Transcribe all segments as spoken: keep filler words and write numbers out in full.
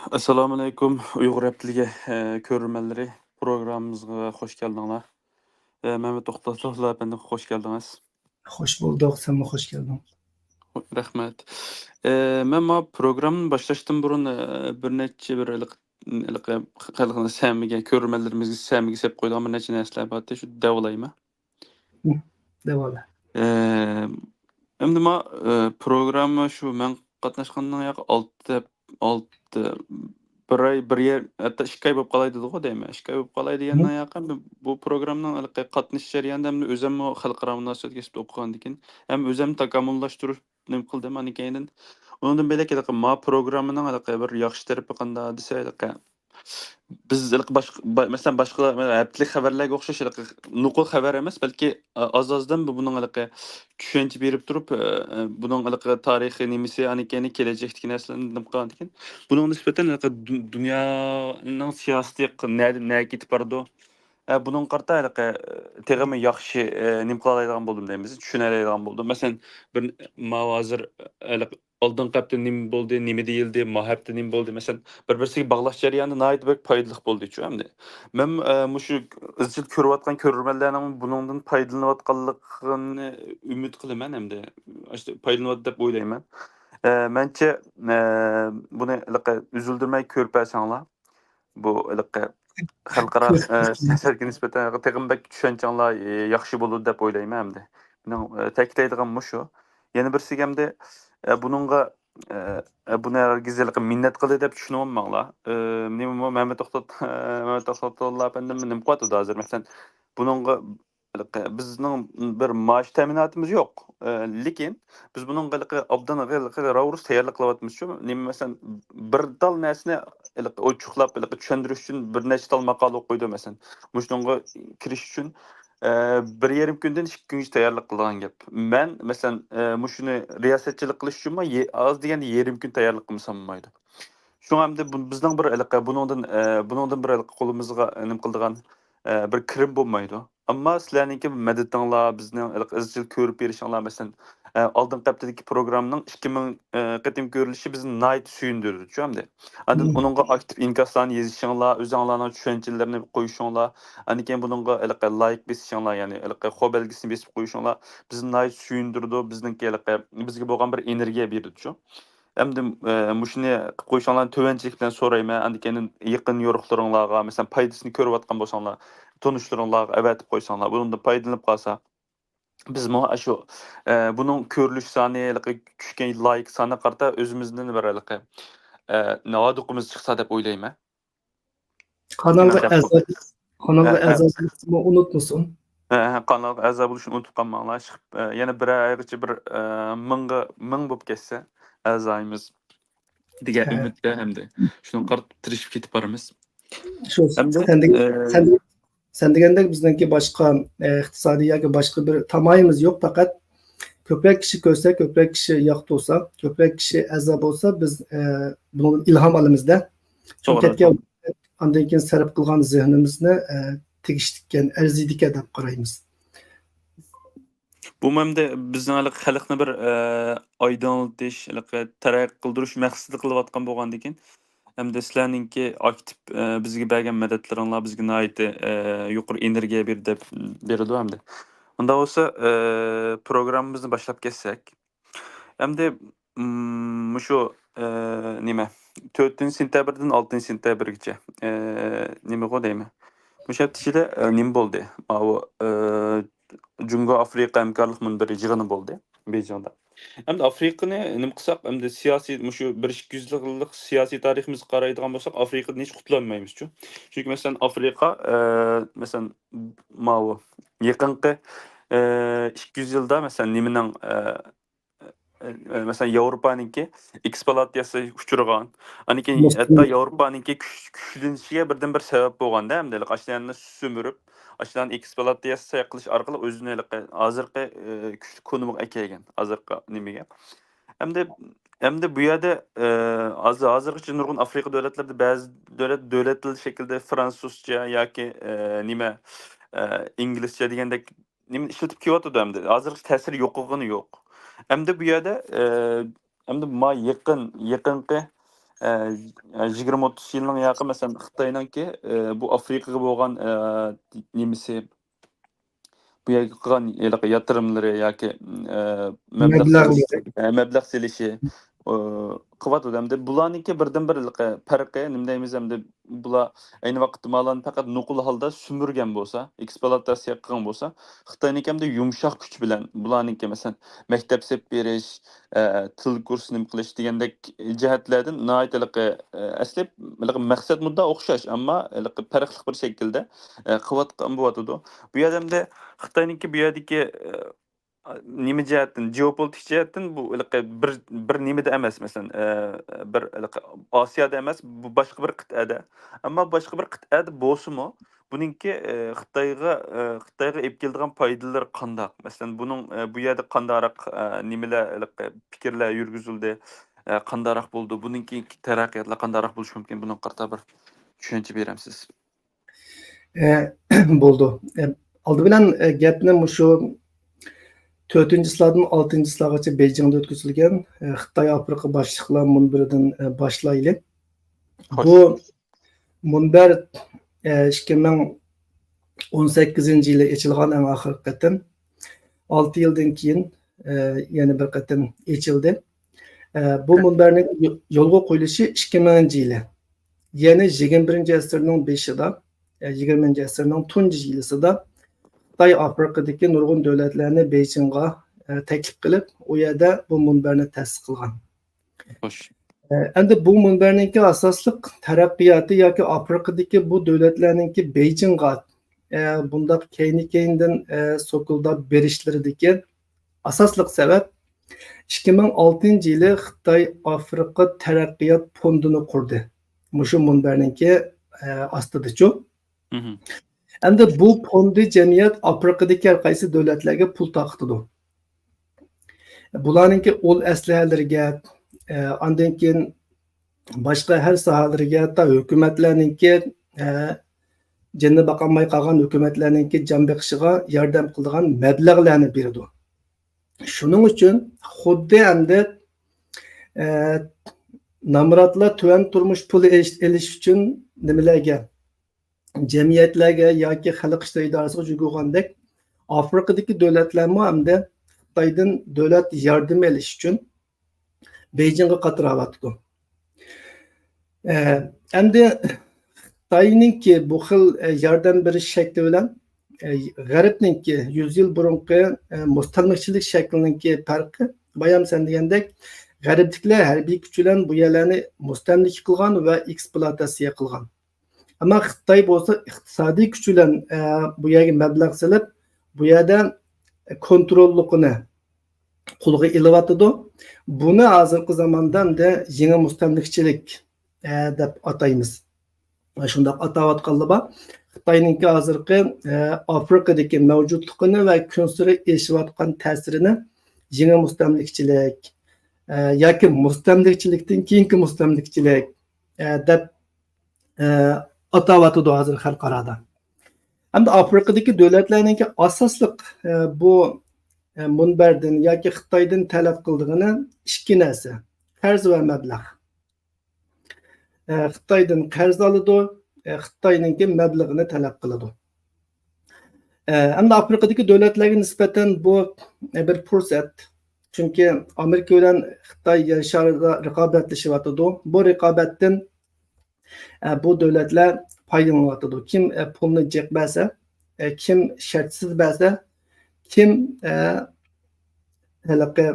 ئەسسالامۇئەلەيكۇم، ئۇيغۇر ھەپتىلىكى، ئە، كۆرۈرمەنلىرى، پروگراممىمىزغا خوش كەلدىڭلار. ئە، مەمەت توختاتۇللا ئەپەندى، خوش كەلدىڭىز. خوش بولدۇق، سەنمۇ خوش كەلدىڭ. رەھمەت. ئە، مەن ما پروگراممىنى باشلاشتىن بۇرۇن، ئە، بىر نەچچە بىر ھېلىقى، ھېلىقى خەلقنىڭ سەمىگە، كۆرۈرمەنلىرىمىزگە سەمىگە سېلىپ قويىدىغان بىر نەچچە نەرسىلەر بار ئىدى، شۇ دەۋالايمەن. دەۋالا. ئە، ئەمدى ما، ئە، پروگرامما شۇ مەن قاتناشقاندىن ياقى ئالتە، ئالتە، بىر ئاي، بىر يەر، ھەتتا ئىككى ئاي بولۇپ قالاي دېدىغۇ دەيمەن. ئىككى ئاي بولۇپ قالاي دېگەندىن ياقى بۇ پروگرامنىڭ ھېلىقى قاتنىشىش جەريانىدا ئەمدى ئۆزۈممۇ خەلقئارا مۇناسىۋەتكە كەسىپ ئوقۇغاندىكىن، ھەم ئۆزۈم تاكامۇللاشتۇرۇپ نېمە قىلدىم، ئاندىن كېيىن ئۇنىڭدىن بۆلەك ھېلىقى ما پروگراممىنىڭ ھېلىقى بىر ياخشى تەرىپى قانداق دېسە، ھېلىقى بىز ھېلىقى باشقا، با-، مەسىلەن، باشقىلار، مانا، ھەپتىلىك خەۋەرلەرگە ئوخشاش ھېلىقى نوقۇل خەۋەر ئەمەس، بەلكى، ئا-، ئاز-ئازدىن بۇ-، بۇنىڭ ھېلىقى چۈشەنچە بېرىپ تۇرۇپ، ئە، ئە، بۇنىڭ ھېلىقى تارىخىي نېمىسى، ئاندىن كېيىن كېلەچەكتىكى نەرسىلەرنى نېمە قىلغاندىكىن، بۇنىڭغا نىسبەتەن ھېلىقى دۇ-، دۇنيانىڭ سىياسىتى ق-، نەدە، نەگە كېتىپ بارىدۇ؟ ئە، بۇنىڭغا قارىتا ھېلىقى، ئە، تېخىمۇ ياخشى، ئە، نېمە قىلالايدىغان بولدۇم دەيمىز، چۈشىنەلەيدىغان بولدۇم. مەسىلەن، بىر، ماۋۇ ھازىر، ھېلىقى ئالدىنقى ھەپتە نېمە بولدى، نېمە دېيىلدى، ما ھەپتە نېمە بولدى، مەسىلەن، بىر-بىرسىگە باغلاش جەريانىدا ناھايىتى بەك پايدىلىق بولدىچۇ ئەمدى. مەن، ئە، مۇشۇ ئىزچىل كۆرۈۋاتقان كۆرۈرمەنلەرنىڭ بۇنىڭدىن پايدىلىنىۋاتقانلىقىنى ئۈمىد قىلىمەن ئەمدى. ئاشۇ پايدىلىنىۋاتىدۇ دەپ ئويلايمەن. ئە، مەنچە، ئە، بۇنى ھېلىقى ئۈزۈلدۈرمەي كۆرۈپ بەرسەڭلار، بۇ ھېلىقى خەلقئارا، ئە، سىياسەتكە نىسبەتەن تېخىمۇ بەك چۈشەنچەڭلار، ئە، ياخشى بولىدۇ دەپ ئويلايمەن ئەمدى. مېنىڭ، ئە، تەكىتلەيدىغىنىم مۇشۇ. يەنە بىرسىگە ئەمدى، ئە، بۇنىڭغا، ئە، ئە، بۇنى ھەرگىز ھېلىقى مىننەت قىلدى دەپ چۈشىنىۋالماڭلار. ئە، نېمە بۇ مەمەت توختات-، مەمەت توختاتۇللا ئەپەندىم نېمە قىلىۋاتىدۇ ھازىر؟ مەسىلەن، بۇنىڭغا ھېلىقى بىزنىڭ بىر مائاش تەمىناتىمىز يوق. ئە، لېكىن بىز بۇنىڭغا ھېلىقى ئوبدان ھېلىقى راۋۇرۇس تەييارلىق قىلىۋاتىمىزچۇ. نېمە، مەسىلەن، بىر تال نەرسىنى ھېلىقى ئوچۇقلاپ، ھېلىقى چۈشەندۈرۈش ئۈچۈن بىر نەچچە تال ماقالە ئوقۇيدۇ، مەسىلەن. مۇشۇنىڭغا كىرىش ئۈچۈن، ئە، بىر يېرىم كۈندىن ئىككى كۈنگىچە تەييارلىق قىلىدىغان گەپ. مەن، مەسىلەن، ئە، مۇشۇنى رىياسەتچىلىك قىلىش ئۈچۈنمۇ يە-، ئاز دېگەندە يېرىم كۈن تەييارلىق قىلمىسام بولمايدۇ. شۇڭا ئەمدى بۇ-، بىزنىڭ بىر ھېلىقى بۇنىڭدىن، ئە، بۇنىڭدىن بىر ھېلىقى قولىمىزغا نېمە قىلىدىغان، ئە، بىر كىرىم بولمايدۇ. ئەمما سىلەرنىڭكى مەدىتىڭلار، بىزنىڭ ھېلىقى ئىزچىل كۆرۈپ بېرىشىڭلار، مەسىلەن، ئە، ئالدىنقى ھەپتىدىكى پروگراممىنىڭ ئىككى مىڭ، ئە، قېتىم كۆرۈلۈشى بىزنى ناھايىتى سۆيۈندۈرىدۇچۇ ئەمدى. ئاندىن ئۇنىڭغا ئاكتىپ ئىنكاسلارنى يېزىشىڭلار، ئۆزۈڭلارنىڭ چۈشەنچىلىرىنى قويۇشۇڭلار، ئاندىن كېيىن بۇنىڭغا ھېلىقى لايك بېسىشىڭلار، يەنى ھېلىقى خو بەلگىسىنى بېسىپ قويۇشۇڭلار بىزنى ناھايىتى سۆيۈندۈرىدۇ. بىزنىڭكى ھېلىقى بىزگە بولغان بىر ئېنېرگىيە بېرىدۇچۇ. ئەمدى، ئە، مۇشۇنى قىلىپ قويۇشۇڭلارنى تۆۋەنچىلىك بىلەن سورايمەن. ئاندىن كېيىن يېقىن يورۇقلىرىڭلارغا، مەسىلەن، پايدىسىنى كۆرۈۋاتقان بولساڭلار، تونۇشلىرىڭلارغا ئەۋەتىپ قويساڭلار، بۇنىڭدىن پايدىلىنىپ قالسا، بىزمۇ ئاشۇ، ئە، بۇنىڭ كۆرۈلۈش سانى، ھېلىقى چۈشكەن لايك سانىغا قارىتا ئۆزىمىزدىن بىر ھېلىقى، ئە، نادىقىمىز چىقسا دەپ ئويلايمەن. قانالغا ئەزا، قانالغا ئەزا بولۇشنى ئۇنتۇمىسۇن. ھە، ھە، قانالغا ئەزا بولۇشنى ئۇنتۇپ قالماڭلار. ئىشقىلىپ، ئە، يەنە بىر ئايغىچە بىر، ئە، مىڭغا، مىڭ بولۇپ كەتسە ئەزايىمىز دېگەن ئۈمىدتە ھەمدە شۇنىڭغا قارىتا تىرىشىپ كېتىپ بارىمىز. شۇ، ئەمدى، سەن دېگەن، ئە، سەن، سەن دېگەندەك بىزنىڭكى باشقا، ئە، ئىقتىسادىي ياكى باشقا بىر تامايىمىز يوق، پەقەت كۆپرەك كىشى كۆرسە، كۆپرەك كىشى ياقتۇرسا، كۆپرەك كىشى ئەزا بولسا، بىز، ئە، بۇنىڭدىن ئىلھام ئالىمىزدە. چۈنكى كەتكەن ئاندىن كېيىن سەرپ قىلغان زېھنىمىزنى، ئە، تېگىشلىككەن، ئەرزىيدىكەن دەپ قارايمىز. بۇمۇ ئەمدى بىزنىڭ ھېلىقى خەلقنى بىر، ئە، ئايدىڭلىتىش، ھېلىقى تەرەققىي قىلدۇرۇش مەقسىتىدە قىلىۋاتقان بولغاندىكىن، ئەمدى سىلەرنىڭكى ئاكتىپ، ئە، بىزگە بەرگەن مەدەتلىرىڭلار بىزگە ناھايىتى، ئە، يۇقىرى ئېنېرگىيە بېرىدۇ دەپ، بېرىدۇ ئەمدى. ئۇنداق بولسا، ئە، پروگراممىمىزنى باشلاپ كەتسەك. ئەمدى، مم، مۇشۇ، ئە، نېمە، تۆتىنچى سېنتەبىردىن ئالتىنچى سېنتەبىرگىچە، ئە، نېمىغۇ دەيمەن. مۇشۇ ھەپتە ئىچىدە، ئە، نېمە بولدى؟ ماۋۇ، ئە، جۇڭگو ئافرىقا ھەمكارلىق مۇنبىرى يىغىنى بولدى بېيجىڭدا. ئەمدى ئافرىقىنى نېمە قىلساق، ئەمدى سىياسىي، مۇشۇ بىر ئىككى يۈز يىللىق سىياسىي تارىخىمىزغا قارايدىغان بولساق، ئافرىقىدىن ھېچ قۇتۇلالمايمىزچۇ. چۈنكى مەسىلەن، ئافرىقا، ئە، مەسىلەن، ماۋۇ يېقىنقى، ئە، ئىككى يۈز يىلدا، مەسىلەن، نېمىنىڭ، ئە، ئە، مەسىلەن، ياۋروپانىڭكى ئېكسپلۇئاتاتسىيەسىگە ئۇچرىغان، ئاندىن كېيىن ھەتتا ياۋروپانىڭكى كۈچ-، كۈچلىنىشىگە بىردىن بىر سەۋەب بولغاندا، ئەمدى ئاشۇلارنى سۈمۈرۈپ، ئاشۇلارنى ئېكسپلۇئاتاتسىيە قىلىش ئارقىلىق ئۆزىنى ھېلىقى ھازىرقى، ئە، كۈچلۈك كونۇمىغا ئەكەلگەن، ھازىرقى نېمىگە. ئەمدى، ئەمدى بۇ يەردە، ئە، ھازىر، ھازىرغىچە نۇرغۇن ئافرىقا دۆلەتلىرىدە بەزى دۆلەت، دۆلەت تىلى شەكلىدە فرانسۇزچە ياكى، ئە، نېمە، ئە، ئىنگلىزچە دېگەندەك نېمىنى ئىشلىتىپ كېلىۋاتىدۇ ئەمدى. ھازىرغىچە تەسىرى يوقىغىنى يوق. ئەمدى بۇ يەردە، ئە، ئەمدى ما يېقىن، يېقىنقى، ئە، يىگىرمە ئوتتۇز يىلنىڭ ياقى، مەسىلەن، خىتاينىڭكى، ئە، بۇ ئافرىقىغا بولغان، ئە، نېمىسى، بۇ يەرگە قىلغان ھېلىقى ياتۇرۇملىرى ياكى، ئە، مەبلەغ مەبلەغ سېلىش، ئە، مەبلەغ سېلىشى، ئە، قىلىۋاتىدۇ. ئەمدى بۇلارنىڭكى بىردىنبىر ھېلىقى پەرقى نېمە دەيمىز، ئەمدى بۇلار ئەينى ۋاقىتتا مالارنى پەقەت نوقۇل ھالدا سۈمۈرگەن بولسا، ئېكسپلۇئاتاتسىيە قىلغان بولسا، خىتاينىڭكى ئەمدى يۇمشاق كۈچ بىلەن بۇلارنىڭكى، مەسىلەن، مەكتەپ سېلىپ بېرىش، ئە، تىل كۇرسى نېمە قىلىش دېگەندەك جەھەتلەردىن ناھايىتى ھېلىقى، ئە، ئەسلى ھېلىقى مەقسەت مۇددا ئوخشاش، ئەمما ھېلىقى پەرقلىق بىر شەكىلدە، ئە، قىلىۋاتقان بولۇۋاتىدۇ. بۇ يەردە ئەمدى خىتاينىڭكى بۇ يەردىكى، ئە، نېمە جەھەتتىن، جېئوپولىتىك جەھەتتىن بۇ ھېلىقى بىر، بىر نېمىدە ئەمەس، مەسىلەن، ئە، بىر ھېلىقى ئاسىيادا ئەمەس، بۇ باشقا بىر قىتئەدە. ئەمما باشقا بىر قىتئەدە بولسىمۇ، بۇنىڭكى، ئە، خىتايغا، ئە، خىتايغا ئېلىپ كېلىدىغان پايدىلىرى قانداق؟ مەسىلەن، بۇنىڭ، ئە، بۇ يەردە قانداقراق، ئە، نېمىلەر، ھېلىقى پىكىرلەر يۈرگۈزۈلدى، ئە، قانداقراق بولىدۇ؟ بۇنىڭ كېيىنكى تەرەققىياتلار قانداقراق بولۇشى مۇمكىن؟ بۇنىڭغا قارىتا بىر چۈشەنچە بېرەمسىز؟ ئە، بولىدۇ. ئە، ئالدى بىلەن، ئە، گەپنى مۇشۇ تۆتىنچى سىلادىن ئالتىنچى سىلاغىچە بېيجىڭدا ئۆتكۈزۈلگەن، ئە، خىتاي ئافرىقا باشلىقلار مۇنبىرىدىن، ئە، باشلايلى. خوش. بۇ مۇنبەر، ئە، ئىككى مىڭ ئون سەككىزىنچى يىلى ئېچىلغان ئەڭ ئاخىرقى قېتىم. ئالتە يىلدىن كېيىن، ئە، يەنە بىر قېتىم ئېچىلدى. ئە، بۇ مۇنبەرنىڭ يو-، يولغا قويۇلۇشى ئىككى مىڭىنچى يىلى. يەنى يىگىرمە بىرىنچى ئەسىرنىڭ بېشىدا، ئە، يىگىرمىنچى ئەسىرنىڭ تۇنجى يىلىسىدا خىتاي ئافرىقىدىكى نۇرغۇن دۆلەتلەرنى بېيجىڭغا، ئە، تەكلىپ قىلىپ، ئۇ يەردە بۇ مۇنبەرنى تەسىس قىلغان. خوش. ئە، ئەمدى بۇ مۇنبەرنىڭكى ئاساسلىق تەرەققىياتى ياكى ئافرىقىدىكى بۇ دۆلەتلەرنىڭكى بېيجىڭغا، ئە، بۇنداق كەينى-كەينىدىن، ئە، سوكۇلداپ بېرىشلىرىدىكى ئاساسلىق سەۋەب، ئىككى مىڭ ئالتىنچى يىلى خىتاي ئافرىقا تەرەققىيات فوندىنى قۇردى. مۇشۇ مۇنبەرنىڭكى، ئە، ئاستىدىچۇ. مهم. ئەمدى بۇ فوندى جەمئىيەت ئافرىقىدىكى ھەر قايسى دۆلەتلەرگە پۇل تارقىتىدۇ. بۇلارنىڭكى ئۇل ئەسلىھەلىرىگە، ئە، ئاندىن كېيىن باشقا ھەر ساھەلىرىگە، ھەتتا ھۆكۈمەتلەرنىڭكى، ئە، جېنىنى باقالماي قالغان ھۆكۈمەتلەرنىڭكى جان بېقىشىغا ياردەم قىلىدىغان مەبلەغلەرنى بېرىدۇ. شۇنىڭ ئۈچۈن خۇددى ئەمدى، ئە، نامراتلار تۆۋەن تۇرمۇش پۇلى ئېلىش، ئېلىش ئۈچۈن نېمىلەرگە، جەمئىيەتلەرگە ياكى خەلق ئىشلىرى ئىدارىسىغا يۈگۈرگەندەك، ئافرىقىدىكى دۆلەتلەرمۇ ئەمدى خىتايدىن دۆلەت ياردىمى ئېلىش ئۈچۈن بېيجىڭغا قاتراۋاتىدۇ. ئە، ئەمدى خىتاينىڭكى بۇ خىل، ئە، ياردەم بېرىش شەكلى بىلەن، ئە، غەربنىڭكى يۈز يىل بۇرۇنقى، ئە، مۇستەملىكىچىلىك شەكلىنىڭكى پەرقى، بايام سەن دېگەندەك، غەربلىكلەر ھەربىي كۈچ بىلەن بۇ يەرلەرنى مۇستەملىكە قىلغان ۋە ئېكسپلۇئاتاتسىيە قىلغان. ئەمما خىتاي بولسا ئىقتىسادىي كۈچ بىلەن، ئە، بۇ يەرگە مەبلەغ سېلىپ، بۇ يەردە كونتروللۇقىنى قولغا ئېلىۋاتىدۇ. بۇنى ھازىرقى زاماندا ئەمدى يېڭى مۇستەملىكىچىلىك، ئە، دەپ ئاتايمىز. شۇنداق ئاتاۋاتقانلار بار. خىتاينىڭكى ھازىرقى، ئە، ئافرىقىدىكى مەۋجۇتلۇقىنى ۋە كۈنسېرى ئېشىۋاتقان تەسىرىنى يېڭى مۇستەملىكىچىلىك، ئە، ياكى مۇستەملىكىچىلىكتىن كېيىنكى مۇستەملىكىچىلىك، ئە، دەپ، ئە، ئاتاۋاتىدۇ ھازىر خەلقئارادا. ئەمدى ئافرىقىدىكى دۆلەتلەرنىڭكى ئاساسلىق، ئە، بۇ، ئە، مۇنبەردىن ياكى خىتايدىن تەلەپ قىلىدىغىنى ئىككى نەرسە، قەرز ۋە مەبلەغ. ئە، خىتايدىن قەرز ئالىدۇ، ئە، خىتاينىڭكى مەبلىغىنى تەلەپ قىلىدۇ. ئە، ئەمدى ئافرىقىدىكى دۆلەتلەرگە نىسبەتەن بۇ، ئە، بىر پۇرسەت. چۈنكى ئامېرىكا بىلەن خىتاي يەر شارىدا رىقابەتلىشىۋاتىدۇ. بۇ رىقابەتتىن، ئە، بۇ دۆلەتلەر پايدىلىنىۋاتىدۇ. كىم، ئە، پۇلنى جىق بەرسە، ئە، كىم شەرتسىز بەرسە، كىم، ئە، ھېلىقى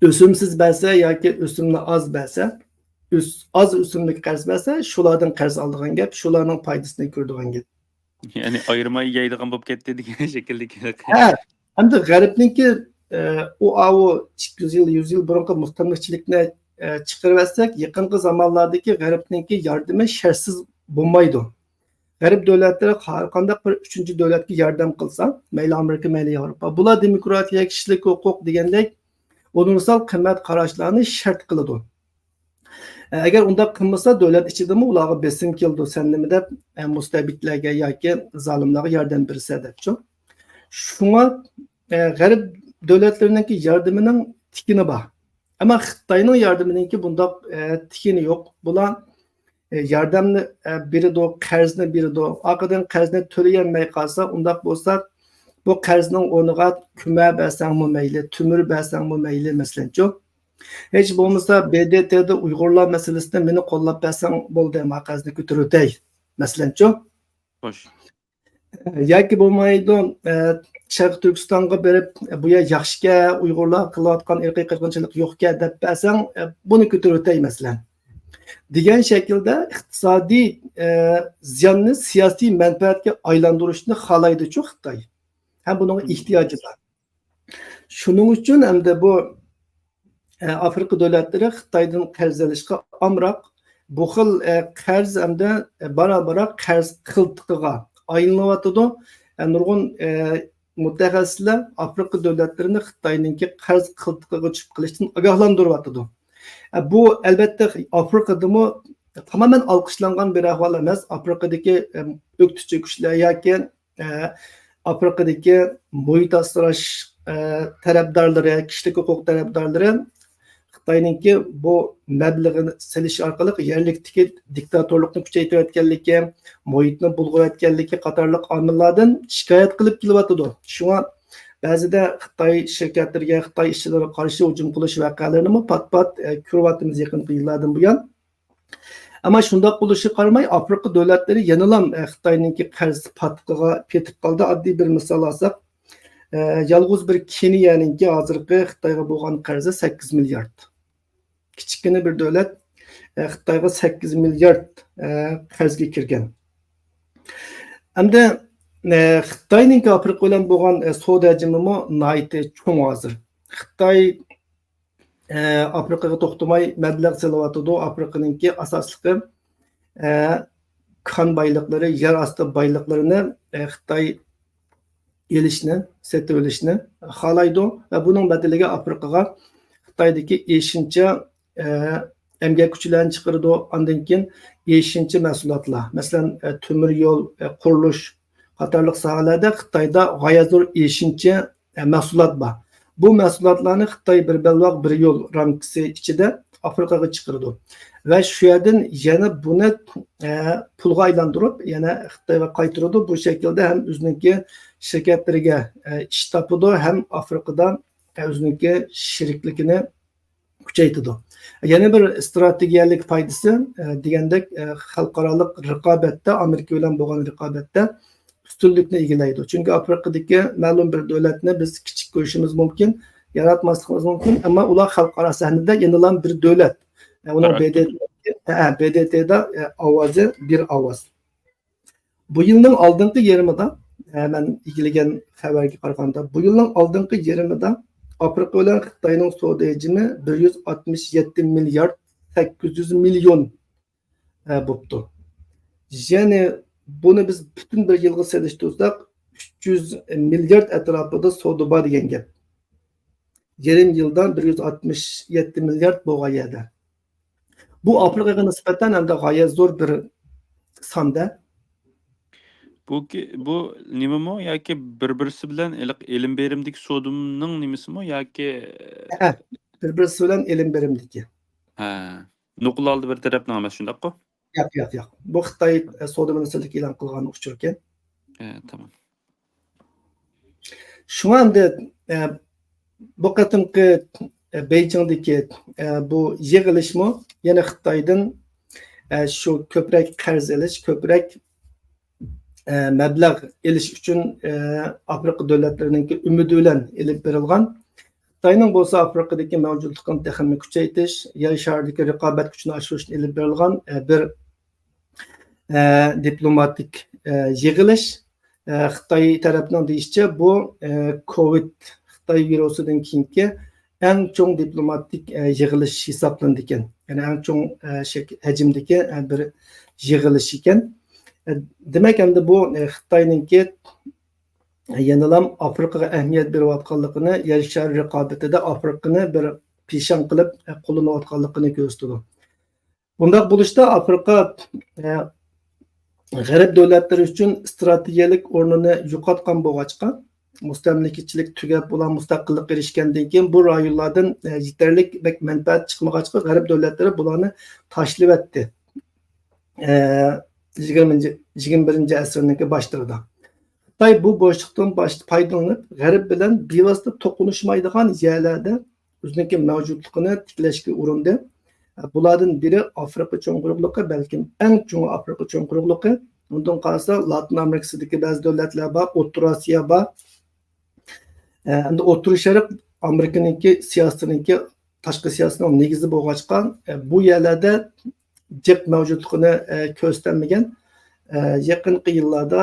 ئۆسۈمسىز بەرسە ياكى ئۆسۈمنى ئاز بەرسە، ئۆس-، ئاز ئۆسۈملۈك قەرز بەرسە، شۇلاردىن قەرز ئالىدىغان گەپ، شۇلارنىڭ پايدىسىنى كۆرىدىغان گەپ. يەنى ئايرىماي يەيدىغان بولۇپ كەتتى دېگەن شەكىلدىكى. ھە، ئەمدى غەربنىڭكى، ئە، ئۇ ئاۋۇ ئىككى يۈز يىل، يۈز يىل بۇرۇنقى مۇستەملىكىچىلىكنى، ئە، چىقىرىۋەتسەك، يېقىنقى زامانلاردىكى غەربنىڭكى ياردىمى شەرتسىز بولمايدۇ. غەرب دۆلەتلىرى ھەر قانداق بىر ئۈچىنچى دۆلەتكە ياردەم قىلسا، مەيلى ئامېرىكا، مەيلى ياۋروپا، بۇلار دېموكراتىيە، كىشىلىك ھوقۇق دېگەندەك ئۇنىۋېرسال قىممەت قاراشلارنى شەرت قىلىدۇ. ئەگەر ئۇنداق قىلمىسا، دۆلەت ئىچىدىمۇ ئۇلارغا بېسىم كېلىدۇ، سەن نېمە دەپ، ئە، مۇستەبىتلەرگە ياكى زالىملارغا ياردەم بېرىسەن دەپچۇ. شۇڭا، ئە، غەرب دۆلەتلىرىنىڭكى ياردىمىنىڭ تىكىنى بار. ئەمما خىتاينىڭ ياردىمىنىڭكى بۇنداق، ئە، تىكىنى يوق. بۇلار، ئە، ياردەمنى، ئە، بېرىدۇ، قەرزنى بېرىدۇ. ئارقىدىن قەرزنى تۆلىيەلمەي قالسا، ئۇنداق بولسا بۇ قەرزنىڭ ئورنىغا كۆمۈر بەرسەڭمۇ مەيلى، تۆمۈر بەرسەڭمۇ مەيلى، مەسىلەنچۇ. ھېچ بولمىسا ب د ت دا ئۇيغۇرلار مەسىلىسىدە مېنى قوللاپ بەرسەڭ بولدى، ما قەرزنى كۆتۈرۈۋېتەي، مەسىلەنچۇ. خوش. ياكى بولمايدۇ، ئە، شەرقىي تۈركىستانغا بېرىپ، بۇ يەر ياخشىكەن، ئۇيغۇرلار قىلىۋاتقان ئىرقىي قىرغىنچىلىق يوقكەن دەپ بەرسەڭ، ئە، بۇنى كۆتۈرۈۋېتەي، مەسىلەن. دېگەن شەكىلدە ئىقتىسادىي، ئە، زىياننى سىياسىي مەنپەئەتكە ئايلاندۇرۇشنى خالايدۇچۇ خىتاي. ھەم بۇنىڭغا ئېھتىياجى بار. شۇنىڭ ئۈچۈن ئەمدى بۇ، ئە، ئافرىقا دۆلەتلىرى خىتايدىن قەرز ئېلىشقا ئامراق. بۇ خىل، ئە، قەرز ئەمدى، ئە، بارا-بارا قەرز قىلتىقىغا ئايلىنىۋاتىدۇ. ئە، نۇرغۇن، ئە، مۇتەخەسسىسلەر ئافرىقا دۆلەتلىرىنى خىتاينىڭكى قەرز قىلتىقىغا چۈشۈپ قېلىشتىن ئاگاھلاندۇرۇۋاتىدۇ. ئە، بۇ، ئەلۋەتتە، ئافرىقىدىمۇ تامامەن ئالقىشلانغان بىر ئەھۋال ئەمەس. ئافرىقىدىكى، ئە، ئۆكتىچى كۈچلەر ياكى ئە، ئافرىقىدىكى مۇھىت ئاسراش، ئە، تەرەپدارلىرى، كىشىلىك ھوقۇق تەرەپدارلىرى خىتاينىڭكى بۇ مەبلىغىنى سېلىش ئارقىلىق يەرلىكتىكى دىكتاتورلۇقنى كۈچەيتىۋەتكەنلىكى، مۇھىتنى بۇلغىۋەتكەنلىكى قاتارلىق ئامىللاردىن شىكايەت قىلىپ كېلىۋاتىدۇ. شۇڭا بەزىدە خىتاي شىركەتلىرىگە، خىتاي ئىشچىلىرىغا قارشى ھۇجۇم قىلىش ۋەقەلىرىنىمۇ پات-پات، ئە، كۆرۈۋاتىمىز يېقىنقى يىللاردىن بۇيان. ئەمما شۇنداق بولۇشىغا قارىماي، ئافرىقا دۆلەتلىرى يەنىلا، ئە، خىتاينىڭكى قەرز پاتقىغا پېتىپ قالدى. ئاددىي بىر مىسال ئالساق، ئە، يالغۇز بىر كېنىيەنىڭكى ھازىرقى خىتايغا بولغان قەرزى سەككىز مىليارد. كىچىككىنە بىر دۆلەت، ئە، خىتايغا سەككىز مىليارد، ئە، قەرزگە كىرگەن. ئەمدى، ئە، خىتاينىڭكى ئافرىقا بىلەن بولغان، ئە، سودا ھەجمىمۇ ناھايىتى چوڭ ھازىر. خىتاي ئە، ئافرىقىغا توختىماي مەبلەغ سېلىۋاتىدۇ. ئافرىقىنىڭكى ئاساسلىقى، ئە، كان بايلىقلىرى، يەر ئاستى بايلىقلىرىنى، ئە، خىتاي ئېلىشنى، سېتىۋېلىشنى خالايدۇ ۋە بۇنىڭ بەدىلىگە ئافرىقىغا خىتايدىكى ئېشىنچا، ئە، ئەمگەك كۈچلەرنى چىقىرىدۇ. ئاندىن كېيىن ئېشىنچا مەھسۇلاتلار، مەسىلەن، ئە، تۆمۈر يول، ئە، قۇرۇلۇش، قاتارلىق ساھەلەردە خىتايدا غايەت زور ئېشىنچا، ئە، مەھسۇلات بار. بۇ مەھسۇلاتلارنى خىتاي بىر بەلباغ، بىر يول رامكىسى ئىچىدە ئافرىقىغا چىقىرىدۇ. ۋە شۇ يەردىن يەنە بۇنى، ئە، پۇلغا ئايلاندۇرۇپ، يەنە خىتايغا قايتۇرىدۇ. بۇ شەكىلدە ھەم ئۆزىنىڭكى شىركەتلىرىگە، ئە، ئىش تاپىدۇ، ھەم ئافرىقىدا، ئە، ئۆزىنىڭكى شېرىكلىكىنى كۈچەيتىدۇ. يەنە بىر ئىستراتېگىيەلىك پايدىسى، ئە، دېگەندەك، ئە، خەلقئارالىق رىقابەتتە، ئامېرىكا بىلەن بولغان رىقابەتتە ئۈستۈنلۈكنى ئىگىلەيدۇ. چۈنكى ئافرىقىدىكى مەلۇم بىر دۆلەتنى بىز كىچىك كۆرۈشىمىز مۇمكىن، ياراتماسلىقىمىز مۇمكىن، ئەمما ئۇلار خەلقئارا سەھنىدە يەنىلا بىر دۆلەت. ئە، ئۇنىڭ بىر ئاكتىپ. ب د ت، ئە، ب د ت دا، ئە، ئاۋازى بىر ئاۋاز. بۇ يىلنىڭ ئالدىنقى يېرىمىدا، ئە، مەن ئىگىلىگەن خەۋەرگە قارىغاندا، بۇ يىلنىڭ ئالدىنقى يېرىمىدا ئافرىقا بىلەن خىتاينىڭ سودا ھەجمى بىر يۈز ئاتمىش يەتتە مىليارد سەككىز يۈز مىليون، ئە، بوپتۇ. يەنى بۇنى بىز پۈتۈن بىر يىلغا سېلىشتۇرساق، ئۈچ يۈز مىليارد ئەتراپىدا سودا بار دېگەن گەپ. يېرىم يىلدا بىر يۈز ئاتمىش يەتتە مىليارد بولغان يەردە. بۇ ئافرىقىغا نىسبەتەن ھەمدە غايەت زور بىر ساندا. بۇ كى-، بۇ نېمىمۇ ياكى بىر-بىرسى بىلەن ھېلىقى ئېلىم بېرىمدىكى سودىمۇنىڭ نېمىسىمۇ ياكى؟ ھە، بىر-بىرسى بىلەن ئېلىم بېرىمدىكى. ھە. نوقۇل ئالدى بىر تەرەپنىڭ ئەمەس، شۇنداققۇ؟ ياق، ياق، ياق. بۇ خىتاي، ئە، سودا مىنىستىرلىكى ئېلان قىلغان ئۇچۇركەن. ھە، تامام. شۇڭا ئەمدى، ئە، بۇ قېتىمقى، ئە، بېيجىڭدىكى، ئە، بۇ يىغىلىشمۇ يەنە خىتايدىن، ئە، شۇ كۆپرەك قەرز ئېلىش، كۆپرەك، ئە، مەبلەغ ئېلىش ئۈچۈن، ئە، ئافرىقا دۆلەتلىرىنىڭكى ئۈمىدى بىلەن ئېلىپ بېرىلغان. خىتاينىڭ بولسا ئافرىقىدىكى مەۋجۇتلۇقىنى تېخىمۇ كۈچەيتىش، يەر شارىدىكى رىقابەت كۈچىنى ئاشۇرۇشتىن ئېلىپ بېرىلغان، ئە، بىر، ئە، دىپلوماتىك، ئە، يىغىلىش. ئە، خىتاي تەرەپنىڭ دېيىشىچە، بۇ، ئە، كوۋىد، خىتاي ۋىرۇسىدىن كېيىنكى ئەڭ چوڭ دىپلوماتىك، ئە، يىغىلىش ھېسابلىنىدىكەن. يەنى ئەڭ چوڭ، ئە، شەك-، ھەجىمدىكى، ئە، بىر يىغىلىش ئىكەن. ئە، دېمەك، ئەمدى بۇ، ئە، خىتاينىڭكى يەنىلا ئافرىقىغا ئەھمىيەت بېرىۋاتقانلىقىنى، يەر شارى رىقابىتىدە ئافرىقىنى بىر پىشاڭ قىلىپ، ئە، قوللىنىۋاتقانلىقىنى كۆرسىتىدۇ. بۇنداق بولۇشتا ئافرىقا، ئە، غەرب دۆلەتلىرى ئۈچۈن ئىستراتېگىيەلىك ئورنىنى يوقاتقان بولغاچقا، مۇستەملىكىچىلىك تۈگەپ، ئۇلار مۇستەقىللىققا ئېرىشكەندىن كېيىن بۇ رايونلاردىن، ئە، يېتەرلىك بەك مەنپەئەت چىقمىغاچقا، غەرب دۆلەتلىرى بۇلارنى تاشلىۋەتتى. ئە، يىگىرمىنچى، يىگىرمە بىرىنچى ئەسىرنىڭكى باشلىرىدا. خىتاي بۇ بوشلۇقتىن باش-، پايدىلىنىپ، غەرب بىلەن بىۋاسىتە توقۇنۇشمايدىغان يەرلەردە ئۆزىنىڭكى مەۋجۇتلۇقىنى تىكلەشكە ئۇرۇندى. بۇلاردىن بىرى ئافرىقا چوڭ قۇرۇقلۇقى، بەلكىم ئەڭ چوڭى ئافرىقا چوڭ قۇرۇقلۇقى. ئۇندىن قارىسا، لاتىن ئامېرىكىسىدىكى بەزى دۆلەتلەر بار، ئوتتۇرا ئاسىيا بار. ئە، ئەمدى ئوتتۇرا شەرق ئامېرىكىنىڭكى سىياسىتىنىڭكى، تاشقى سىياسىتىنىڭ نېگىزى بولغاچقا، ئە، بۇ يەرلەردە جىق مەۋجۇتلۇقىنى، ئە، كۆرسىتەلمىگەن. ئە، يېقىنقى يىللاردا،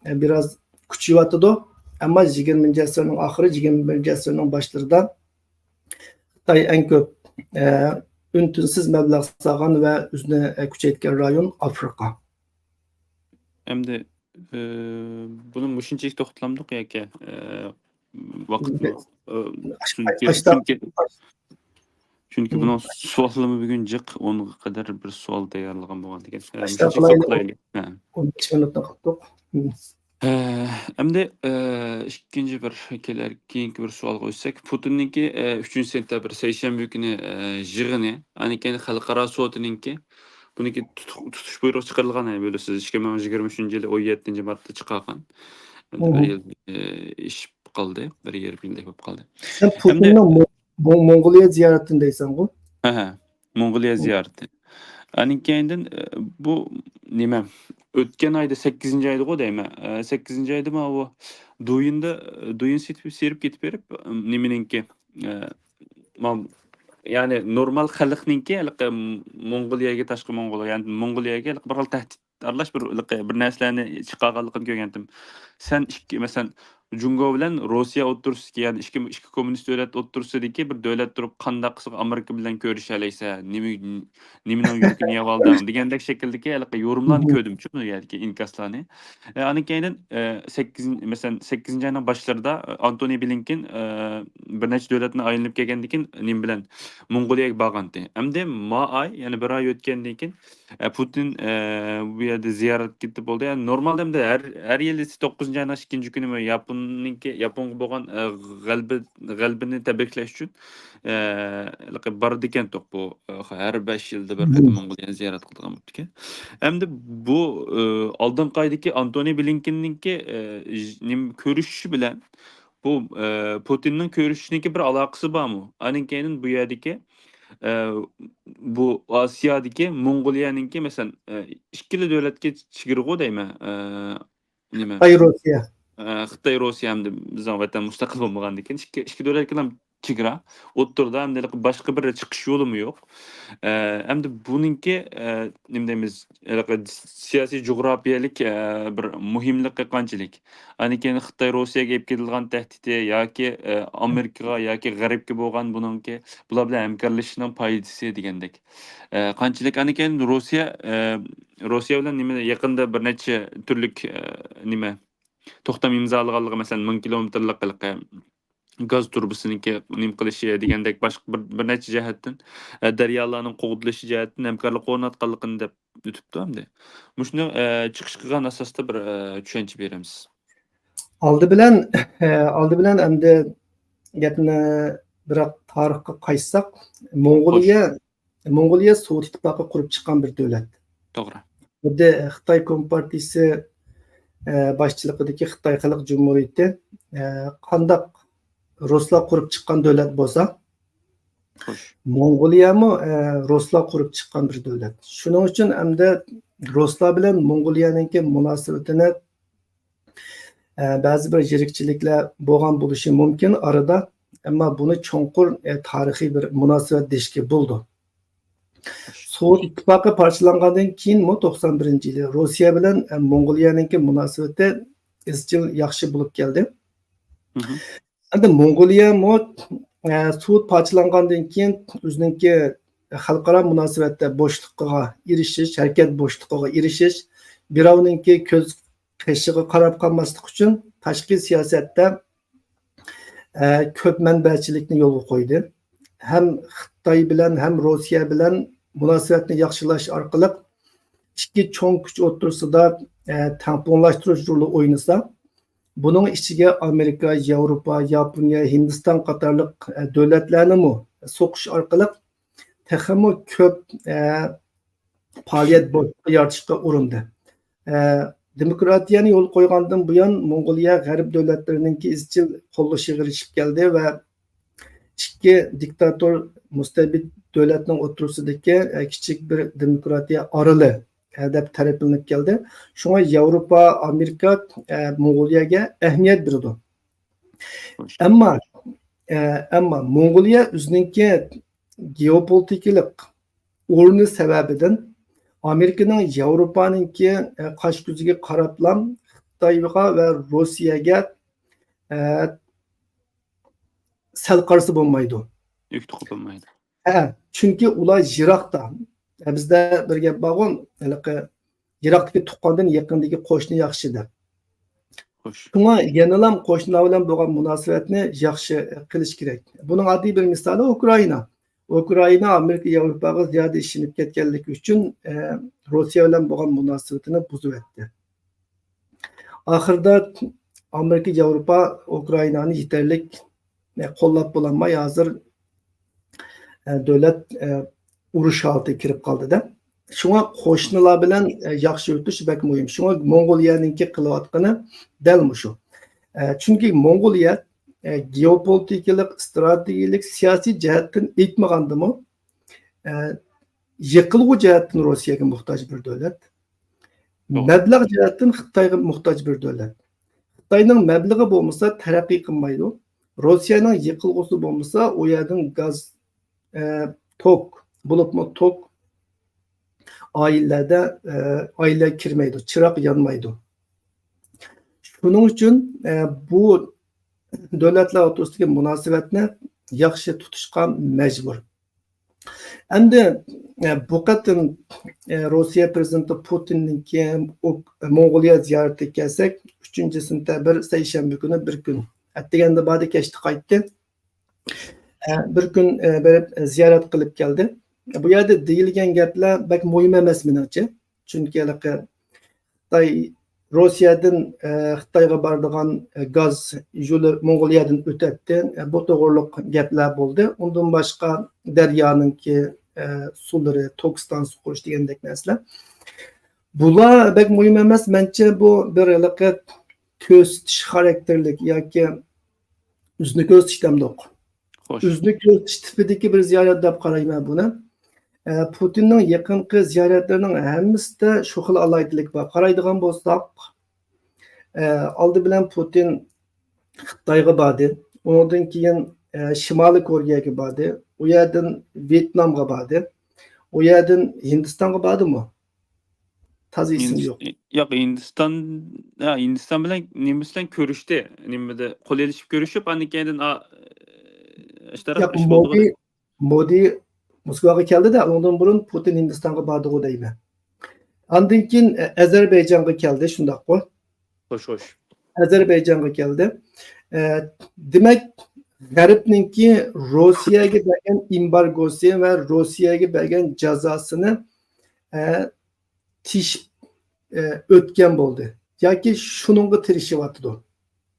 ئە، بىراز كۈچىيىۋاتىدۇ. ئەمما يىگىرمىنچى ئەسىرنىڭ ئاخىرى، يىگىرمە بىرىنچى ئەسىرنىڭ باشلىرىدا خىتاي ئەڭ كۆپ، ئە، ئۈن-تىنسىز مەبلەغ سالغان ۋە ئۆزىنى، ئە، كۈچەيتكەن رايون ئافرىقا. ئەمدى، ئە، بۇنى مۇشۇنچىلىك توختىتامدۇق ياكى، ئە، ۋاقىتمۇ، ئە، ئاشتا، چۈنكى، ئاشتا، چۈنكى، چۈنكى مم. بۇنىڭ سوئاللىرىمۇ بۈگۈن جىق، ئونغا قەدەر بىر سوئال تەييارلىغان بولغان ئىكەن. ئە، ئاشتا مۇشۇنچىلىك قىلايلى. توختىتايلى. ھە. ئون بەش مىنۇتتىن قالدۇق. مم. ئە، ئەمدى، ئە، ئىككىنچى بىر كېلەر، كېيىنكى بىر سوئالغا ئۆتسەك، پۇتىننىڭكى، ئە، ئۈچىنچى سېنتەبىر، سەيشەنبە كۈنى، ئە، يىغىنى، ئاندىن كېيىن خەلقئارا سوتىنىڭكى، بۇنىڭكى تۇتۇق-، تۇتۇش بۇيرۇقى چىقىرىلغان، يەنى بىلىسىز، ئىككى مىڭ يىگىرمە ئۈچىنچى يىلى ئون يەتتىنچى مارتتا چىقارغان. ئەمدى بىر مم. يىل، ئە، ئېشىپ قالدى، بىر يېرىم يىلدەك بولۇپ قالدى. سەن ئەمدى پۇتىننىڭ مو-، مو-، موڭغۇلىيە زىيارىتىنى دەيسەنغۇ؟ ھە، ھە. موڭغۇلىيە مم. زىيارىتى. ئاندىن كېيىندىن، ئە، بۇ نېمە؟ ئۆتكەن ئايدا، سەككىزىنچى ئايدىغۇ دەيمەن. ئە، سەككىزىنچى ئايدىمۇ ئۇ دۇيىندا، دۇيىن سېتىپ، سېرىپ كېتىپ بېرىپ، نېمىنىڭكى، ئە، ما-، يەنى نورمال خەلقنىڭكى ھېلىقى موڭغۇلىيەگە، تاشقى موڭغۇلىيە، يەنى موڭغۇلىيەگە ھېلىقى بىر خىل تەھدىت ئارىلاش بىر، ھېلىقى بىر نەرسىلەرنى چىقارغانلىقىنى كۆرگەنتىم. سەن ئىككى، مەسىلەن، جۇڭگو بىلەن روسىيە ئوتتۇرىسىدىكى، يەنى ئىككى، ئىككى كوممۇنىست دۆلەت ئوتتۇرىسىدىكى بىر دۆلەت تۇرۇپ، قانداق قىلسا ئامېرىكا بىلەن كۆرۈشەلەيسەن، نېمە، نېمىنىڭ يۈكىنى يەۋالدىڭ دېگەندەك شەكىلدىكى ھېلىقى يورۇملارنى مم. كۆردۈمچۇ، بۇ يەردىكى ئىنكاسلارنى. ئە، ئاندىن كېيىن، ئە، سەككىزىنچى، مەسىلەن، سەككىزىنچى ئاينىڭ باشلىرىدا، ئە، ئانتونى بلىنكېن، ئە، بىر نەچچە دۆلەتنى ئايلىنىپ كەلگەندىن كېيىن، نېمە بىلەن، موڭغۇلىيەگە بارغانتى. ئەمدى ما ئاي، يەنى بىر ئاي ئۆتكەندىن كېيىن، ئە، پۇتىن، ئە، بۇ يەردە زىيارەتكە كېتىپ بولدى. يەنى نورمالدا ئەمدى ھەر، ھەر يىلى توققۇزىنچى ئاينىڭ ئىككىنچى كۈنى ياپوننىڭكى، ياپونغا بولغان، ئە، غەلىبە، غەلىبىنى تەبرىكلەش ئۈچۈن، ئە، ھېلىقى بارىدىكەنتۇق بۇ، ئە، ھەر بەش يىلدا بىر قېتىم مم. موڭغۇلىيەنى زىيارەت قىلىدىغان بوپتىكەن. ئەمدى بۇ، ئە، ئالدىنقى ئايدىكى ئانتونى بلىنكېننىڭكى، ئە، ژ-، نېمە، كۆرۈشۈشى بىلەن بۇ، ئە، پۇتىننىڭ كۆرۈشۈشىنىڭكى بىر ئالاقىسى بارمۇ؟ ئاندىن كېيىن بۇ يەردىكى، ئە، بۇ ئاسىيادىكى موڭغۇلىيەنىڭكى، مەسىلەن، ئە، ئىككىلا دۆلەتكە چېگرىغۇ دەيمەن، ئە، نېمە؟ خىتاي، روسىيە. ئە، خىتاي، روسىيە ھەمدە بىزنىڭ ۋەتەن مۇستەقىل بولمىغاندىن كېيىن ئىككى، ئىككى دۆلەتكىلا چېگرا ئوتتۇرىدا، ھەمدە باشقا بىر چىقىش يولىمۇ يوق. ئە، ئەمدى بۇنىڭكى، ئە، نېمە دەيمىز، ھېلىقى سىياسىي جۇغراپىيەلىك، ئە، بىر مۇھىملىقى قانچىلىك؟ ئاندىن كېيىن خىتاي روسىيەگە ئېلىپ كېلىدىغان تەھدىتى ياكى، ئە، ئامېرىكىغا ياكى غەربكە بولغان بۇنىڭكى بۇلار بىلەن ھەمكارلىشىشنىڭ پايدىسى دېگەندەك. ئە، قانچىلىك؟ ئاندىن كېيىن روسىيە، ئە، روسىيە بىلەن نېمە، يېقىندا بىر نەچچە تۈرلۈك، ئە، نېمە، توختام ئىمزالىغانلىقى، مەسىلەن، مىڭ كىلومېتىرلىق ھېلىقى گاز تۇرۇبىسىنىڭكى نېمە قىلىشى دېگەندەك باشقا بىر، بىر نەچچە جەھەتتىن، ئە، دەريالارنىڭ قوغدىلىشى جەھەتتىن ھەمكارلىق ئورناتقانلىقىنى دەپ ئۆتۈپتۇ ئەمدى. مۇشۇنىڭ، ئە، چىقىش قىلغان ئاساستا بىر، ئە، چۈشەنچە بېرەمسىز. ئالدى بىلەن، ئالدى بىلەن ئەمدى گەپنى بىراق تارىخقا قايتساق، موڭغۇلىيە، خوش. موڭغۇلىيە سوۋېت ئىتتىپاقى قۇرۇپ چىققان بىر دۆلەت. توغرا. خۇددى خىتاي كومپارتىيىسى، ئە، باشچىلىقىدىكى خىتاي خەلق جۇمھۇرىيىتى، ئە، قانداق رۇسلار قۇرۇپ چىققان دۆلەت بولسا، خوش. موڭغۇلىيەمۇ، ئە، رۇسلار قۇرۇپ چىققان بىر دۆلەت. شۇنىڭ ئۈچۈن ئەمدى رۇسلار بىلەن موڭغۇلىيەنىڭكى مۇناسىۋىتىنى، ئە، بەزى بىر يىرىكچىلىكلەر بولغان بولۇشى مۇمكىن ئارىدا، ئەمما بۇنى چوڭقۇر، ئە، تارىخىي بىر مۇناسىۋەت دېيىشكە بولىدۇ. سوۋېت ئىتتىپاقى پارچىلانغاندىن كېيىنمۇ توقسان بىرىنچى يىلى روسىيە بىلەن، ئە، موڭغۇلىيەنىڭكى مۇناسىۋىتى ئىزچىل ياخشى بولۇپ كەلدى. مهم. ئەمدى موڭغۇلىيەمۇ، ئە، سوۋېت پارچىلانغاندىن كېيىن ئۆزىنىڭكى خەلقئارا مۇناسىۋەتتە بوشلۇقىغا ئېرىشىش، ھەرىكەت بوشلۇقىغا ئېرىشىش، بىراۋنىڭكى كۆز قېشىغا قاراپ قالماسلىق ئۈچۈن تاشقى سىياسەتتە، ئە، كۆپ مەنبەچىلىكنى يولغا قويدى. ھەم خىتاي بىلەن، ھەم روسىيە بىلەن مۇناسىۋەتنى ياخشىلاش ئارقىلىق ئىككى چوڭ كۈچ ئوتتۇرىسىدا، ئە، تەڭپۇڭلاشتۇرۇش رولى ئوينىسا، بۇنىڭ ئىچىگە ئامېرىكا، ياۋروپا، ياپونىيە، ھىندىستان قاتارلىق، ئە، دۆلەتلەرنىمۇ سوقۇش ئارقىلىق تېخىمۇ كۆپ، ئە، پائالىيەت بوشلۇقى يارىتىشقا ئۇرۇندى. ئە، دېموكراتىيەنى يولغا قويغاندىن بۇيان، موڭغۇلىيە غەرب دۆلەتلىرىنىڭكى ئىزچىل قوللىشىغا ئېرىشىپ كەلدى ۋە ئىككى دىكتاتور مۇستەبىت دۆلەتنىڭ ئوتتۇرىسىدىكى، ئە، كىچىك بىر دېموكراتىيە ئارىلى، ئە، دەپ تەرىپلىنىپ كەلدى. شۇڭا ياۋروپا، ئامېرىكا، ئە، موڭغۇلىيەگە ئەھمىيەت بېرىدۇ. ئەمما، ئە، ئەمما موڭغۇلىيە ئۆزىنىڭكى گېئوپولىتىكىلىق ئورنى سەۋەبىدىن ئامېرىكىنىڭ ياۋروپانىڭكى، ئە، قاش كۆزىگە قاراپلا خىتايغا ۋە روسىيەگە، ئە، سەل قارىسا بولمايدۇ. يۈك تۇغۇپ بولمايدۇ. ھە، چۈنكى ئۇلار يىراقتا. بىزدە بىر گەپ بارغۇ، ھېلىقى يىراقتىكى تۇغقاندىن يېقىندىكى قوشنا ياخشى دەپ. شۇڭا يەنىلا قوشنىلار بىلەن بولغان مۇناسىۋەتنى ياخشى قىلىش كېرەك. بۇنىڭ ئاددىي بىر مىسالى ئۇكرائىنا. ئۇكرائىنا ئامېرىكا ياۋروپاغا زىيادە ئىشىنىپ كەتكەنلىكى ئۈچۈن، ئە، روسىيە بىلەن بولغان مۇناسىۋىتىنى بۇزۇۋەتتى. ئاخىرىدا ئامېرىكا، ياۋروپا ئۇكرائىنانى يېتەرلىك، ئە، قوللاپ بولالماي، ھازىر، ئە، دۆلەت، ئە، ئۇرۇش ھالىتىگە كىرىپ قالدىدە. شۇڭا قوشنىلار بىلەن، ئە، ياخشى ئۆتۈش بەك مۇھىم. شۇڭا موڭغۇلىيەنىڭكى قىلىۋاتقىنى دەل مۇشۇ. ئە، چۈنكى موڭغۇلىيە، ئە، گېئوپولىتىكىلىق، ئىستراتېگىيەلىك، سىياسىي جەھەتتىن ئېيتمىغاندىمۇ، ئە، يېقىلغۇ جەھەتتىن روسىيەگە موھتاج بىر دۆلەت. مەبلەغ جەھەتتىن خىتايغا موھتاج بىر دۆلەت. خىتاينىڭ مەبلىغى بولمىسا تەرەققىي قىلمايدۇ. روسىيەنىڭ يېقىلغۇسى بولمىسا ئۇ يەردىن گاز، ئە، توك، بولۇپمۇ توك ئائىلىلەردە، ئە، ئائىلىلەرگە كىرمەيدۇ، چىراغ يانمايدۇ. شۇنىڭ ئۈچۈن، ئە، بۇ دۆلەتلەر ئوتتۇرىسىدىكى مۇناسىۋەتنى ياخشى تۇتۇشقا مەجبۇر. ئەمدى، ئە، بۇ قېتىم، ئە، روسىيە پىرېزىدېنتى پۇتىننىڭكى ئۇ-، موڭغۇلىيە زىيارىتىگە كەلسەك، ئۈچىنچى سېنتەبىر سەيشەنبە كۈنى بىر كۈن. ئەتىگەندە باردى، كەچتە قايتتى. ئە، بىر كۈن، ئە، بېرىپ زىيارەت قىلىپ كەلدى. بۇ يەردە دېيىلگەن گەپلەر بەك مۇھىم ئەمەس مېنىڭچە. چۈنكى ھېلىقى خىتاي، روسىيەدىن، ئە، خىتايغا بارىدىغان، ئە، گاز يولى موڭغۇلىيەدىن ئۆتەتتى. ئە، بۇ توغرۇلۇق گەپلەر بولدى. ئۇندىن باشقا دەريانىڭكى، ئە، سۇلىرى، توك ئىستانسىسى قۇرۇش دېگەندەك نەرسىلەر. بۇلار بەك مۇھىم ئەمەس. مەنچە بۇ بىر ھېلىقى كۆرسىتىش خاراكتېرلىك ياكى ئۆزىنى كۆرسىتىش دەمدۇق. خوش. ئۆزىنى كۆرسىتىش تىپىدىكى بىر زىيارەت دەپ قارايمەن بۇنى. ئە، پۇتىننىڭ يېقىنقى زىيارەتلىرىنىڭ ھەممىسىدە شۇ خىل ئالاھىدىلىك بار. قارايدىغان بولساق، ئە، ئالدى بىلەن پۇتىن خىتايغا باردى. ئۇنىڭدىن كېيىن، ئە، شىمالىي كورېيەگە باردى. ئۇ يەردىن ۋيېتنامغا باردى. ئۇ يەردىن ھىندىستانغا باردىمۇ؟ تازا ئېسىمدە يوق. ياق، ھىندىستان، ھە، ھىندىستان بىلەن نېمىسى بىلەن كۆرۈشتى. نېمىدە قول ئېلىشىپ كۆرۈشۈپ، ئاندىن كېيىن، ئا، ئىشتراك ياق، ئىش بولدىغۇ مودى، دەپ. مودى موسكۋاغا كەلدى-دە، ئۇنىڭدىن بۇرۇن پۇتىن ھىندىستانغا باردىغۇ دەيمەن. ئاندىن كېيىن، ئە، ئەزەربەيجانغا كەلدى، شۇنداققۇ؟ خوش، خوش. ئەزەربەيجانغا كەلدى. ئە، دېمەك، غەربنىڭكى روسىيەگە بەرگەن ئېمبارگوسى ۋە روسىيەگە بەرگەن جازاسىنى، ئە، تېشىپ، ئە، ئۆتكەن بولدى. ياكى شۇنىڭغا تىرىشىۋاتىدۇ.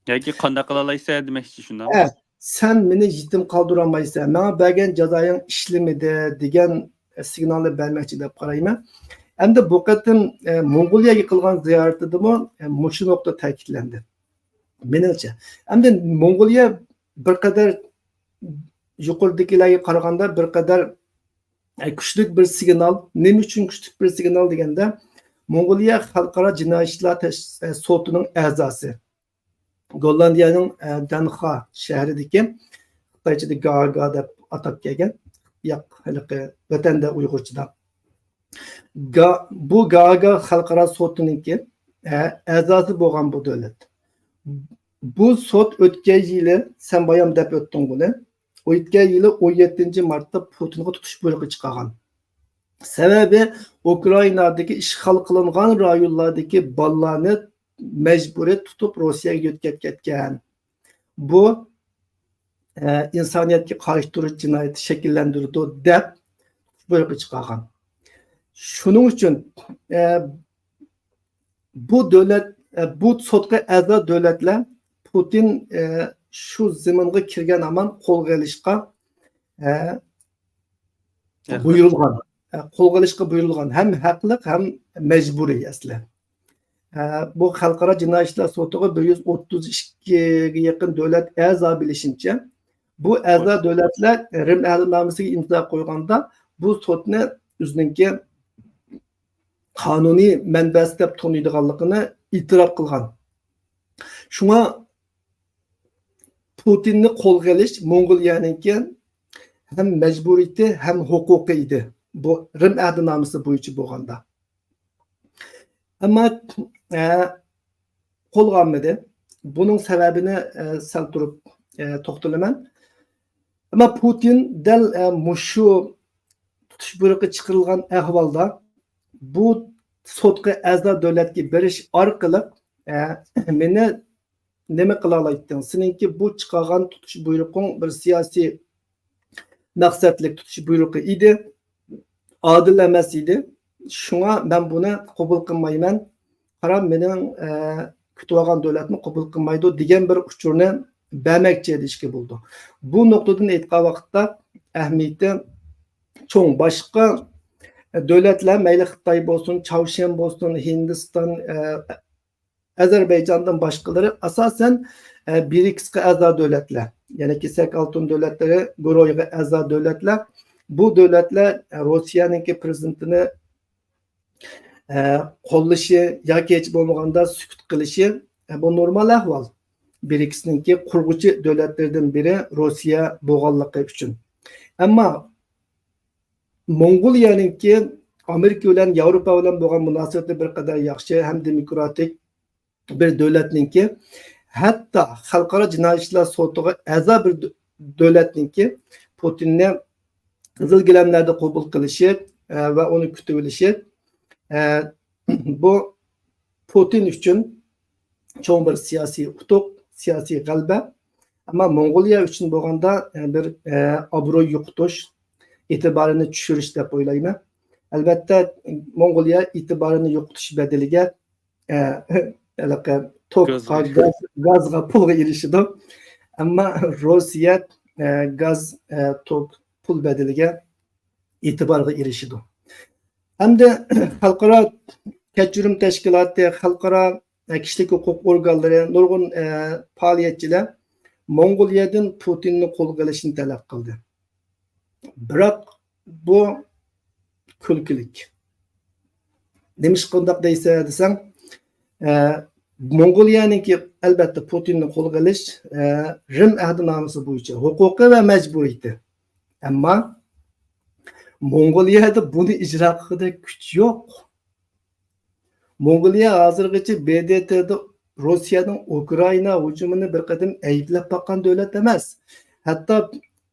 ياكى قانداق قىلالايسەن دېمەكچى، شۇنداقمۇ؟ ھە، سەن مېنى يېتىم قالدۇرالمايسەن، ماڭا بەرگەن جازايىڭ ئىشلىمىدى دېگەن سىگنالنى بەرمەكچى دەپ قارايمەن. ئەمدى بۇ قېتىم، ئە، موڭغۇلىيەگە قىلغان زىيارىتىدىمۇ، ئە، مۇشۇ نۇقتا تەكىتلەندى. مېنىڭچە. ئەمدى موڭغۇلىيە بىر قەدەر يۇقىرىدىكىلەرگە قارىغاندا بىر قەدەر، ئە، كۈچلۈك بىر سىگنال. نېمە ئۈچۈن كۈچلۈك بىر سىگنال دېگەندە، موڭغۇلىيە خەلقئارا جىنايى ئىشلار تەش-، ئە، سوتىنىڭ ئەزاسى. گوللاندىيەنىڭ، ئە، دەنخا شەھىرىدىكى، خىتايچىدا گاگا دەپ ئاتاپ كەلگەن. ياق، ھېلىقى ۋەتەندە ئۇيغۇرچىدا. گا-، بۇ گاگا خەلقئارا سوتىنىڭكى، ئە، ئەزاسى بولغان بۇ دۆلەت. بۇ سوت ئۆتكەن يىلى، سەن بايام دەپ ئۆتتۈڭ بۇنى، ئۆتكەن يىلى ئون يەتتىنچى مارتتا پۇتىنغا تۇتۇش بۇيرۇقى چىقارغان. سەۋەبى، ئۇكرائىنادىكى ئىشغال قىلىنغان رايونلاردىكى بالىلارنى مەجبۇرىي تۇتۇپ روسىيەگە يۆتكەپ كەتكەن. بۇ، ئە، ئىنسانىيەتكە قارشى تۇرۇش جىنايىتى شەكىللەندۈرىدۇ دەپ بۇيرۇقى چىقارغان. شۇنىڭ ئۈچۈن، ئە، بۇ دۆلەت ئە، بۇ سوتقا ئەزا دۆلەتلەر پۇتىن، ئە، شۇ زېمىنغا كىرگەن ھامان قولغا ئېلىشقا، ئە، بۇيرۇلغان. ئە، قولغا ئېلىشقا بۇيرۇلغان. ھەم ھەقلىق، ھەم مەجبۇرىي ئەسلى. ئە، بۇ خەلقئارا جىنايى ئىشلار سوتىغا بىر يۈز ئوتتۇز ئىككىگە يېقىن دۆلەت ئەزا بىلىشىمچە، بۇ ئەزا دۆلەتلەر رىم ئەھدىنامىسىگە ئىمزا قويغاندا، بۇ سوتنى ئۆزىنىڭكى قانۇنىي مەنبەسى دەپ تونۇيدىغانلىقىنى ئېتىراپ قىلغان. شۇڭا پۇتىننى قولغا ئېلىش موڭغۇلىيەنىڭكى ھەم مەجبۇرىيىتى، ھەم ھوقۇقى ئىدى، بۇ رىم ئەھدىنامىسى بويىچە بولغاندا. ئەمما، ئە، قولغا ئالمىدى. بۇنىڭ سەۋەبىنى، ئە، سەل تۇرۇپ، ئە، توختىلىمەن. ئەمما پۇتىن دەل، ئە، مۇشۇ تۇتۇش بۇيرۇقى چىقىرىلغان ئەھۋالدا بۇ سوتقا ئەزا دۆلەتكە بېرىش ئارقىلىق، ئە، مېنى نېمە قىلالايتتىڭ؟ سېنىڭكى بۇ چىقارغان تۇتۇش بۇيرۇقۇڭ بىر سىياسىي مەقسەتلىك تۇتۇش بۇيرۇقى ئىدى. ئادىل ئەمەس ئىدى. شۇڭا مەن بۇنى قوبۇل قىلمايمەن. قارا، مېنىڭ، ئە، كۈتۈۋالغان دۆلەتمۇ قوبۇل قىلمايدۇ دېگەن بىر ئۇچۇرنى بەرمەكچى دېيىشكە بولىدۇ. بۇ نۇقتىدىن ئېيتقان ۋاقىتتا ئەھمىيىتى چوڭ. باشقا دۆلەتلەر، مەيلى خىتاي بولسۇن، چاۋشيەن بولسۇن، ھىندىستان، ئە، ئەزەربەيجاندىن باشقىلىرى ئاساسەن، ئە، برىكسقا ئەزا دۆلەتلەر، يەنى كېسەك ئالتۇن دۆلەتلىرى گۇرۇھىغا ئەزا دۆلەتلەر. بۇ دۆلەتلەر، ئە، روسىيەنىڭكى پىرېزىدېنتىنى، ئە، قوللىشى ياكى ھېچ بولمىغاندا سۈكۈت قىلىشى، ئە، بۇ نورمال ئەھۋال. برىكسنىڭكى قۇرغۇچى دۆلەتلىرىدىن بىرى روسىيە بولغانلىقى ئۈچۈن. ئەمما موڭغۇلىيەنىڭكى ئامېرىكا بىلەن، ياۋروپا بىلەن بولغان مۇناسىۋىتى بىر قەدەر ياخشى ھەم دېموكراتىك بىر دۆلەتنىڭكى، ھەتتا خەلقئارا جىنايى ئىشلار سوتىغا ئەزا بىر دۆ-، دۆلەتنىڭكى پۇتىننى قىزىل گىلەملەردە قوبۇل قىلىشى، ئە، ۋە ئۇنى كۈتۈۋېلىشى، ئە، بۇ پۇتىن ئۈچۈن چوڭ بىر سىياسىي ئۇتۇق، سىياسىي غەلىبە. ئەمما موڭغۇلىيە ئۈچۈن بولغاندا، ئە، بىر، ئە، ئابرۇي يوقىتىش، ئېتىبارىنى چۈشۈرۈش دەپ ئويلايمەن. ئەلۋەتتە، موڭغۇلىيە ئېتىبارىنى يوقىتىش بەدىلىگە، ئە، ھېلىقى توكقا، گازغا. گاز، گازغا، پۇلغا ئېرىشىدۇ. ئەمما روسىيە، ئە، گاز، ئە، توك، پۇل بەدىلىگە ئېتىبارغا ئېرىشىدۇ. ھەمدە خەلقئارا كەچۈرۈم تەشكىلاتى، خەلقئارا، ئە، كىشىلىك ھوقۇق ئورگانلىرى، نۇرغۇن، ئە، پائالىيەتچىلەر موڭغۇلىيەدىن پۇتىننى قولغا ئېلىشنى تەلەپ قىلدى. بىراق بۇ كۈلكىلىك. نېمىشقا ئۇنداق دەيسەن دېسەڭ، ئە، موڭغۇلىيەنىڭكى، ئەلۋەتتە، پۇتىننى قولغا ئېلىش، ئە، رىم ئەھدىنامىسى بويىچە ھوقۇقى ۋە مەجبۇرىيىتى. ئەمما موڭغۇلىيەدە بۇنى ئىجرا قىلغۇدەك كۈچ يوق. موڭغۇلىيە ھازىرغىچە ب د ت دا روسىيەنىڭ ئۇكرائىنا ھۇجۇمىنى بىر قېتىم ئەيىبلەپ باققان دۆلەت ئەمەس. ھەتتا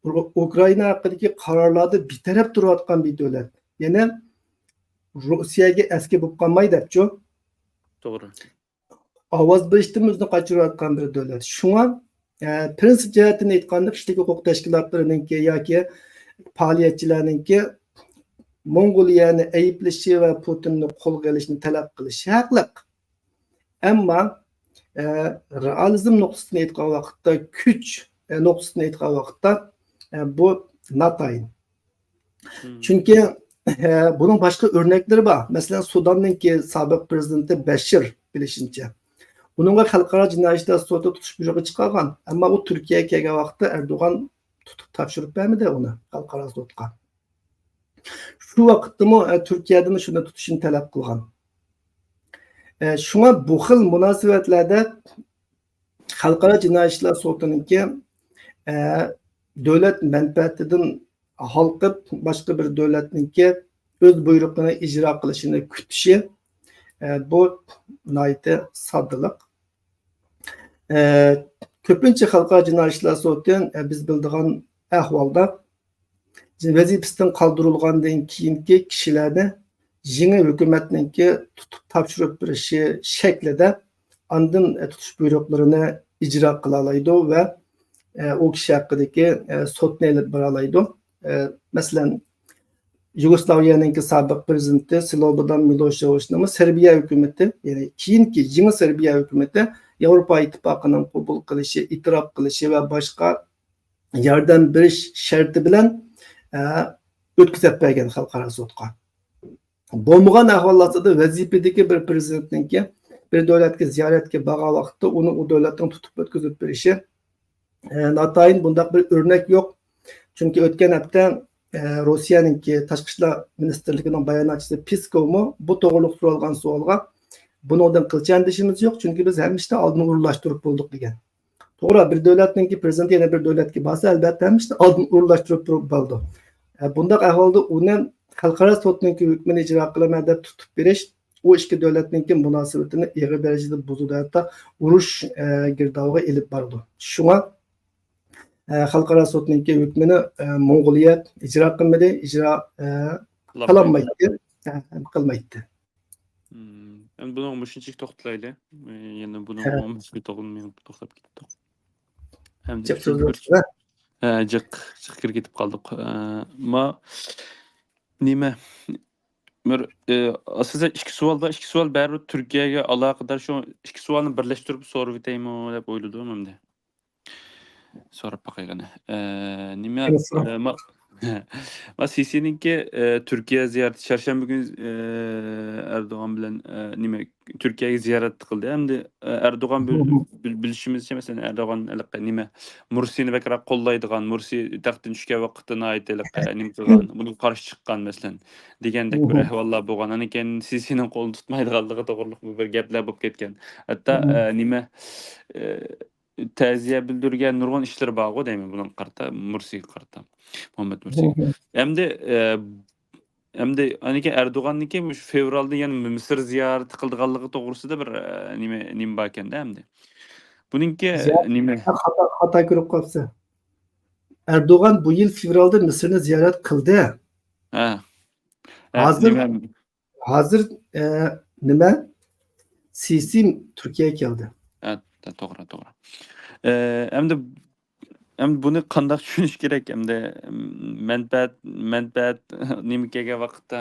ئۇ-، ئۇكرائىنا ھەققىدىكى قارارلاردا بىتەرەپ تۇرۇۋاتقان بىر دۆلەت. يەنى روسىيەگە ئەسكى بولۇپ قالماي دەپچۇ. توغرا. ئاۋاز بېرىشتىنمۇ ئۆزىنى قاچۇرۇۋاتقان بىر دۆلەت. شۇڭا، ئە، پىرىنسىپ جەھەتتىن ئېيتقاندا، كىشىلىك ھوقۇق تەشكىلاتلىرىنىڭكى ياكى پائالىيەتچىلەرنىڭكى موڭغۇلىيەنى ئەيىبلىشى ۋە پۇتىننى قولغا ئېلىشنى تەلەپ قىلىشى ھەقلىق. ئەمما، ئە، رېئالىزم نۇقتىسىدىن ئېيتقان ۋاقىتتا، كۈچ، ئە، نۇقتىسىدىن ئېيتقان ۋاقىتتا، ئە، بۇ ناتايىن. مم. چۈنكى، ئە، بۇنىڭ باشقا ئۆرنەكلىرى بار. مەسىلەن، سۇداننىڭكى سابىق پىرېزىدېنتى بەشىر، بىلىشىمچە، ئۇنىڭغا خەلقئارا جىنايى ئىشلار سوتى تۇتۇش بۇيرۇقى چىقارغان. ئەمما ئۇ تۈركىيەگە كەلگەن ۋاقىتتا ئەردوغان تۇتۇپ تاپشۇرۇپ بەرمىدى ئۇنى خەلقئارا سوتقا. شۇ ۋاقىتتىمۇ، ئە، تۈركىيەدىن شۇنى تۇتۇشنى تەلەپ قىلغان. ئە، شۇڭا بۇ خىل مۇناسىۋەتلەردە خەلقئارا جىنايى ئىشلار سوتىنىڭكى، ئە، دۆلەت مەنپەئەتىدىن ھالقىپ، باشقا بىر دۆلەتنىڭكى ئۆز بۇيرۇقىنى ئىجرا قىلىشىنى كۈتۈشى، ئە، بۇ ناھايىتى ساددىلىق. ئە، كۆپىنچە خەلقئارا جىنايى ئىشلار سوتى، ئە، بىز بىلىدىغان ئەھۋالدا ۋەزىپىسىدىن قالدۇرۇلغاندىن كېيىنكى كىشىلەرنى يېڭى ھۆكۈمەتنىڭكى تۇتۇپ تاپشۇرۇپ بېرىشى شەكلىدە ئاندىن تۇتۇش بۇيرۇقلىرىنى ئىجرا قىلالايدۇ ۋە، ئە، ئۇ كىشى ھەققىدىكى، ئە، سوتنى ئېلىپ بارالايدۇ. ئە، مەسىلەن، يۇگوسلاۋىيەنىڭكى سابىق پرېزىدېنتى سلوبودان مىلوشېۋىچنىڭمۇ سېربىيە ھۆكۈمىتى، يەنى كېيىنكى يېڭى سېربىيە ھۆكۈمىتى ياۋروپا ئىتتىپاقىنىڭ قوبۇل قىلىشى، ئېتىراپ قىلىشى ۋە باشقا ياردەم بېرىش شەرتى بىلەن، ئە، ئۆتكۈزۈپ بەرگەن خەلقئارا سوتقا. بولمىغان ئەھۋاللاردا ۋەزىپىدىكى بىر پرېزىدېنتنىڭكى بىر دۆلەتكە زىيارەتكە بارغان ۋاقىتتا ئۇنى ئۇ دۆلەتنىڭ تۇتۇپ ئۆتكۈزۈپ بېرىشى، ئە، ناتايىن بۇنداق بىر ئۆرنەك يوق. چۈنكى ئۆتكەن ھەپتە، ئە، روسىيەنىڭكى تاشقى ئىشلار مىنىستىرلىكىنىڭ باياناتچىسى پېسكوۋمۇ بۇ توغرىلىق سورالغان سوئالغا، بۇنىڭدىن قىلچە ئەندىشىمىز يوق، چۈنكى بىز ھەممە ئىشنى ئالدىن ئورۇنلاشتۇرۇپ بولدۇق، دېگەن. توغرا، بىر دۆلەتنىڭكى پرېزىدېنتى يەنە بىر دۆلەتكە بارسا، ئەلۋەتتە ھەممە ئىشنى ئالدىن ئورۇنلاشتۇرۇپ تۇرۇپ بولىدۇ. ئە، بۇنداق ئەھۋالدا ئۇنى خەلقئارا سوتنىڭكى ھۆكمىنى ئىجرا قىلىمەن دەپ تۇتۇپ بېرىش، ئۇ ئىككى دۆلەتنىڭكى مۇناسىۋىتىنى ئېغىر دەرىجىدە بۇزىدۇ، ھەتتا ئۇرۇش، ئە، گىردابىغا ئېلىپ بارىدۇ. شۇڭا، ئە، خەلقئارا سوتنىڭكى ھۆكمىنى، ئە، موڭغۇلىيە ئىجرا قىلمىدى، ئىجرا، ئە، قىلالمايدۇ. قىلالمايتتى. ئە، قىلمايتتى. مم. ئەمدى بۇنىڭغا مۇشۇنچىلىك توختىلايلى. ئى، يەنە بۇنىڭغا ھە. ئون بەش مىنۇت توختىماي توختاپ كېتىپتۇق. ئەمدى جىق چۈشۈندۈرۈش. سۆزلەپسىز-ھە؟ ھە، جىق، جىق كىرىپ كېتىپ قالدۇق. ئە، ما، نېمە؟ بىر، ئى، ئاساسەن ئىككى سوئال بار. ئىككى سوئال بەرىبىر تۈركىيەگە ئالاقىدار. شۇ ئىككى سوئالنى بىرلەشتۈرۈپ سوراۋېتەيمۇ دەپ ئويلىدىم ئەمدى. سوراپ باقاي قېنى. ئە، نېمە، ئە، ما-، ما سىسىنىڭكى، ئە، تۈركىيە زىيارىتى چارشەنبە كۈنى، ئە، ئەردوغان بىلەن، ئە، نېمە، تۈركىيەگە زىيارەت قىلدى. ئەمدى، ئە، ئەردوغان بىل-، بىل-، بىلىشىمىزچە، مەسىلەن، ئەردوغان ھېلىقى نېمە، مۇرسىنى بەكرەك قوللايدىغان، مۇرسى تەختتىن چۈشكەن ۋاقىتتا ناھايىتى ھېلىقى نېمە قىلغان، بۇنىڭغا قارشى چىققان، مەسىلەن، دېگەندەك بىر ئەھۋاللار بولغان. ئاندىن كېيىن سىسىنىڭ قولىنى تۇتمايدىغانلىقى توغرىلىق بىر گەپلەر بولۇپ كەتكەن. ھەتتا، ئە، نېمە، ئە، تەزىيە بىلدۈرگەن نۇرغۇن ئىشلىرى بارغۇ دەيمەن بۇنىڭغا قارىتا، مۇرسىگە قارىتا، مۇھەممەد مۇرسىگە. ئەمدى، ئە، ئەمدى ئاندىن كېيىن ئەردوغاننىڭكى مۇشۇ فېۋرالدا يەنە مىسىر زىيارىتى قىلىدىغانلىقى توغرىسىدا بىر، ئە، نېمە، نېمە باركەن-دە ئەمدى. بۇنىڭكى زىيارەت نېمە؟ خاتا، خاتا كۆرۈپ قاپسەن. ئەردوغان بۇ يىل فېۋرالدا مىسىرنى زىيارەت قىلدى. ھە. ھە، ھازىر نېمە؟ ھازىر، ئە، نېمە؟ سىسى تۈركىيەگە كەلدى. ھە، توغرا، توغرا. ئە، ئەمدى، ئەمدى بۇنى قانداق چۈشىنىش كېرەك؟ ئەمدى مەنپەئەت، مەنپەئەت نېمە كەلگەن ۋاقىتتا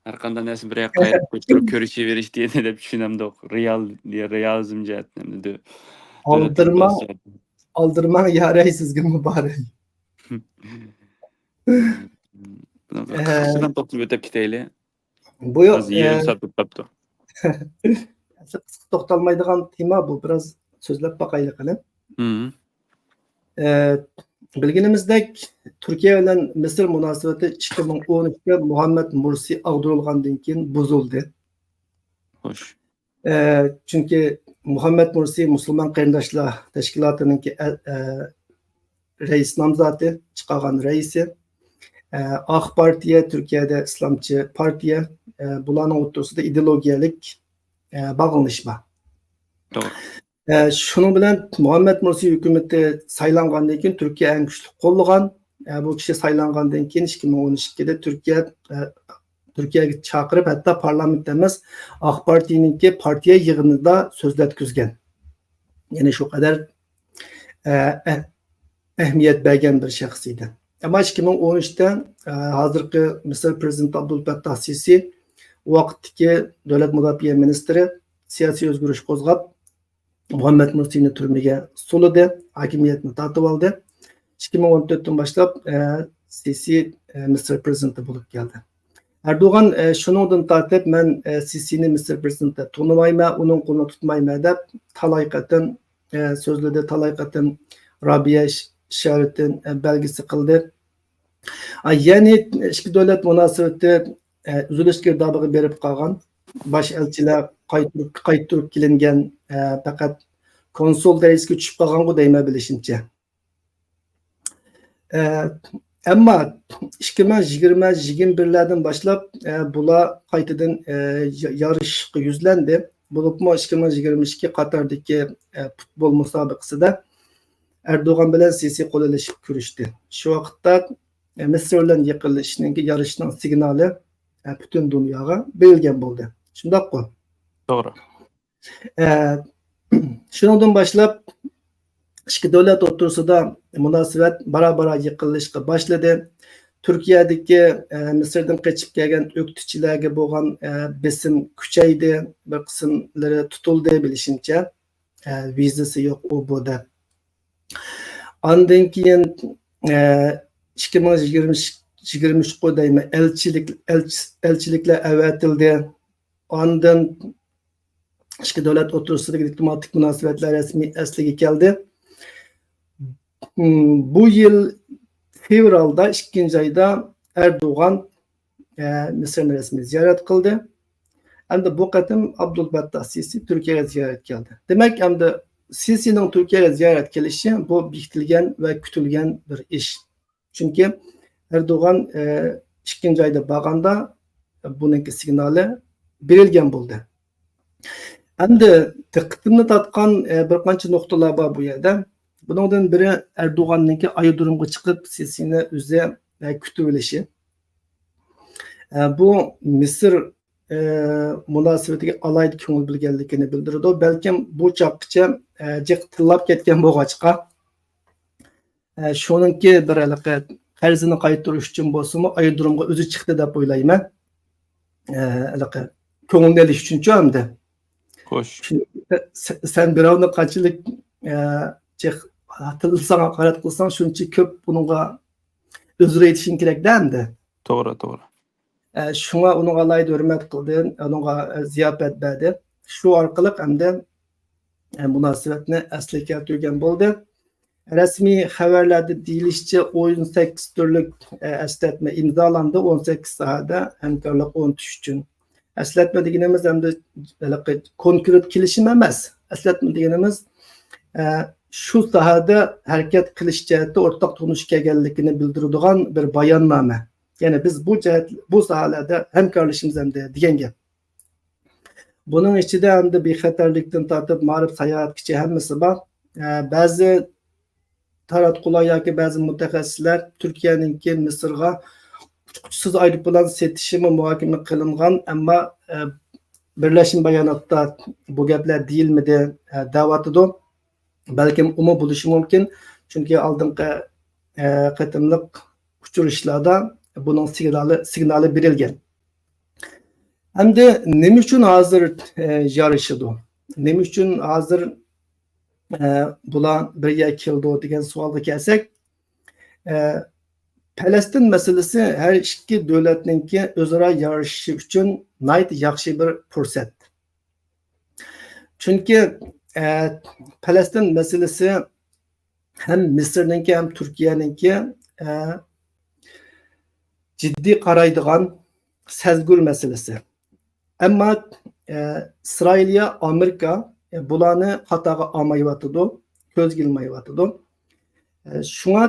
ھەر قانداق نەرسىنى بىر ياققا ئايرىپ قويۇپ كۆرۈشۈۋېرىش دېگەندەك چۈشىنەمدۇق. رېئال، رېئالىزم جەھەتتىن ئەمدى دۆ-، دۆلەت ئالدىرىماڭ، ئوتتۇرىسىدا. ئالدىرىماڭ، ياراي، سىزگە مۇبارەك. بۇنىڭغا ئە، قىسقىچىدىن توختىلىپ ئۆتۈپ كېتەيلى. بۇ يوق، ھازىر يېرىم ئە، سائەت بولۇپ قاپتۇ. قىسقا توختالمايدىغان تېما بۇ، بىراز سۆزلەپ باقايلى قېنى. مم. ئە، بىلگىنىمىزدەك، تۈركىيە بىلەن مىسىر مۇناسىۋىتى ئىككى مىڭ ئون ئۈچتە مۇھەممەد مۇرسى ئاغدۇرۇلغاندىن كېيىن بۇزۇلدى. خوش. ئە، چۈنكى مۇھەممەد مۇرسى مۇسۇلمان قېرىنداشلار تەشكىلاتىنىڭكى، ئە، ئە، رەئىس نامزاتى، چىقارغان رەئىسى. ئە، ئاق پارتىيە، تۈركىيەدە ئىسلامچى پارتىيە، ئە، بۇلارنىڭ ئوتتۇرىسىدا ئىدېئولوگىيەلىك، ئە، باغلىنىش بار. توغرا. ئە، شۇنىڭ بىلەن مۇھەممەد مۇرسى ھۆكۈمىتى سايلانغاندىن كېيىن تۈركىيە ئەڭ كۈچلۈك قوللىغان. ئە، بۇ كىشى سايلانغاندىن كېيىن ئىككى مىڭ ئون ئىككىدە تۈركىيە، ئە، تۈركىيەگە چاقىرىپ، ھەتتا پارلامېنتتا ئەمەس، ئاق پارتىيەنىڭكى پارتىيە يىغىنىدا سۆزلەتكۈزگەن. يەنى شۇ قەدەر، ئە، ئە، ئەھمىيەت بەرگەن بىر شەخس ئىدى. ئەمما ئىككى مىڭ ئون ئۈچتە، ئە، ھازىرقى مىسىر پرېزىدېنتى ئابدۇلفەتتاھ سىسى، ئۇ ۋاقىتتىكى دۆلەت مۇداپىئە مىنىستىرى، سىياسىي ئۆزگىرىش قوزغاپ، مۇھەممەد مۇرسىنى تۈرمىگە سولىدى، ھاكىمىيەتنى تارتىۋالدى. ئىككى مىڭ ئون تۆتتىن باشلاپ، ئە، سىسى، ئە، مىسىر پرېزىدېنتى بولۇپ كەلدى. ئەردوغان، ئە، شۇنىڭدىن تارتىپ، مەن، ئە، سىسىنى مىسىر پرېزىدېنتى دەپ تونۇمايمەن، ئۇنىڭ قولىنى تۇتمايمەن دەپ تالاي قېتىم، ئە، سۆزلىدى، تالاي قېتىم رابىيە ش-، شەرىتىن، ئە، بەلگىسى قىلدى. ئا، يەنى ئىككى دۆلەت مۇناسىۋىتى، ئە، ئۈزۈلۈش گىردابىغا بېرىپ قالغان. باش ئەلچىلەر قايتۇرۇپ، قايتۇرۇپ كېلىنگەن، ئە، پەقەت كونسۇل دەرىجىسىگە چۈشۈپ قالغانغۇ دەيمەن بىلىشىمچە. ئە، ئەمما ئىككى مىڭ يىگىرمە، يىگىرمە بىرلەردىن باشلاپ، ئە، بۇلار قايتىدىن، ئە، يا-، يارىشىشقا يۈزلەندى. بولۇپمۇ ئىككى مىڭ يىگىرمە ئىككى قاتاردىكى، ئە، پۇتبول مۇسابىقىسىدە ئەردوغان بىلەن سىسى قول ئېلىشىپ كۆرۈشتى. شۇ ۋاقىتتا، ئە، مىسىر بىلەن يېقىنلىشىشنىڭكى، يارىشىشنىڭ سىگنالى، ئە، پۈتۈن دۇنياغا بېرىلگەن بولدى. شۇنداققۇ؟ توغرا. ئە، شۇنىڭدىن باشلاپ ئىككى دۆلەت ئوتتۇرىسىدا مۇناسىۋەت بارا-بارا يېقىنلىشىشقا باشلىدى. تۈركىيەدىكى، ئە، مىسىردىن قېچىپ كەلگەن ئۆكتىچىلەرگە بولغان، ئە، بېسىم كۈچەيدى، بىر قىسىملىرى تۇتۇلدى، بىلىشىمچە. ئە، ۋىزىسى يوق، ئۇ بۇ دەپ. ئاندىن كېيىن، ئە، ئىككى مىڭ يىگىرمە، يىگىرمە ئۈچ دەيمەن، ئەلچىلىك، ئەلچى-، ئەلچىلىكلەر ئەۋەتىلدى. ئاندىن ئىككى دۆلەت ئوتتۇرىسىدىكى دىپلوماتىك مۇناسىۋەتلەر رەسمىي ئەسلىگە كەلدى. بۇ يىل فېۋرالدا، ئىككىنچى ئايدا ئەردوغان، ئە، مىسىرنى رەسمىي زىيارەت قىلدى. ئەمدى بۇ قېتىم ئابدۇلفەتتاھ سىسى تۈركىيەگە زىيارەتكە كەلدى. دېمەك، ئەمدى سىسىنىڭ تۈركىيەگە زىيارەت كېلىشى بۇ بېكىتىلگەن ۋە كۈتۈلگەن بىر ئىش. چۈنكى ئەردوغان، ئە، ئىككىنچى ئايدا بارغاندا بۇنىڭكى سىگنالى بېرىلگەن بولدى. ئەمدى دىققىتىمنى تارتقان، ئە، بىر قانچە نۇقتىلار بار بۇ يەردە. بۇنىڭدىن بىرى ئەردوغاننىڭكى ئايرودرومغا چىقىپ سىسىنى ئۆزى، ئە، كۈتۈۋېلىشى. ئە، بۇ مىسىر، ئە، مۇناسىۋىتىگە ئالاھىدە كۆڭۈل بۆلگەنلىكىنى بىلدۈرىدۇ. بەلكىم بۇ چاغقىچە، ئە، جىق تىللاپ كەتكەن بولغاچقا، ئە، شۇنىڭكى بىر ھېلىقى قەرزىنى قايتۇرۇش ئۈچۈن بولسىمۇ، ئايرودرومغا ئۆزى چىقتى دەپ ئويلايمەن. ئە، ھېلىقى كۆڭلىنى ئېلىش ئۈچۈنچۇ ئەمدى. خوش. چۈنكى سە-، سەن بىراۋنى قانچىلىك، ئە، جىق تىللىساڭ، ھاقارەت قىلساڭ، شۇنچە كۆپ ئۇنىڭغا ئۆزرە ئېيتىشىڭ كېرەكتە ئەمدى. توغرا، توغرا. ئە، شۇڭا ئۇنىڭغا ئالاھىدە ھۆرمەت قىلدى، ئۇنىڭغا، ئە، زىياپەت بەردى. شۇ ئارقىلىق ئەمدى، ئە، مۇناسىۋەتنى ئەسلىگە كەلتۈرگەن بولدى. رەسمىي خەۋەرلەردە دېيىلىشىچە، ئون سەككىز تۈرلۈك، ئە، ئەسلەتمە ئىمزالاندى، ئون سەككىز ساھەدە ھەمكارلىق ئورنىتىش ئۈچۈن. ئەسلەتمە دېگىنىمىز ئەمدى ھېلىقى كونكرېت كېلىشىم ئەمەس. ئەسلەتمە دېگىنىمىز، ئە، شۇ ساھەدە ھەرىكەت قىلىش جەھەتتە ئورتاق تونۇشقا كەلگەنلىكىنى بىلدۈرىدىغان بىر باياننامە. يەنى بىز بۇ جەھەت، بۇ ساھەلەردە ھەمكارلىشىمىز ئەمدى دېگەن گەپ. بۇنىڭ ئىچىدە ئەمدى بىخەتەرلىكتىن تارتىپ مائارىپ، ساياھەتكىچە ھەممىسى بار. ئە، بەزى تاراتقۇلار ياكى بەزى مۇتەخەسسىسلەر تۈركىيەنىڭكى مىسىرغا ئۇچقۇچىسىز ئايروپىلان سېتىشىمۇ مۇھاكىمە قىلىنغان، ئەمما، ئە، بىرلەشمە باياناتتا بۇ گەپلەر دېيىلمىدى، ئە، دەۋاتىدۇ. بەلكىم ئۇمۇ بولۇشى مۇمكىن، چۈنكى ئالدىنقى، ئە، قېتىملىق ئۇچرىشىشلاردا بۇنىڭ سىگنالى، سىگنالى بېرىلگەن. ئەمدى نېمە ئۈچۈن ھازىر، ئە، يارىشىدۇ؟ نېمە ئۈچۈن ھازىر، ئە، بۇلار بىر يەرگە كېلىدۇ دېگەن سوئالغا كەلسەك، ئە، پەلەستىن مەسىلىسى ھەر ئىككى دۆلەتنىڭكى ئۆزئارا يارىشىشى ئۈچۈن ناھايىتى ياخشى بىر پۇرسەت. چۈنكى، ئە، پەلەستىن مەسىلىسى ھەم مىسىرنىڭكى، ھەم تۈركىيەنىڭكى، ئە، جىددىي قارايدىغان سەزگۈر مەسىلىسى. ئەمما، ئە، ئىسرائىلىيە، ئامېرىكا، ئە، بۇلارنى خاتاغا ئالمايۋاتىدۇ، كۆزگە ئىلمايۋاتىدۇ. ئە، شۇڭا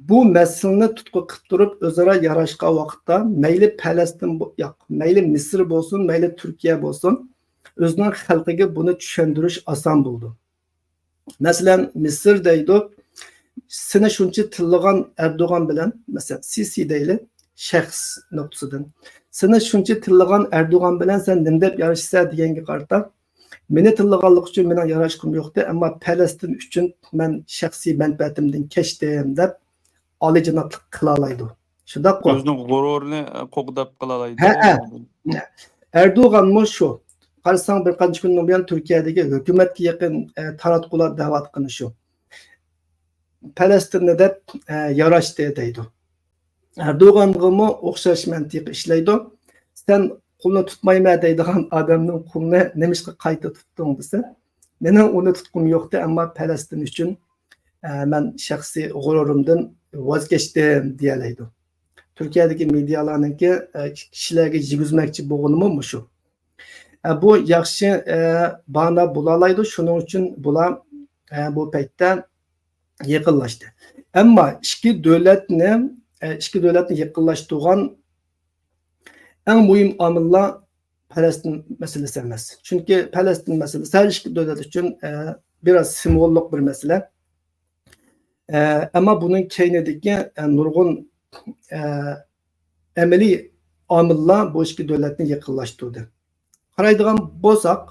بۇ مەسىلىنى تۇتقا قىلىپ تۇرۇپ ئۆزئارا ياراشقان ۋاقىتتا مەيلى پەلەستىن بو-، ياق، مەيلى مىسىر بولسۇن، مەيلى تۈركىيە بولسۇن، ئۆزىنىڭ خەلقىگە بۇنى چۈشەندۈرۈش ئاسان بولىدۇ. مەسىلەن، مىسىر دەيدۇ، سېنى شۇنچە تىللىغان ئەردوغان بىلەن، مەسىلەن، سىسى دەيلى، شەخس نۇقتىسىدىن. سېنى شۇنچە تىللىغان ئەردوغان بىلەن سەن نېمە دەپ يارىشىسەن دېگەنگە قارىتا، مېنى تىللىغانلىقى ئۈچۈن مېنىڭ ياراشقۇم يوقتى، ئەمما پەلەستىن ئۈچۈن مەن شەخسىي مەنپەئەتىمدىن كەچتىم دەپ ئالىيجانابلىق قىلالايدۇ. شۇنداققۇ؟ ئۆزىنىڭ غۇرۇرىنى، ئە، قوغداپ قالالايدۇ. ھەئە. ئەردوغانمۇ شۇ. قارىساڭ، بىر قانچە كۈندىن بۇيان تۈركىيەدىكى ھۆكۈمەتكە يېقىن، ئە، تاراتقۇلار دەۋاتقىنى شۇ. پەلەستىننى دەپ، ئە، ياراشتى دەيدۇ. ئەردوغانغىمۇ ئوخشاش مەنتىق ئىشلەيدۇ. سەن قۇلنى تۇتمايمەن دەيدىغان ئادەمنىڭ قۇلىنى نېمىشقا قايتا تۇتتۇڭ دېسە، مېنىڭ ئۇنى تۇتقۇم يوقتى، ئەمما پەلەستىن ئۈچۈن، ئە، مەن شەخسىي غۇرۇرۇمدىن ۋاز كەچتىم دېيەلەيدۇ. تۈركىيەدىكى مېدىيالارنىڭكى، ئە، كىشىلەرگە يېگۈزمەكچى بولغىنىمۇ مۇشۇ. ئە، بۇ ياخشى، ئە، باھانە بولالايدۇ. شۇنىڭ ئۈچۈن بۇلار، ئە، بۇ پەيتتە يېقىنلاشتى. ئەمما ئىككى دۆلەتنى، ئە، ئىككى دۆلەتنى يېقىنلاشتۇرغان ئەڭ مۇھىم ئامىللار پەلەستىن مەسىلىسى ئەمەس. چۈنكى پەلەستىن مەسىلىسى ھەر ئىككى دۆلەت ئۈچۈن، ئە، بىراز سىمۋوللۇق بىر مەسىلە. ئە، ئەمما بۇنىڭ كەينىدىكى، ئە، نۇرغۇن، ئە، ئەمەلىي ئامىللار بۇ ئىككى دۆلەتنى يېقىنلاشتۇردى. قارايدىغان بولساق،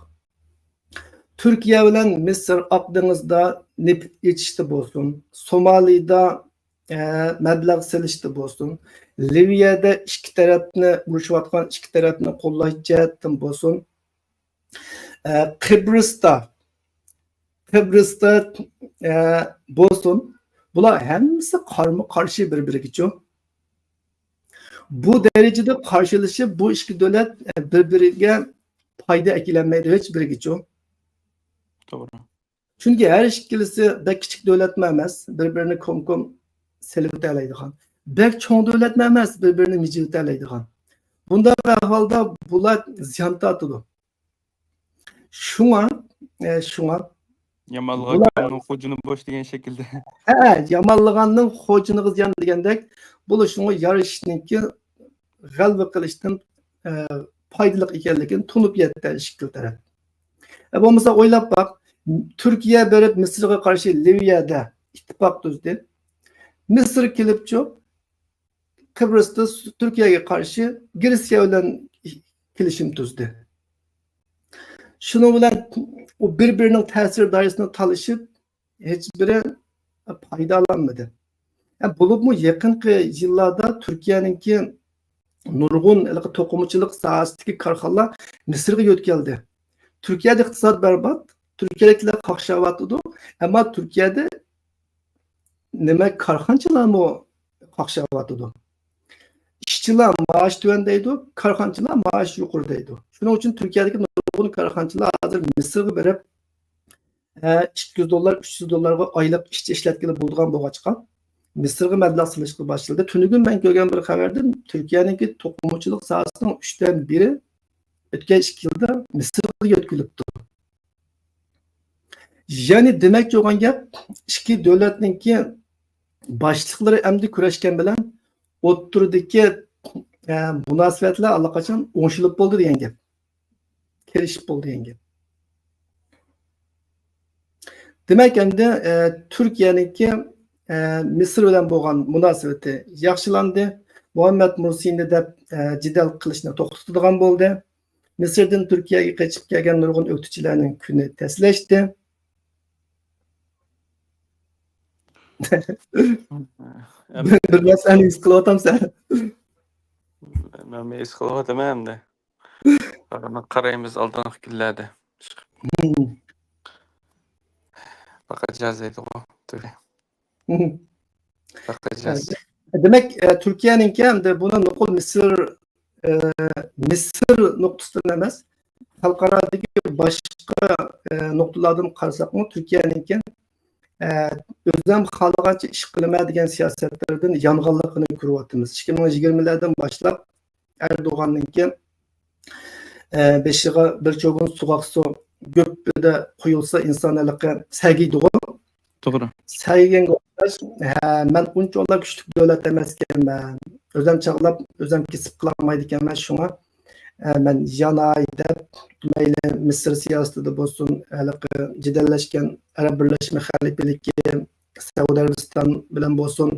تۈركىيە بىلەن مىسىر ئاق دېڭىزدا نېفىت ئېچىشتا بولسۇن، سومالىدا ئە، مەبلەغ سېلىشتا بولسۇن، لىۋىيەدە ئىككى تەرەپنى، ئۇرۇشۇۋاتقان ئىككى تەرەپنى قوللاش جەھەتتىن بولسۇن، ئە، قىبرىستا، قىبرىستا، ئە، بولسۇن، بۇلار ھەممىسى قارمۇ قارشى بىر-بىرىگىچۇ. بۇ دەرىجىدە قارشىلىشىپ، بۇ ئىككى دۆلەت، ئە، بىر-بىرىگە پايدا ئەكېلەلمەيدۇ ھېچ بىرىگىچۇ. توغرا. چۈنكى ھەر ئىككىلىسى بەك كىچىك دۆلەتمۇ ئەمەس، بىر-بىرىنى كوم-كوم سېلىۋېتەلەيدىغان. بەك چوڭ دۆلەتمۇ ئەمەس، بىر-بىرىنى مىجىۋېتەلەيدىغان. بۇنداق ئەھۋالدا بۇلار زىيان تارتىدۇ. شۇڭا، ئە، شۇڭا يامانلىغان بۇلار كۆلنىڭ خوجۇنى بوش دېگەن شەكىلدە. ھە، يامانلىغاننىڭ خوجۇنىغا زىيان دېگەندەك، بۇلار شۇڭا يارىشىشنىڭكى غەلىبە قىلىشتىن، ئە، پايدىلىق ئىكەنلىكىنى تونۇپ يەتتى ئىككىلا تەرەپ. ئە، بولمىسا ئويلاپ باق، تۈركىيە بېرىپ مىسىرغا قارشى لىۋىيەدە ئىتتىپاق تۈزدى. مىسىر كېلىپچۇ، قىبرىستا تۈركىيەگە قارشى گرېتسىيە بىلەن كېلىشىم تۈزدى. شۇنىڭ بىلەن ئۇ بىر-بىرىنىڭ تەسىر دائىرىسىنى تالىشىپ، ھېچ بىرى پايدىلانمىدى. ھە، بولۇپمۇ يېقىنقى يىللاردا تۈركىيەنىڭكى نۇرغۇن ھېلىقى توقۇمىچىلىق ساھەسىدىكى كارخانىلار مىسىرغا يۆتكەلدى. تۈركىيەدە ئىقتىساد بەربات، تۈركىيەلىكلەر قاقشاۋاتىدۇ، ئەمما تۈركىيەدە نېمە، كارخانىچىلارمۇ قاقشاۋاتىدۇ. ئىشچىلار مائاش تۆۋەن دەيدۇ، كارخانىچىلار مائاش يۇقىرى دەيدۇ. شۇنىڭ ئۈچۈن تۈركىيەدىكى نۇرغۇن كارخانىچىلار ھازىر مىسىرغا بېرىپ، ئىككى يۈز دوللار، ئۈچ يۈز دوللارغا ئايلىق ئىشچى ئىشلەتكىلى بولىدىغان بولغاچقا، مىسىرغا مەبلەغ سېلىشقا باشلىدى. تۈنۈگۈن مەن كۆرگەن بىر خەۋەردە تۈركىيەنىڭكى توقۇمىچىلىق ساھەسىنىڭ ئۈچتىن بىرى ئۆتكەن ئىككى يىلدا مىسىرغا يۆتكىلىپتۇ. يەنى دېمەكچى بولغان گەپ، ئىككى دۆلەتنىڭكى باشلىقلىرى ئەمدى كۆرۈشكەن بىلەن ئوتتۇرىدىكى، ئە، مۇناسىۋەتلەر ئاللىقاچان ئوڭشىلىپ بولدى دېگەن گەپ. كېلىشىپ بولدى دېگەن گەپ. دېمەك، ئەمدى، ئە، تۈركىيەنىڭكى، ئە، مىسىر بىلەن بولغان مۇناسىۋىتى ياخشىلاندى. مۇھەممەد مۇرسىنى دەپ، ئە، جېدەل قىلىشنى توختىتىدىغان بولدى. مىسىردىن تۈركىيەگە قېچىپ كەلگەن نۇرغۇن ئۆكتىچىلەرنىڭ كۈنى تەسلەشتى. بىر نەرسىنى ھېس قىلىۋاتامسەن؟ مەن ھېس قىلىۋاتىمەن ئەمدى. قارايمىز ئالدىنقى كۈنلەردە. باقاجاز دەيدىغۇ. دېمەك، ئە، تۈركىيەنىڭكى ئەمدى بۇنى نوقۇل مىسىر، ئە، مىسىر نۇقتىسىدىن ئەمەس، خەلقئارادىكى باشقا، ئە، نۇقتىلاردىن قارىساقمۇ، تۈركىيەنىڭكى، ئە، ئۆزۈم خالىغانچە ئىش قىلىمەن دېگەن سىياسەتلىرىدىن يانغانلىقىنى كۆرۈۋاتىمىز. ئىككى مىڭ يىگىرمىلەردىن باشلاپ ئەردوغاننىڭكى، ئە، بېشىغا بىر چوۋۇن سوغۇق سۇ گۈپپىدە قۇيۇلسا، ئىنسان ھېلىقى سەگىيدىغۇ. توغرا. سەگىگەنگە ئوخشاش، ھە، مەن ئۇنچىۋالا كۈچلۈك دۆلەت ئەمەسكەنمەن. ئۆزۈم چاغلاپ، ئۆزۈم كېسىپ قىلالمايدىكەنمەن. شۇڭا، ئە، مەن ياناي دەپ، مەيلى مىسىر سىياسىتىدە بولسۇن، ھېلىقى جېدەللەشكەن ئەرەب بىرلەشمە خەلىپىلىكى، سەئۇدى ئەرەبىستان بىلەن بولسۇن،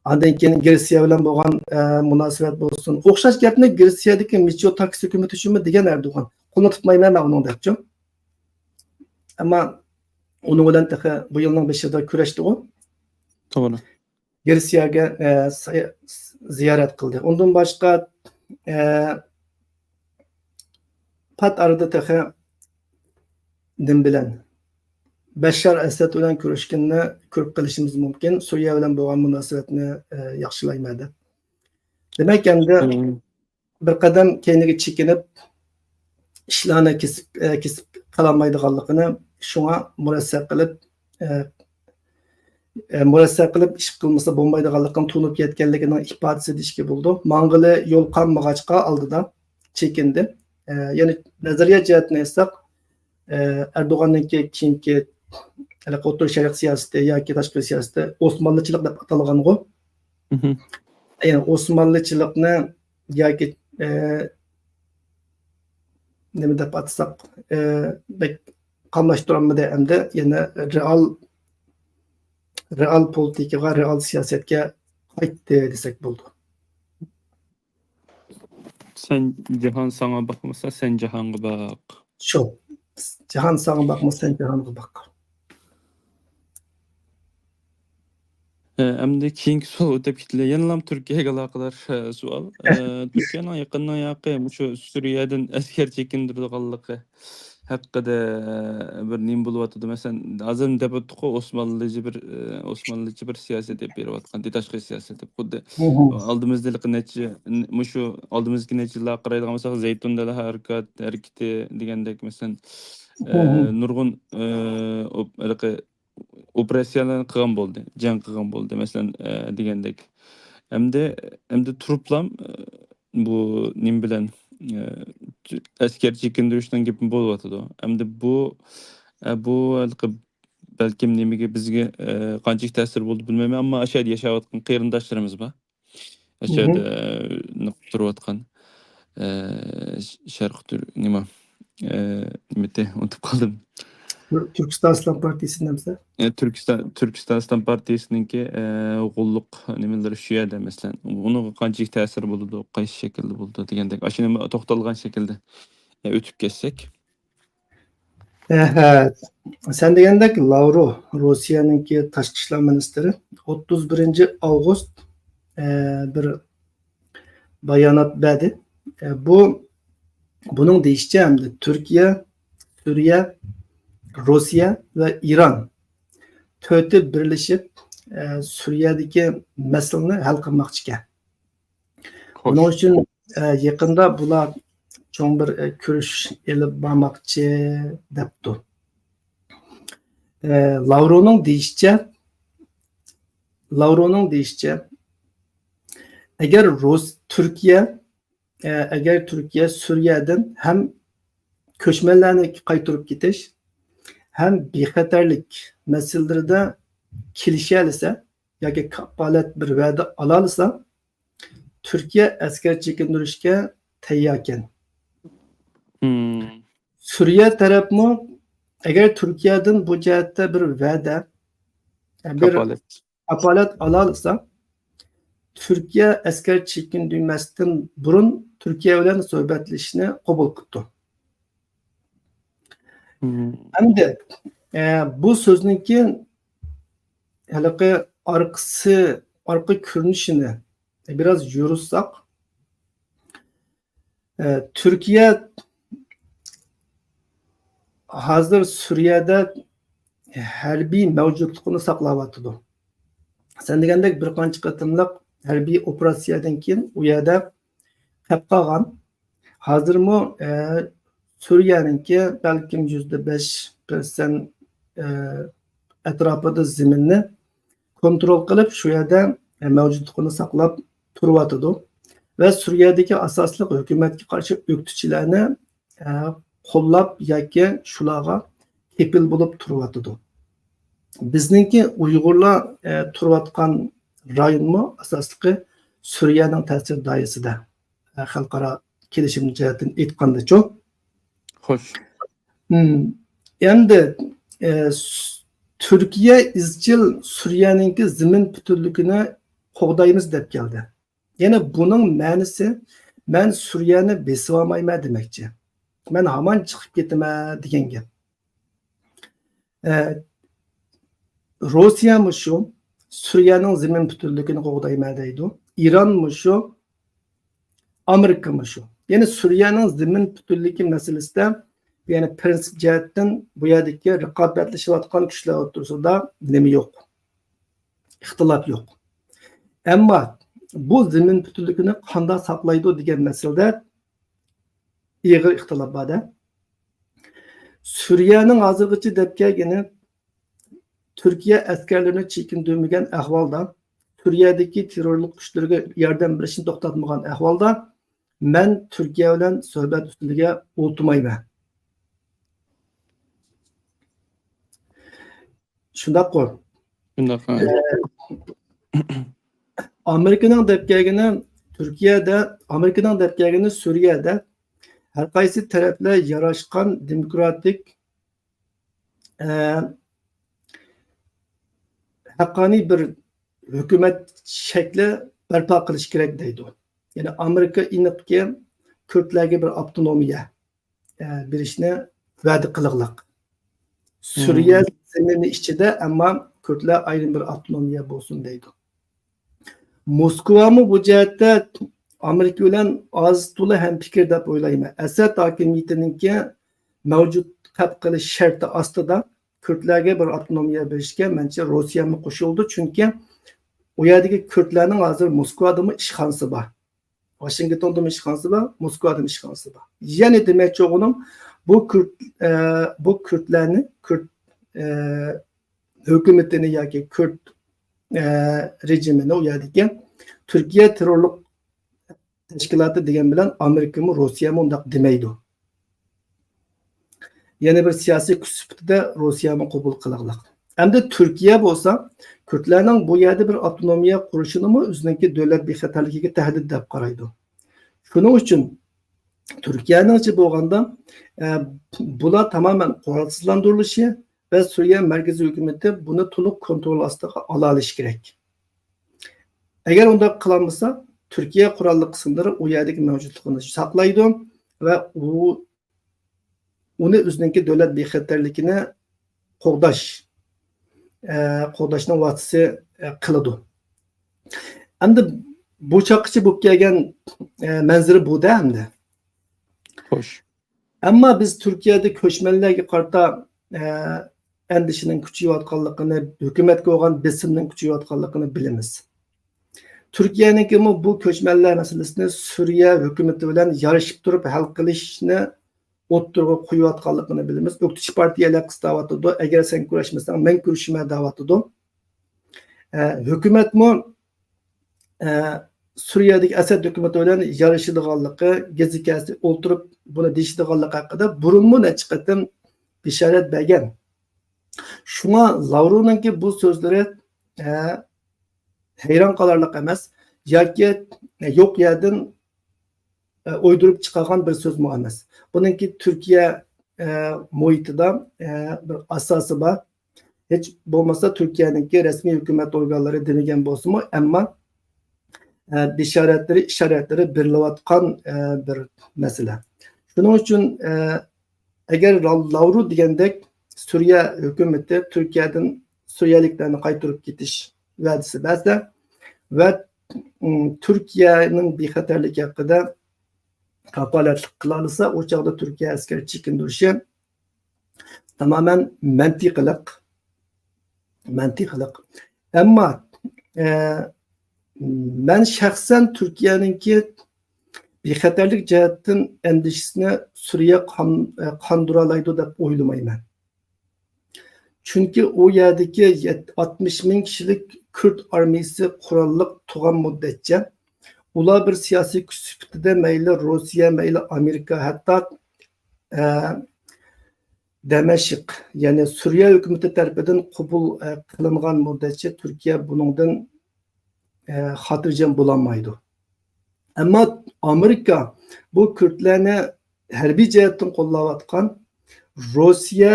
ئاندىن كېيىن گرېتسىيە بىلەن بولغان، ئە، مۇناسىۋەت بولسۇن. ئوخشاش گەپنى گرېتسىيەدىكى مىتسوتاكىس ھۆكۈمىتى ئۈچۈنمۇ دېگەن ئەردوغان. قولنى تۇتمايمەن مەن ئۇنىڭ دەپچۇ. ئەمما ئۇنىڭ بىلەن تېخى بۇ يىلنىڭ بېشىدا كۆرۈشتىغۇ. توغرا. گرېتسىيەگە، ئە، سايا-، زىيارەت قىلدى. ئۇندىن باشقا، ئە، پات ئارىدا تېخى نېمە بىلەن؟ بەششار ئەسەد بىلەن كۆرۈشكىنىنى كۆرۈپ قېلىشىمىز مۇمكىن. سۈرىيە بىلەن بولغان مۇناسىۋەتنى، ئە، ياخشىلايمەن دەپ. دېمەك، ئەمدى بىر قەدەم كەينىگە چېكىنىپ، ئىشلارنى كېسىپ، ئە، كېسىپ قىلالمايدىغانلىقىنى، شۇڭا مۇرەسسە قىلىپ، ئە، ئە، مۇرەسسە قىلىپ ئىش قىلمىسا بولمايدىغانلىقىنى تونۇپ يەتكەنلىكىنىڭ ئىپادىسى دېيىشكە بولىدۇ. ماڭغىلى يول قالمىغاچقا ئالدىدا چېكىندى. ئە، يەنى نەزەرىيە جەھەتتىن ئېيتساق، ئە، ئەردوغاننىڭكى كېيىنكى ھېلىقى ئوتتۇرا شەرق سىياسىتى ياكى تاشقى سىياسىتى ئوسمانلىچىلىق دەپ ئاتالغانغۇ. مھم. يەنى ئوسمانلىچىلىقنى ياكى، ئە، نېمە دەپ ئاتىساق، ئە، بەك قاملاشتۇرالمىدى ئەمدى يەنە رېئال، رېئال پولىتىكىغا، رېئال سىياسەتكە قايتتى دېسەك بولىدۇ. سەن جاھان ساڭا باقمىسا، سەن جاھانغا باق. شۇ. جاھان ساڭا باقمىسا، سەن جاھانغا باق. ئەمدى كېيىنكى سوئال ئۆتۈپ كېتىلى. يەنىلا تۈركىيەگە ئالاقىدار، ئە، سوئال. ئە، تۈركىيەنىڭ يېقىننىڭ ياقى مۇشۇ سۈرىيەدىن ئەسكەر چېكىندۈرىدىغانلىقى ھەققىدە، ئە، بىر نېمە بولۇۋاتىدۇ؟ مەسىلەن، ھازىر دەپ ئۆتتۇققۇ، ئوسمانلىچە بىر، ئە، ئوسمانلىچە بىر سىياسەت ئېلىپ بېرىۋاتقان، تاشقى سىياسەت دەپ. خۇددى ئالدىمىزدا ھېلىقى نەچچە، مۇشۇ ئالدىمىزدىكى نەچچە يىللارغا قارايدىغان بولساق، زەيتۇن دەلى ھەرىكەت-، ھەرىكىتى دېگەندەك، مەسىلەن، ئە، نۇرغۇن، ئە، ئوپ-، ھېلىقى ئوپېراتسىيەلەرنى قىلغان بولدى، جەڭ قىلغان بولدى، مەسىلەن، ئە، دېگەندەك. ئەمدى، ئەمدى تۇرۇپلام، ئە، بۇ نېمە بىلەن، ئە، ئەسكەر چېكىندۈرۈشنىڭ گېپى بولۇۋاتىدۇ. ئەمدى بۇ، ئە، بۇ ھېلىقى بەلكىم نېمىگە، بىزگە، ئە، قانچىلىك تەسىر بولىدۇ بىلمەيمەن، ئەمما ئاشۇ يەردە ياشاۋاتقان قېرىنداشلىرىمىز بار. ئاشۇ يەردە، ئە، نېمە قىلىپ تۇرۇۋاتقان، ئە، ش-، شەرقىي تۈر-، نېمە، ئە، نېمىتى، ئۇنتۇپ قالدىم. تۈر-، تۈركىستان ئىسلام پارتىيىسى نېمىسى؟ ئە، تۈركىستان، تۈركىستان ئىسلام پارتىيىسىنىڭكى، ئە، غوللۇق نېمىلىرى شۇ يەردە، مەسىلەن، ئۇنىڭغا قانچىلىك تەسىرى بولىدۇ، قايسى شەكىلدە بولىدۇ دېگەندەك، ئاشۇ نېمە توختالغان شەكىلدە، ئە، ئۆتۈپ كەتسەك. ھە، ھە. سەن دېگەندەك، لاۋروف، روسىيەنىڭكى تاشقى ئىشلار مىنىستىرى، ئوتتۇز بىرىنچى ئاۋغۇست، ئە، بىر بايانات بەردى. ئە، بۇ، بۇنىڭ دېيىشىچە، ئەمدى تۈركىيە، سۈرىيە، روسىيە ۋە ئىران تۆتى بىرلىشىپ، ئە، سۈرىيەدىكى مەسىلىنى ھەل قىلماقچىكەن. خوش. بۇنىڭ ئۈچۈن، ئە، يېقىندا بۇلار چوڭ بىر، ئە، كۆرۈش ئېلىپ بارماقچى دەپتۇ. ئە، لاۋروفنىڭ دېيىشىچە، لاۋروفنىڭ دېيىشىچە، ئەگەر رۇس-، تۈركىيە، ئە، ئەگەر تۈركىيە سۈرىيەدىن ھەم كۆچمەنلەرنى قايتۇرۇپ كېتىش، ھەم بىخەتەرلىك مەسىلىلىرىدە كېلىشەلىسە ياكى كاپالەت بىر ۋەدە ئالالىسا، تۈركىيە ئەسكەر چېكىندۈرۈشكە تەيياركەن. مم. سۈرىيە تەرەپمۇ، ئەگەر تۈركىيەدىن بۇ جەھەتتە بىر ۋەدە، بىر كاپالەت. كاپالەت ئالالىسا، تۈركىيە ئەسكەر چېكىندۈرمەستىن بۇرۇن تۈركىيە بىلەن سۆھبەتلىشىشنى قوبۇل قىپتۇ. مم. ئەمدى، ئە، بۇ سۆزنىڭكى ھېلىقى ئارقىسى، ئارقا كۆرۈنۈشىنى بىراز يورۇتساق، ئە، تۈركىيە ھازىر سۈرىيەدە ھەربىي مەۋجۇتلۇقىنى ساقلاۋاتىدۇ. سەن دېگەندەك بىر قانچە قېتىملىق ھەربىي ئوپېراتسىيەدىن كېيىن ئۇ يەردە قېلىپ قالغان. ھازىرمۇ، ئە، سۈرىيەنىڭكى بەلكىم يۈزدە بەش پىرسەنت، ئە، ئەتراپىدا زېمىننى كونترول قىلىپ، شۇ يەردە، ئە، مەۋجۇتلۇقىنى ساقلاپ تۇرۇۋاتىدۇ ۋە سۈرىيەدىكى ئاساسلىق ھۆكۈمەتكە قارشى ئۆكتىچىلەرنى، ئە، قوللاپ ياكى شۇلارغا كېپىل بولۇپ تۇرۇۋاتىدۇ. بىزنىڭكى ئۇيغۇرلار، ئە، تۇرۇۋاتقان رايونمۇ ئاساسلىقى سۈرىيەنىڭ تەسىر دائىرىسىدە، ئە، خەلقئارا كېلىشىم جەھەتتىن ئېيتقاندىچۇ. خوش. مم. ئەمدى، ئە، س-، تۈركىيە ئىزچىل سۈرىيەنىڭكى زېمىن پۈتۈنلۈكىنى قوغدايمىز دەپ كەلدى. يەنى بۇنىڭ مەنىسى، مەن سۈرىيەنى بېسىۋالمايمەن دېمەكچى. مەن ھامان چىقىپ كېتىمەن دېگەن گەپ. ئە، روسىيە مۇشۇ، سۈرىيەنىڭ زېمىن پۈتۈنلۈكىنى قوغدايمەن دەيدۇ. ئىران مۇشۇ، ئامېرىكا مۇشۇ. يەنى سۈرىيەنىڭ زېمىن پۈتۈنلۈكى مەسىلىسىدە، يەنى پىرىنسىپ جەھەتتىن بۇ يەردىكى رىقابەتلىشىۋاتقان كۈچلەر ئوتتۇرىسىدا نېمە يوق؟ ئىختىلاپ يوق. ئەمما بۇ زېمىن پۈتۈنلۈكىنى قانداق ساقلايدۇ دېگەن مەسىلىدە ئېغىر ئىختىلاپ بار-دە. سۈرىيەنىڭ ھازىرغىچە دەپ كەلگىنى، تۈركىيە ئەسكەرلىرىنى چېكىندۈرمىگەن ئەھۋالدا، سۈرىيەدىكى تېررورلۇق كۈچلىرىگە ياردەم بېرىشنى توختاتمىغان ئەھۋالدا، مەن تۈركىيە بىلەن سۆھبەت ئۈستىلىگە ئولتۇرمايمەن. شۇنداققۇ؟ شۇنداق، ھە. ئە، ئامېرىكىنىڭ دەپ كەلگىنى تۈركىيەدە، ئامېرىكىنىڭ دەپ كەلگىنى سۈرىيەدە ھەر قايسى تەرەپلەر ياراشقان دېموكراتىك، ئە، ھەققانىي بىر ھۆكۈمەت شەكلى بەرپا قىلىش كېرەك دەيدۇ. يەنى ئامېرىكا ئېنىقكى كۈردلەرگە بىر ئاپتونومىيە، ئە، بېرىشنى ۋەدە قىلغلىق. سۈرىيە زېمىنى ئىچىدە، ئەمما كۈردلەر ئايرىم بىر ئاپتونومىيە بولسۇن دەيدۇ. موسكۋامۇ بۇ جەھەتتە ئامېرىكا بىلەن ئاز تولا ھەمپىكىر دەپ ئويلايمەن. ئەسەد ھاكىمىيىتىنىڭكى مەۋجۇت قەپ قىلىش شەرتى ئاستىدا كۈردلەرگە بىر ئاپتونومىيە بېرىشكە، مەنچە، روسىيەمۇ قوشۇلىدۇ. چۈنكى ئۇ يەردىكى كۈردلەرنىڭ ھازىر موسكۋادىمۇ ئىشخانىسى بار. ۋاشىنگتوندىمۇ ئىشخانىسى بار، موسكۋادىمۇ ئىشخانىسى بار. يەنى دېمەكچى بولغىنىم، بۇ كۈرد، ئە، بۇ كۈردلەرنى، كۈرد، ئە، ھۆكۈمىتىنى ياكى كۈرد، ئە، رېجىمىنى ئۇ يەردىكى تۈركىيە تېررورلۇق تەشكىلاتى دېگەن بىلەن ئامېرىكىمۇ، روسىيەمۇ ئۇنداق دېمەيدۇ. يەنە بىر سىياسىي كۈچ سۈپىتىدە روسىيەمۇ قوبۇل قىلغلىق. ئەمدى تۈركىيە بولسا كۈردلەرنىڭ بۇ يەردە بىر ئاپتونومىيە قۇرۇشىنىمۇ ئۆزىنىڭكى دۆلەت بىخەتەرلىكىگە تەھدىت دەپ قارايدۇ. شۇنىڭ ئۈچۈن تۈركىيەنىڭچە بولغاندا، ئە، بۇلار تامامەن قورالسىزلاندۇرۇلۇشى ۋە سۈرىيە مەركىزىي ھۆكۈمىتى بۇنى تولۇق كونترول ئاستىغا ئالالىشى كېرەك. ئەگەر ئۇنداق قىلالمىسا، تۈركىيە قوراللىق قىسىملىرى ئۇ يەردىكى مەۋجۇتلۇقىنى ساقلايدۇ ۋە ئۇ، ئۇنى ئۆزىنىڭكى دۆلەت بىخەتەرلىكىنى قوغداش، ئە، قوغداشنىڭ ۋاسىتىسى، ئە، قىلىدۇ. ئەمدى بۇ چاغقىچە بولۇپ كەلگەن، ئە، مەنزىرە بۇ-دە ئەمدى. خوش. ئەمما بىز تۈركىيەدە كۆچمەنلەرگە قارىتا، ئە، ئەندىشىنىڭ كۈچىيىۋاتقانلىقىنى، ھۆكۈمەتكە بولغان بېسىمنىڭ كۈچىيىۋاتقانلىقىنى بىلىمىز. تۈركىيەنىڭكىمۇ بۇ كۆچمەنلەر مەسىلىسىنى سۈرىيە ھۆكۈمىتى بىلەن يارىشىپ تۇرۇپ ھەل قىلىشنى ئوتتۇرىغا قويۇۋاتقانلىقىنى بىلىمىز. ئۆكتىچى پارتىيەلەر قىستاۋاتىدۇ، ئەگەر سەن كۈرەشمىسەڭ، مەن كۈرىشىمەن دەۋاتىدۇ. ئە، ھۆكۈمەتمۇ، ئە، سۈرىيەدىكى ئەسەد ھۆكۈمىتى بىلەن يارىشىدىغانلىقى، گېزىت-كەستە ئولتۇرۇپ بۇنى دېيىشىدىغانلىقى ھەققىدە بۇرۇنمۇ نەچچە قېتىم بېشارەت بەرگەن. شۇڭا لاۋروۋنىڭكى بۇ سۆزلىرى، ئە، ھەيران قالارلىق ئەمەس ياكى يوق يەردىن، ئە، ئويدۇرۇپ چىقارغان بىر سۆزمۇ ئەمەس. بۇنىڭكى تۈركىيە، ئە، مۇھىتىدا، ئە، بىر ئاساسى بار. ھېچ بولمىسا تۈركىيەنىڭكى رەسمىي ھۆكۈمەت ئورگانلىرى دېمىگەن بولسىمۇ، ئەمما، ئە، بېشارەتلىرى، ئىشارەتلىرى بېرىلىۋاتقان، ئە، بىر مەسىلە. شۇنىڭ ئۈچۈن، ئە، ئەگەر لا-، لاۋروف دېگەندەك سۈرىيە ھۆكۈمىتى تۈركىيەدىن سۈرىيەلىكلەرنى قايتۇرۇپ كېتىش ۋەدىسى بەرسە ۋە، ئىم، تۈركىيەنىڭ بىخەتەرلىكى ھەققىدە كاپالەتلىك قىلالىسا، ئۇ چاغدا تۈركىيە ئەسكەر چېكىندۈرۈشى تامامەن مەنتىقىلىق. مەنتىقىلىق. ئەمما، ئە، مەن شەخسەن تۈركىيەنىڭكى بىخەتەرلىك جەھەتتىن ئەندىشىسىنى سۈرىيە قان-، ئە، قاندۇرالايدۇ دەپ ئويلىمايمەن. چۈنكى ئۇ يەردىكى يەت-، ئاتمىش مىڭ كىشىلىك كۈرد ئارمىيىسى قوراللىق تۇرغان مۇددەتچە، ئۇلار بىر سىياسىي كۈچ سۈپىتىدە مەيلى روسىيە، مەيلى ئامېرىكا، ھەتتا، ئە، دەمەشق، يەنى سۈرىيە ھۆكۈمىتى تەرىپىدىن قوبۇل، ئە، قىلىنغان مۇددەتچە تۈركىيە بۇنىڭدىن، ئە، خاتىرجەم بولالمايدۇ. ئەمما ئامېرىكا بۇ كۈردلەرنى ھەربىي جەھەتتىن قوللاۋاتقان، روسىيە،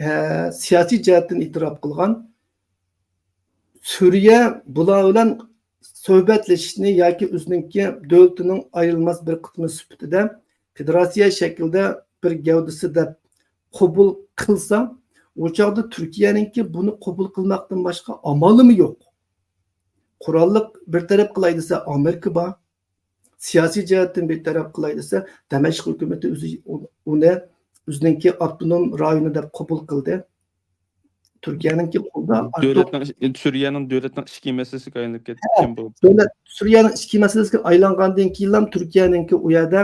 ئە، سىياسىي جەھەتتىن ئېتىراپ قىلغان، سۈرىيە بۇلار بىلەن سۆھبەتلىشىشنى ياكى ئۆزىنىڭكى دۆلىتىنىڭ ئايرىلماس بىر قىسمى سۈپىتىدە فېدېراتسىيە شەكلىدە بىر گەۋدىسى دەپ قوبۇل قىلسا، ئۇ چاغدا تۈركىيەنىڭكى بۇنى قوبۇل قىلماقتىن باشقا ئامالىمۇ يوق. قوراللىق بىر تەرەپ قىلاي دېسە، ئامېرىكا بار. سىياسىي جەھەتتىن بىر تەرەپ قىلاي دېسە، دەمەشق ھۆكۈمىتى ئۆزى ئۇنى ئۆزىنىڭكى ئاپتونوم رايونى دەپ قوبۇل قىلدى. تۈركىيەنىڭكى قولىدا ئارتۇق دۆلەتنىڭ، سۈرىيەنىڭ دۆلەتنىڭ ئىچكى مەسىلىسىگە ئايلىنىپ كەتكەن بولۇپ. دۆلەت، سۈرىيەنىڭ ئىچكى مەسىلىسىگە ئايلانغاندىن كېيىنلا تۈركىيەنىڭكى ئۇ يەردە،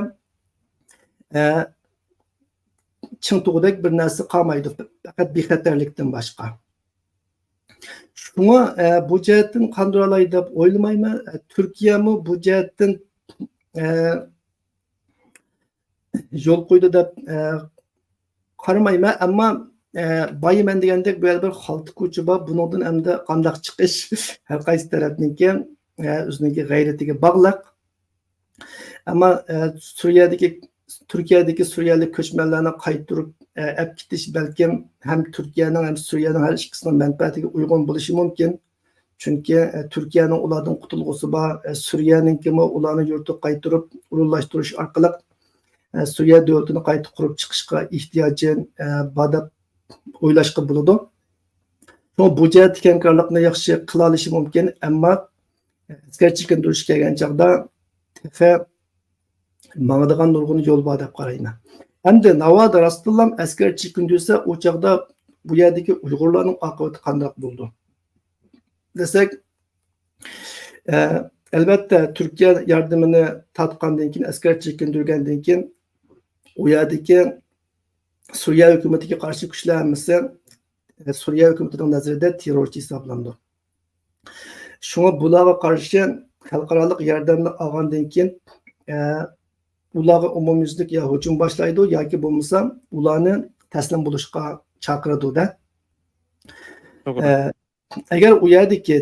ئە، چىڭ تۇغۇدەك بىر نەرسە قالمايدۇ، پەقەت بىخەتەرلىكتىن باشقا. شۇڭا، ئە، بۇ جەھەتتىن قاندۇرالاي دەپ ئويلىمايمەن. ئە، تۈركىيەمۇ بۇ جەھەتتىن، ئە، يول قويدى دەپ، ئە، قارىمايمەن. ئەمما، ئە، بايىمەن دېگەندەك بۇ يەردە بىر خالتا كوچا بار. بۇنىڭدىن ئەمدى قانداق چىقىش؟ ھەر قايسى تەرەپنىڭكى، ئە، ئۆزىنىڭكى غەيرىتىگە باغلىق. ئەمما، ئە، سۈرىيەدىكى، تۈركىيەدىكى سۈرىيەلىك كۆچمەنلەرنى قايتۇرۇپ، ئە، ئەپ كېتىش بەلكىم ھەم تۈركىيەنىڭ، ھەم سۈرىيەنىڭ ھەر ئىككىسىنىڭ مەنپەئەتىگە ئۇيغۇن بولۇشى مۇمكىن. چۈنكى، ئە، تۈركىيەنىڭ ئۇلاردىن قۇتۇلغۇسى بار، ئە، سۈرىيەنىڭكىمۇ ئۇلارنى يۇرتىغا قايتۇرۇپ ئورۇنلاشتۇرۇش ئارقىلىق، ئە، سۈرىيە دۆلىتىنى قايتا قۇرۇپ چىقىشقا ئېھتىياجى، ئە، بار دەپ ئويلاشقا بولىدۇ. شۇڭا بۇ جەھەتتىكى ھەمكارلىقنى ياخشى قىلالىشى مۇمكىن، ئەمما ئەسكەر چېكىندۈرۈش كەلگەن چاغدا تېخى ماڭىدىغان نۇرغۇن يول بار دەپ قارايمەن. ئەمدى ناۋادا راستتىنلا ئەسكەر چېكىندۈرسە، ئۇ چاغدا بۇ يەردىكى ئۇيغۇرلارنىڭ ئاقىۋىتى قانداق بولىدۇ دېسەك، ئە، ئەلۋەتتە، تۈركىيە ياردىمىنى تارتقاندىن كېيىن، ئەسكەر چېكىندۈرگەندىن كېيىن، ئۇ يەردىكى سۈرىيە ھۆكۈمىتىگە قارشى كۈچلەر ھەممىسى، ئە، سۈرىيە ھۆكۈمىتىنىڭ نەزىرىدە تېررورچى ھېسابلىنىدۇ. شۇڭا بۇلارغا قارشى خەلقئارالىق ياردەمنى ئالغاندىن كېيىن، ئە، ئۇلارغا ئومۇميۈزلۈك يا ھۇجۇم باشلايدۇ ياكى بولمىسا ئۇلارنى تەسلىم بولۇشقا چاقىرىدۇ-دە. توغرا. ئە، ئەگەر ئۇ يەردىكى،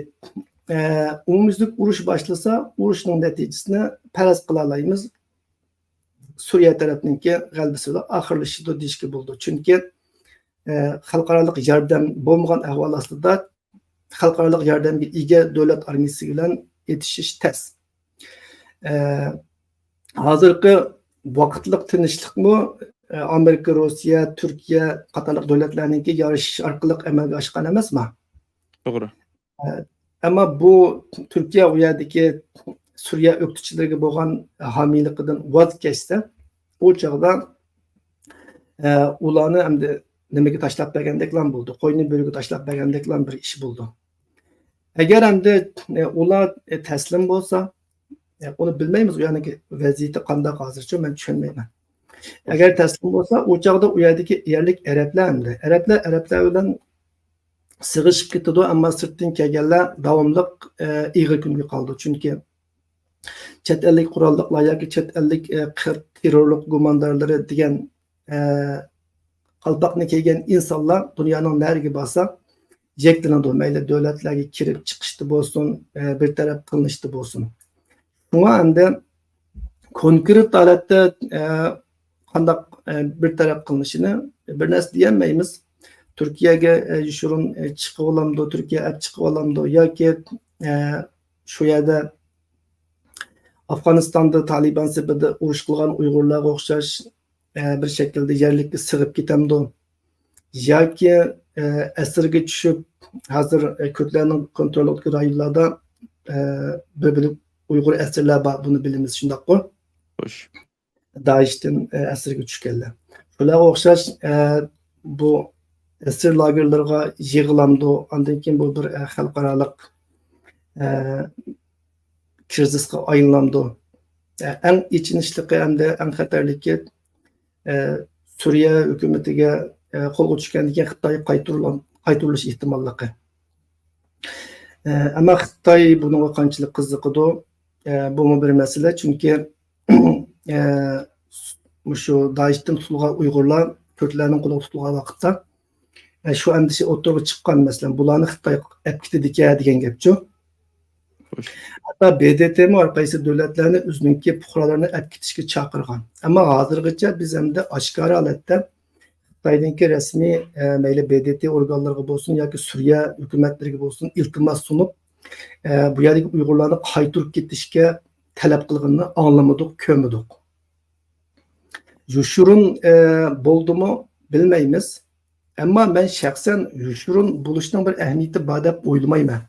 ئە، ئومۇميۈزلۈك ئۇرۇش باشلىسا، ئۇرۇشنىڭ نەتىجىسىنى پەرەز قىلالايمىز. سۈرىيە تەرەپنىڭكى غەلىبىسى بىلەن ئاخىرلىشىدۇ دېيىشكە بولىدۇ. چۈنكى، ئە، خەلقئارالىق ياردەم بولمىغان ئەھۋال ئاستىدا خەلقئارالىق ياردەمگە ئىگە دۆلەت ئارمىيىسى بىلەن ئېتىشىش تەس. ئە، ھازىرقى ۋاقىتلىق تىنچلىقمۇ، ئە، ئامېرىكا، روسىيە، تۈركىيە قاتارلىق دۆلەتلەرنىڭكى يارىشىش ئارقىلىق ئەمەلگە ئاشقان ئەمەسما؟ توغرا. ئە، ئەمما بۇ تۈركىيە ئۇ يەردىكى سۈرىيە ئۆكتىچىلىرىگە بولغان ھامىيلىقىدىن ۋاز كەچسە، ئۇ چاغدا، ئە، ئۇلارنى ئەمدى نېمىگە تاشلاپ بەرگەندەكلا بولىدۇ، قوينى بۆرىگە تاشلاپ بەرگەندەكلا بىر ئىش بولىدۇ. ئەگەر ئەمدى، ئە، ئۇلار، ئە، تەسلىم بولسا، ئە، ئۇنى بىلمەيمىز، ئۇ يەرنىڭكى ۋەزىيىتى قانداق ھازىرچۇ، مەن چۈشەنمەيمەن. ئەگەر تەسلىم بولسا، ئۇ چاغدا ئۇ يەردىكى يەرلىك ئەرەبلەر ئەمدى، ئەرەبلەر ئەرەبلەر بىلەن سىغىشىپ كېتىدۇ، ئەمما سىرتتىن كەلگەنلەر داۋاملىق، ئە، ئېغىر كۈنگە قالىدۇ. چۈنكى چەت ئەللىك قوراللىقلار ياكى چەت ئەللىك، ئە، قىر-، تېررورلۇق گۇماندارلىرى دېگەن، ئە، قالپاقنى كىيگەن ئىنسانلار دۇنيانىڭ نەرىگە بارسا، يەكلىنىدۇ. مەيلى دۆلەتلەرگە كىرىپ چىقىشتا بولسۇن، ئە، بىر تەرەپ قىلىنىشتا بولسۇن. شۇڭا ئەمدى كونكرېت ھالەتتە، ئە، قانداق، ئە، بىر تەرەپ قىلىنىشىنى بىر نەرسە دېيەلمەيمىز. تۈركىيەگە، ئە، يوشۇرۇن، ئە، چىقىۋالامدۇ، تۈركىيە ئەپ چىقىۋالامدۇ ياكى، ئە، شۇ يەردە ئافغانىستاندا تالىبان سېپىدا ئۇرۇش قىلغان ئۇيغۇرلارغا ئوخشاش، ئە، بىر شەكىلدە يەرلىككە سىغىپ كېتەمدۇ؟ ياكى، ئە، ئەسىرگە چۈشۈپ، ھازىر، ئە، كۈردلەرنىڭ كونتروللۇقىدىكى رايونلاردا، ئە، بىر بۆلەك ئۇيغۇر ئەسىرلەر بار، بۇنى بىلىمىز، شۇنداققۇ؟ خوش. دائىشتىن، ئە، ئەسىرگە چۈشكەنلەر. شۇلارغا ئوخشاش، ئە، بۇ ئەسىر لاگېرلىرىغا يىغىلامدۇ؟ ئاندىن كېيىن بۇ بىر، ئە، خەلقئارالىق، ئە، كىرىزىسقا ئايلىنامدۇ؟ ئە، ئەڭ ئېچىنىشلىقى ھەمدە ئەڭ خەتەرلىكى، ئە، سۈرىيە ھۆكۈمىتىگە، ئە، قولغا چۈشكەندىن كېيىن خىتايغا قايتۇرۇلام-، قايتۇرۇلۇش ئېھتىماللىقى. ئە، ئەمما خىتاي بۇنىڭغا قانچىلىك قىزىقىدۇ؟ ئە، بۇمۇ بىر مەسىلە. چۈنكى، ئە، مۇشۇ دائىشتىن تۇتۇلغان ئۇيغۇرلار كۈردلەرنىڭ قولىغا تۇتۇلغان ۋاقىتتا، ئە، شۇ ئەندىشە ئوتتۇرىغا چىققان، مەسىلەن، بۇلارنى خىتاي ئەپ كېتىدىكەن دېگەن گەپچۇ. خوش. ھەتتا ب د ت مۇ ھەر قايسى دۆلەتلەرنى ئۆزىنىڭكى پۇقرالىرىنى ئەپ كېتىشكە چاقىرغان. ئەمما ھازىرغىچە بىز ئەمدى ئاشكارا ھالەتتە خىتاينىڭكى رەسمىي، ئە، مەيلى ب د ت ئورگانلىرىغا بولسۇن ياكى سۈرىيە ھۆكۈمەتلىرىگە بولسۇن ئىلتىماس سۇنۇپ، ئە، بۇ يەردىكى ئۇيغۇرلارنى قايتۇرۇپ كېتىشكە تەلەپ قىلغىنىنى ئاڭلىمىدۇق، كۆرمىدۇق. يوشۇرۇن، ئە، بولدىمۇ بىلمەيمىز. ئەمما مەن شەخسەن يوشۇرۇن بولۇشنىڭ بىر ئەھمىيىتى بار دەپ ئويلىمايمەن.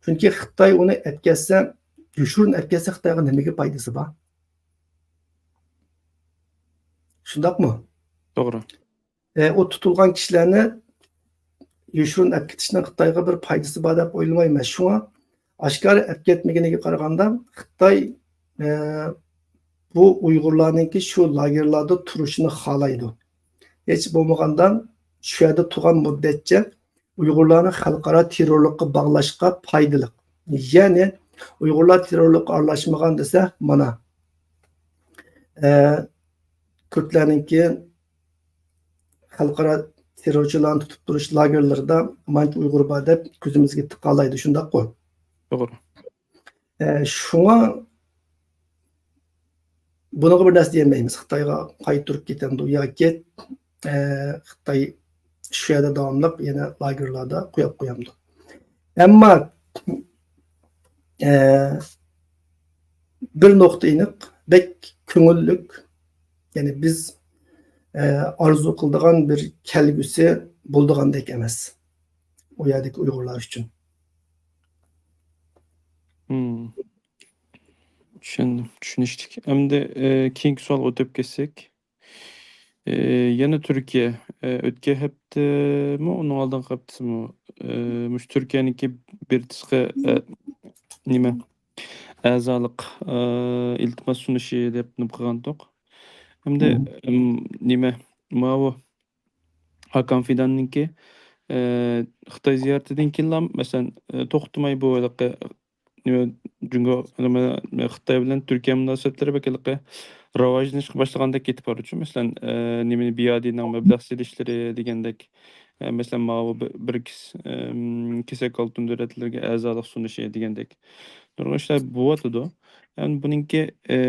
چۈنكى خىتاي ئۇنى ئەتكەتسە، يوشۇرۇن ئەتكەتسە خىتايغا نېمىگە پايدىسى بار؟ شۇنداقمۇ؟ توغرا. ئە، ئۇ تۇتۇلغان كىشىلەرنى يوشۇرۇن ئەپ كېتىشنىڭ خىتايغا بىر پايدىسى بار دەپ ئويلىمايمەن. شۇڭا ئاشكارا ئەپ كەتمىگىنىگە قارىغاندا، خىتاي، ئە، بۇ ئۇيغۇرلارنىڭكى شۇ لاگېرلاردا تۇرۇشىنى خالايدۇ. ھېچ بولمىغاندا شۇ يەردە تۇرغان مۇددەتچە ئۇيغۇرلارنى خەلقئارا تېررورلۇققا باغلاشقا پايدىلىق. يەنى ئۇيغۇرلار تېررورلۇققا ئارىلاشمىغان دېسە، مانا، ئە، كۈردلەرنىڭكى خەلقئارا تېررورچىلارنى تۇتۇپ تۇرۇش لاگېرلىرىدا مانچە ئۇيغۇر بار دەپ كۆزىمىزگە تىقالايدۇ، شۇنداققۇ؟ توغرا. ئە، شۇڭا بۇنىڭغا بىر نەرسە دېيەلمەيمىز. خىتايغا قايتۇرۇپ كېتەمدۇ ياكى، ئە، خىتاي شۇ يەردە داۋاملىق يەنە لاگېرلاردا قويۇپ قويامدۇ؟ ئەمما، ئە، بىر نۇقتا ئېنىق، بەك كۆڭۈللۈك، يەنى بىز، ئە، ئارزۇ قىلىدىغان بىر كەلگۈسى بولىدىغاندەك ئەمەس. ئۇ يەردىكى ئۇيغۇرلار ئۈچۈن. مم. چۈشەندىم، چۈشىنىشلىك. ئەمدى، ئە، كېيىنكى سوئالغا ئۆتۈپ كەتسەك. ئە، يەنە تۈركىيە. ئە، ئۆتكەن ھەپتىمۇ، ئۇنىڭ ئالدىنقى ھەپتىسىمۇ، ئە، مۇشۇ تۈركىيەنىڭكى بىر تىسقا، ئە، نېمە، ئەزالىق، ئە، ئىلتىماس سۇنۇشى دەپ نېمە قىلغانتۇق. ئەمدى، ئەم، نېمە، ماۋۇ ھاكان فىداننىڭكى، ئە، خىتاي زىيارىتىدىن كېيىنلا، مەسىلەن، ئە، توختىماي بۇ ھېلىقى، نېمە، جۇڭگو، نېمە، خىتاي بىلەن تۈركىيە مۇناسىۋەتلىرى بەك ھېلىقى راۋاجلىنىشقا باشلىغاندەك كېتىپ بارىدۇ. مەسىلەن، ئە، نېمىنى، بىيادىنىڭ مەبلەغ سېلىشلىرى دېگەندەك، ئە، مەسىلەن، ماۋۇ بىر، بىرىكس، ئەم، كېسەك ئالتۇن دۆلەتلىرىگە ئەزالىق سۇنۇشى دېگەندەك نۇرغۇن ئىشلار بولۇۋاتىدۇ. يەنى بۇنىڭكى، ئە،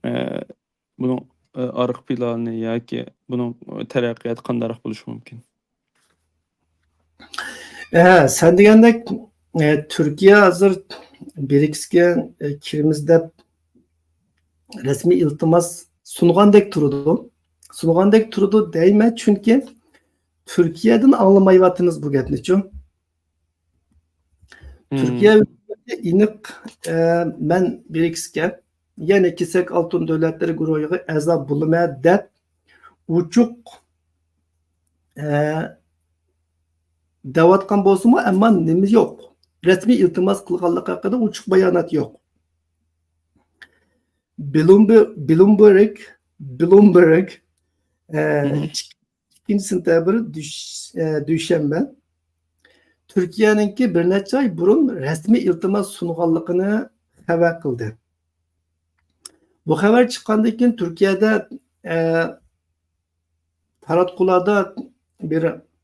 ئە، بۇنىڭ، ئە، ئارقا پىلانى ياكى بۇنىڭ تەرەققىياتى قانداقراق بولۇشى مۇمكىن؟ ھە، سەن دېگەندەك، ئە، تۈركىيە ھازىر برىكسكە، ئە، كىرىمىز دەپ رەسمىي ئىلتىماس سۇنغاندەك تۇرىدۇ. سۇنغاندەك تۇرىدۇ دەيمەن، چۈنكى تۈركىيەدىن ئاڭلىمايۋاتىمىز بۇ گەپنىچۇ. تۈركىيە ھۆكۈمىتى ئېنىق، ئە، مەن برىكسكە، يەنى كېسەك ئالتۇن دۆلەتلىرى گۇرۇھىغا ئەزا بولىمەن دەپ ئوچۇق، ئە، دەۋاتقان بولسىمۇ، ئەمما نېمە يوق؟ رەسمىي ئىلتىماس قىلغانلىقى ھەققىدە ئوچۇق بايانات يوق. بلومبېرگ، بلومبېرگ، ئە، ئىككىنچى سېنتەبىر، دۈش-، ئە، دۈشەنبە، تۈركىيەنىڭكى بىر نەچچە ئاي بۇرۇن رەسمىي ئىلتىماس سۇنغانلىقىنى خەۋەر قىلدى. بۇ خەۋەر چىققاندىن كېيىن تۈركىيەدە، ئە، تاراتقۇلاردا بىر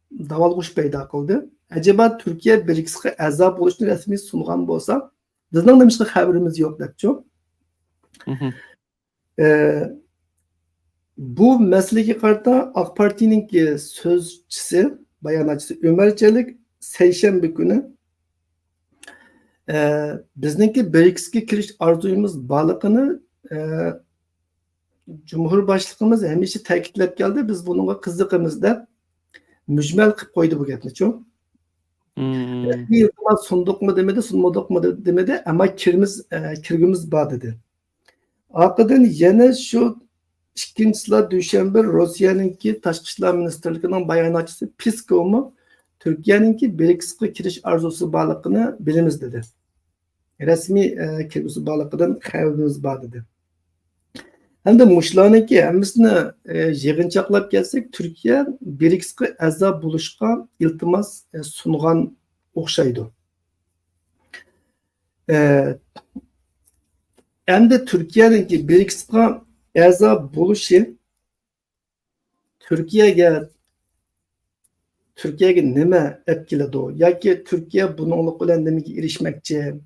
داۋالغۇش پەيدا قىلدى. ئەجەبا تۈركىيە برىكسقا ئەزا بولۇشنى رەسمىي سۇنغان بولسا، بىزنىڭ نېمىشقا خەۋىرىمىز يوق دەپچۇ؟ ئە، بۇ مەسىلىگە قارىتا ئاق پارتىيىنىڭكى سۆزچىسى، باياناتچىسى ئۆمەر چېلىك سەيشەنبە كۈنى، ئە، بىزنىڭكى برىكسكە كىرىش ئارزۇيىمىز بارلىقىنى، ئە، جۇمھۇر باشلىقىمىز ھەمىشە تەكىتلەپ كەلدى، بىز بۇنىڭغا قىزىقىمىز دەپ مۈجمەل قىلىپ قويدى بۇ گەپنىچۇ. رەسمىي ئىلتىماس سۇندۇقمۇ دېمىدى، سۇنمىدۇقمۇ دېمىدى، ئەمما كىرىمىز، ئە، كىرگۈمىز بار دېدى. ئارقىدىن يەنە شۇ ئىككىنچىسىلا دۈشەنبە روسىيەنىڭكى تاشقى ئىشلار مىنىستىرلىكىنىڭ باياناتچىسى پېسكوۋمۇ تۈركىيەنىڭكى برىكسقا كىرىش ئارزۇسى بارلىقىنى بىلىمىز دېدى. رەسمىي، ئە، كىرگۈسى بارلىقىدىن خەۋىرىمىز بار دېدى. ئەمدى مۇشۇلارنىڭكى ھەممىسىنى، ئە، يىغىنچاقلاپ كەلسەك، تۈركىيە برىكسقا ئەزا بولۇشقا ئىلتىماس، ئە، سۇنغان ئوخشايدۇ. ئە، ئەمدى تۈركىيەنىڭكى برىكسقا ئەزا بولۇشى تۈركىيەگە، تۈركىيەگە نېمە ئەپ كېلىدۇ؟ ياكى تۈركىيە بۇنىڭلىق بىلەن نېمىگە ئېرىشمەكچى؟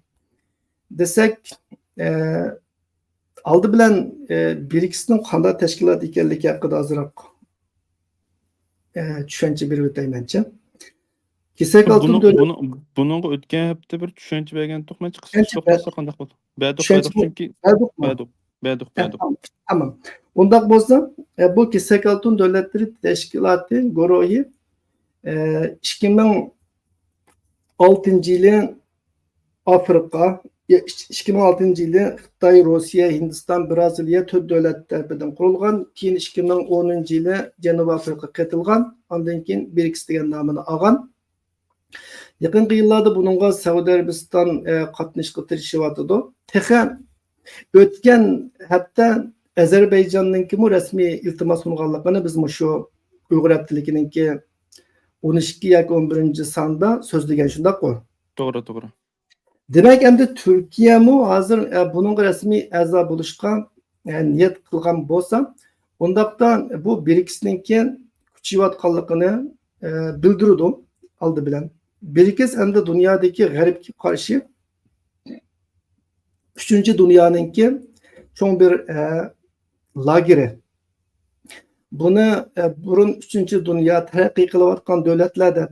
دېسەك، ئە، ئالدى بىلەن، ئە، برىكسنىڭ قانداق تەشكىلات ئىكەنلىكى ھەققىدە ئازراق، ئە، چۈشەنچە بېرىپ ئۆتەيمەنچە. كېسەك ئالتۇن بۇنىڭ، دۆلەت بۇنىڭ، بۇنىڭغا ئۆتكەن ھەپتە بىر چۈشەنچە بەرگەنتۇق، مەنچە قىسقىچە چۈشەنچە توختالسا بەر-، قانداق بولىدۇ؟ بەردۇق، چۈشەنچە بەردۇق، چۈنكى بەردۇقمۇ؟ بەردۇق، بەردۇق، ھە، بەردۇق. تامام، تامام. ئۇنداق بولسا، ئە، بۇ كېسەك ئالتۇن دۆلەتلىرى تەشكىلاتى، گۇرۇھى، ئە، ئىككى مىڭ ئالتىنچى يىلى ئافرىقا، ئىككى مىڭ ئالتىنچى يىلى خىتاي، روسىيە، ھىندىستان، بىرازىلىيە تۆت دۆلەت تەرىپىدىن قۇرۇلغان. كېيىن ئىككى مىڭ ئونىنچى يىلى جەنۇبىي ئافرىقا قېتىلغان. ئاندىن كېيىن برىكس دېگەن نامىنى ئالغان. يېقىنقى يىللاردا بۇنىڭغا سەئۇدى ئەرەبىستان، ئە، قاتنىشىشقا تىرىشىۋاتىدۇ. تېخى ئۆتكەن ھەپتە ئەزەربەيجاننىڭكىمۇ رەسمىي ئىلتىماس سۇنغانلىقىنى بىز مۇشۇ ئۇيغۇر ھەپتىلىكىنىڭكى ئون ئىككى ياكى ئون بىرىنچى ساندا سۆزلىگەن، شۇنداققۇ؟ توغرا، توغرا. دېمەك، ئەمدى تۈركىيەمۇ ھازىر، ئە، بۇنىڭغا رەسمىي ئەزا بولۇشقا، ئە، نىيەت قىلغان بولسا، ئۇنداقتا بۇ برىكسنىڭكى كۈچىيىۋاتقانلىقىنى، ئە، بىلدۈرىدۇ ئالدى بىلەن. برىكس ئەمدى دۇنيادىكى غەربكە قارشى ئۈچىنچى دۇنيانىڭكى چوڭ بىر، ئە، لاگېرى. بۇنى، ئە، بۇرۇن ئۈچىنچى دۇنيا، تەرەققىي قىلىۋاتقان دۆلەتلەر دەپ،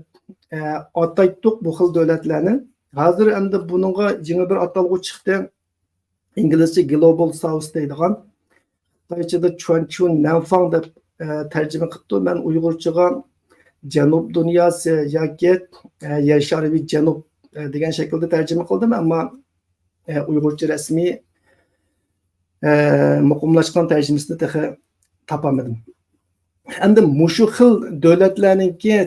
ئە، ئاتايتتۇق بۇ خىل دۆلەتلەرنى. ھازىر ئەمدى بۇنىڭغا يېڭى بىر ئاتالغۇ چىقتى. ئىنگلىزچە گلوبال ساۋس دەيدىغان. خىتايچىدا چۈەنچۈن نەنفاڭ دەپ، ئە، تەرجىمە قىپتۇ. مەن ئۇيغۇرچىغا جەنۇب دۇنياسى ياكى، ئە، يەر شارى بى جەنۇب، ئە، دېگەن شەكىلدە تەرجىمە قىلدىم، ئەمما، ئە، ئۇيغۇرچە رەسمىي، ئە، مۇقىملاشقان تەرجىمىسىنى تېخى تاپالمىدىم. ئەمدى مۇشۇ خىل دۆلەتلەرنىڭكى،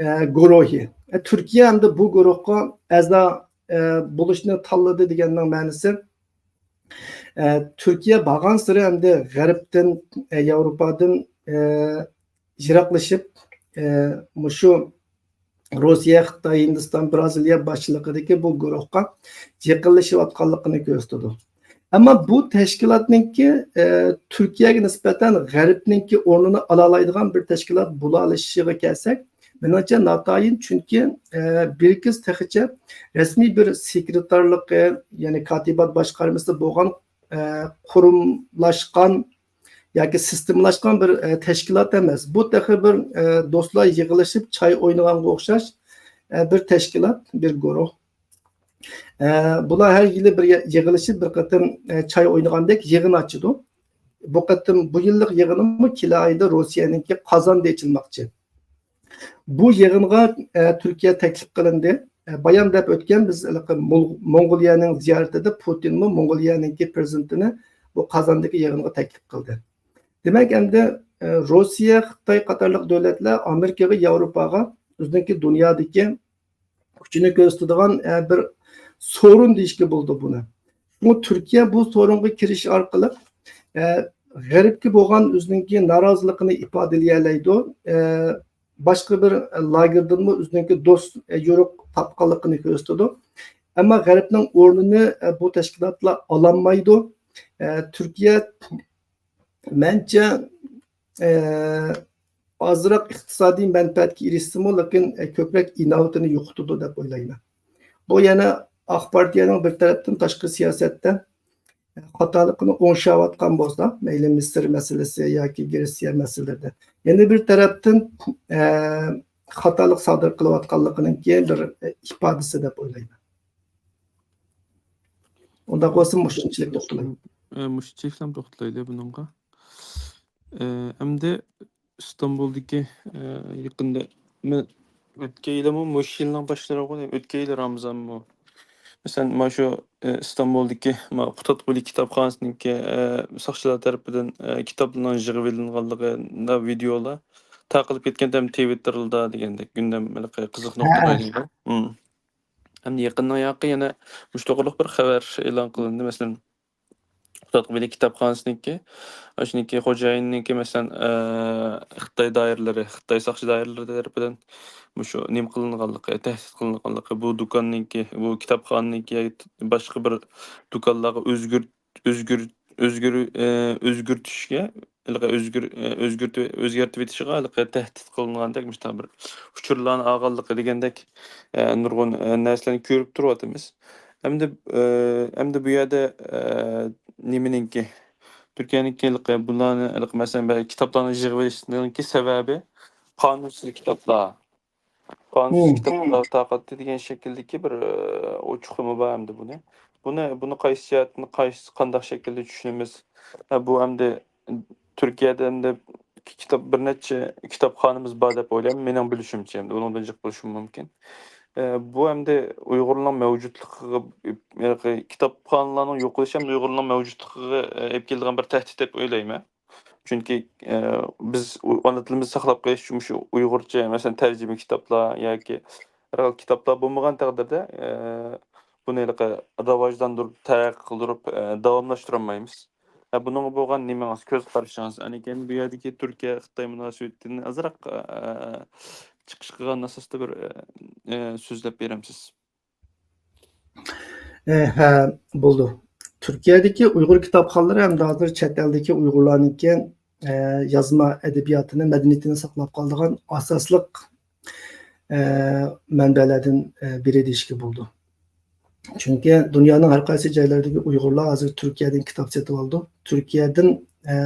ئە، گۇرۇھى. ئە، تۈركىيە ئەمدى بۇ گۇرۇھقا ئەزا، ئە، بولۇشنى تاللىدى دېگەننىڭ مەنىسى، ئە، تۈركىيە بارغانسېرى ئەمدى غەربتىن، ئە، ياۋروپادىن، ئە، يىراقلىشىپ، ئە، مۇشۇ روسىيە، خىتاي، ھىندىستان، بىرازىلىيە باشچىلىقىدىكى بۇ گۇرۇھقا يېقىنلىشىۋاتقانلىقىنى كۆرسىتىدۇ. ئەمما بۇ تەشكىلاتنىڭكى، ئە، تۈركىيەگە نىسبەتەن غەربنىڭكى ئورنىنى ئالالايدىغان بىر تەشكىلات بولالىشىشىغا كەلسەك، مېنىڭچە ناتايىن، چۈنكى، ئە، بىركس تېخىچە رەسمىي بىر سېكرېتارلىقى، يەنى كاتىبات باشقارمىسى بولغان، ئە، قۇرۇملاشقان ياكى سىستېمىلاشقان بىر، ئە، تەشكىلات ئەمەس. بۇ تېخى بىر، ئە، دوستلار يىغىلىشىپ چاي ئوينىغانغا ئوخشاش، ئە، بىر تەشكىلات، بىر گۇرۇھ. ئە، بۇلار ھەر يىلى بىر يە-، يىغىلىشىپ بىر قېتىم، ئە، چاي ئوينىغاندەك يىغىن ئاچىدۇ. بۇ قېتىم، بۇ يىللىق يىغىنىمۇ كېلە ئايدا روسىيەنىڭكى قازاندا ئېچىلماقچى. بۇ يىغىنغا، ئە، تۈركىيە تەكلىپ قىلىندى. ئە، بايام دەپ ئۆتكەن، بىز ھېلىقى مول-، موڭغۇلىيەنىڭ زىيارىتىدە پۇتىنمۇ موڭغۇلىيەنىڭكى پىرېزىدېنتىنى بۇ قازاندىكى يىغىنغا تەكلىپ قىلدى. دېمەك، ئەمدى، ئە، روسىيە، خىتاي قاتارلىق دۆلەتلەر ئامېرىكىغا، ياۋروپاغا ئۆزىنىڭكى دۇنيادىكى كۈچىنى كۆرسىتىدىغان، ئە، بىر سورۇن دېيىشكە بولىدۇ بۇنى. شۇڭا تۈركىيە بۇ سورۇنغا كىرىش ئارقىلىق، ئە، غەربكە بولغان ئۆزىنىڭكى نارازىلىقىنى ئىپادىلىيەلەيدۇ. ئە، باشقا بىر لاگېردىنمۇ ئۆزىنىڭكى دوست، ئە، يورۇق تاپقانلىقىنى كۆرسىتىدۇ. ئەمما غەربنىڭ ئورنىنى، ئە، بۇ تەشكىلاتلار ئالالمايدۇ. ئە، تۈركىيە مەنچە، ئە، ئازراق ئىقتىسادىي مەنپەئەتكە ئېرىشسىمۇ، لېكىن، ئە، كۆپرەك ئىناۋىتىنى يوقىتىدۇ دەپ ئويلايمەن. بۇ يەنە ئاق پارتىيەنىڭ بىر تەرەپتىن تاشقى سىياسەتتە، ئە، خاتالىقىنى ئوڭشاۋاتقان بولسا، مەيلى مىسىر مەسىلىسى ياكى گرېتسىيە مەسىلىلىرىدە، يەنە بىر تەرەپتىن، ئە، خاتالىق سادىر قىلىۋاتقانلىقىنىڭكى بىر، ئە، ئىپادىسى دەپ ئويلايمەن. ئۇنداق بولسا مۇشۇنچىلىك توختىلاي. ئە، مۇشۇنچىلىك توختىلايلى بۇنىڭغا. ئە، ئەمدى ئىستانبۇلدىكى، ئە، يېقىندا، مەن ئۆتكەن يىلىمۇ، مۇشۇ يىلنىڭ باشلىرىغۇ، ئۆتكەن يىلى رامىزانمۇ، مەسىلەن، مانا شۇ، ئە، ئىستانبۇلدىكى ما قۇتادغۇلى كىتابخانىسىنىڭكى، ئە، ساقچىلار تەرىپىدىن، ئە، كىتابلارنىڭ يىغىۋېلىنغانلىقى، ۋىدېئولار تارقىلىپ كەتكەندە، ھەم تىۋىتتېرلاردا دېگەندەك گۈندەم ھېلىقى قىزىق نۇقتا ھە. ئايلىنىدۇ. ھەمدە يېقىننىڭ ياقى يەنە مۇشۇ توغرىلىق بىر خەۋەر ئېلان قىلىندى. مەسىلەن، قۇتادغۇلى كىتابخانىسىنىڭكى، ئاشۇنىڭكى خوجايىنىنىڭكى، مەسىلەن، ئە، خىتاي دائىرىلىرى، خىتاي ساقچى دائىرىلىرى تەرىپىدىن مۇشۇ نېمە قىلىنغانلىقى، تەھدىت قىلىنغانلىقى، بۇ دۇكاننىڭكى، بۇ كىتابخانىنىڭكى ياكى باشقا بىر دۇكانلارغا ئۆزگۈرت-، ئۆزگۈر-، ئۆزگۈرۈ-، ئە، ئۆزگۈرتۈشكە، ھېلىقى ئۆزگۈر-، ئۆزگۈرتۈ-، ئۆزگەرتىۋېتىشىغا ھېلىقى تەھدىت قىلىنغاندەك مۇشۇنداق بىر ئۇچۇرلارنى ئالغانلىقى دېگەندەك، ئە، نۇرغۇن، ئە، نەرسىلەرنى كۆرۈپ تۇرۇۋاتىمىز. ئەمدى، ئە، ئەمدى بۇ يەردە، ئە، نېمىنىڭكى، تۈركىيەنىڭكى ھېلىقى بۇلارنى، ھېلىقى مەسىلەن، بەزى كىتابلارنى يىغىۋېلىشنىڭكى سەۋەبى قانۇنسىز كىتابلار. قانۇنسىز كىتابلار تارقاتتى دېگەن شەكىلدىكى بىر، ئە، ئوچۇقلىما بار ئەمدى بۇنى. بۇنى، بۇنى قايسى جەھەتتىن، قايسى، قانداق شەكىلدە چۈشىنىمىز؟ ھە، بۇ ئەمدى تۈركىيەدە ئەمدى كىتاب، بىر نەچچە كىتابخانىمىز بار دەپ ئويلايمەن، مېنىڭ بىلىشىمچە، ئەمدى ئۇنىڭدىن جىق بولۇشۇم مۇمكىن. ئە، بۇ ئەمدى ئۇيغۇرلارنىڭ مەۋجۇتلۇقىغا، ھېلىقى كىتابخانىلارنىڭ يوقىلىشى ئەمدى ئۇيغۇرلارنىڭ مەۋجۇتلۇقىغا، ئە، ئېلىپ كېلىدىغان بىر تەھدىت دەپ ئويلايمەن. چۈنكى، ئە، بىز ئۇ-، ئانا تىلىمىزنى ساقلاپ قېلىش ئۈچۈن مۇشۇ ئۇيغۇرچە، مەسىلەن، تەرجىمە كىتابلار ياكى ھەر خىل كىتابلار بولمىغان تەقدىردە، ئە، بۇنى ھېلىقى راۋاجلاندۇرۇپ، تەرەققىي قىلدۇرۇپ، ئە، داۋاملاشتۇرالمايمىز. ئە، بۇنىڭغا بولغان نېمىڭىز، كۆز قارىشىڭىز؟ ئەنىكەينى بۇ يەردىكى تۈركىيە، خىتاي مۇناسىۋىتىنى ئازراق، ئە، چىقىش قىلغان ئاساستا بىر، ئە، ئە، سۆزلەپ بېرەمسىز؟ ئە، ھە، بولىدۇ. تۈركىيەدىكى ئۇيغۇر كىتابخانلىرى ھەمدە ھازىر چەت ئەلدىكى ئۇيغۇرلارنىڭكى، ئە، يازما ئەدەبىياتىنى، مەدەنىيىتىنى ساقلاپ قالىدىغان ئاساسلىق، ئە، مەنبەلەردىن، ئە، بىرى دېيىشكە بولىدۇ. چۈنكى دۇنيانىڭ ھەر قايسى جايلىرىدىكى ئۇيغۇرلار ھازىر تۈركىيەدىن كىتاب سېتىۋالىدۇ. تۈركىيەدىن، ئە،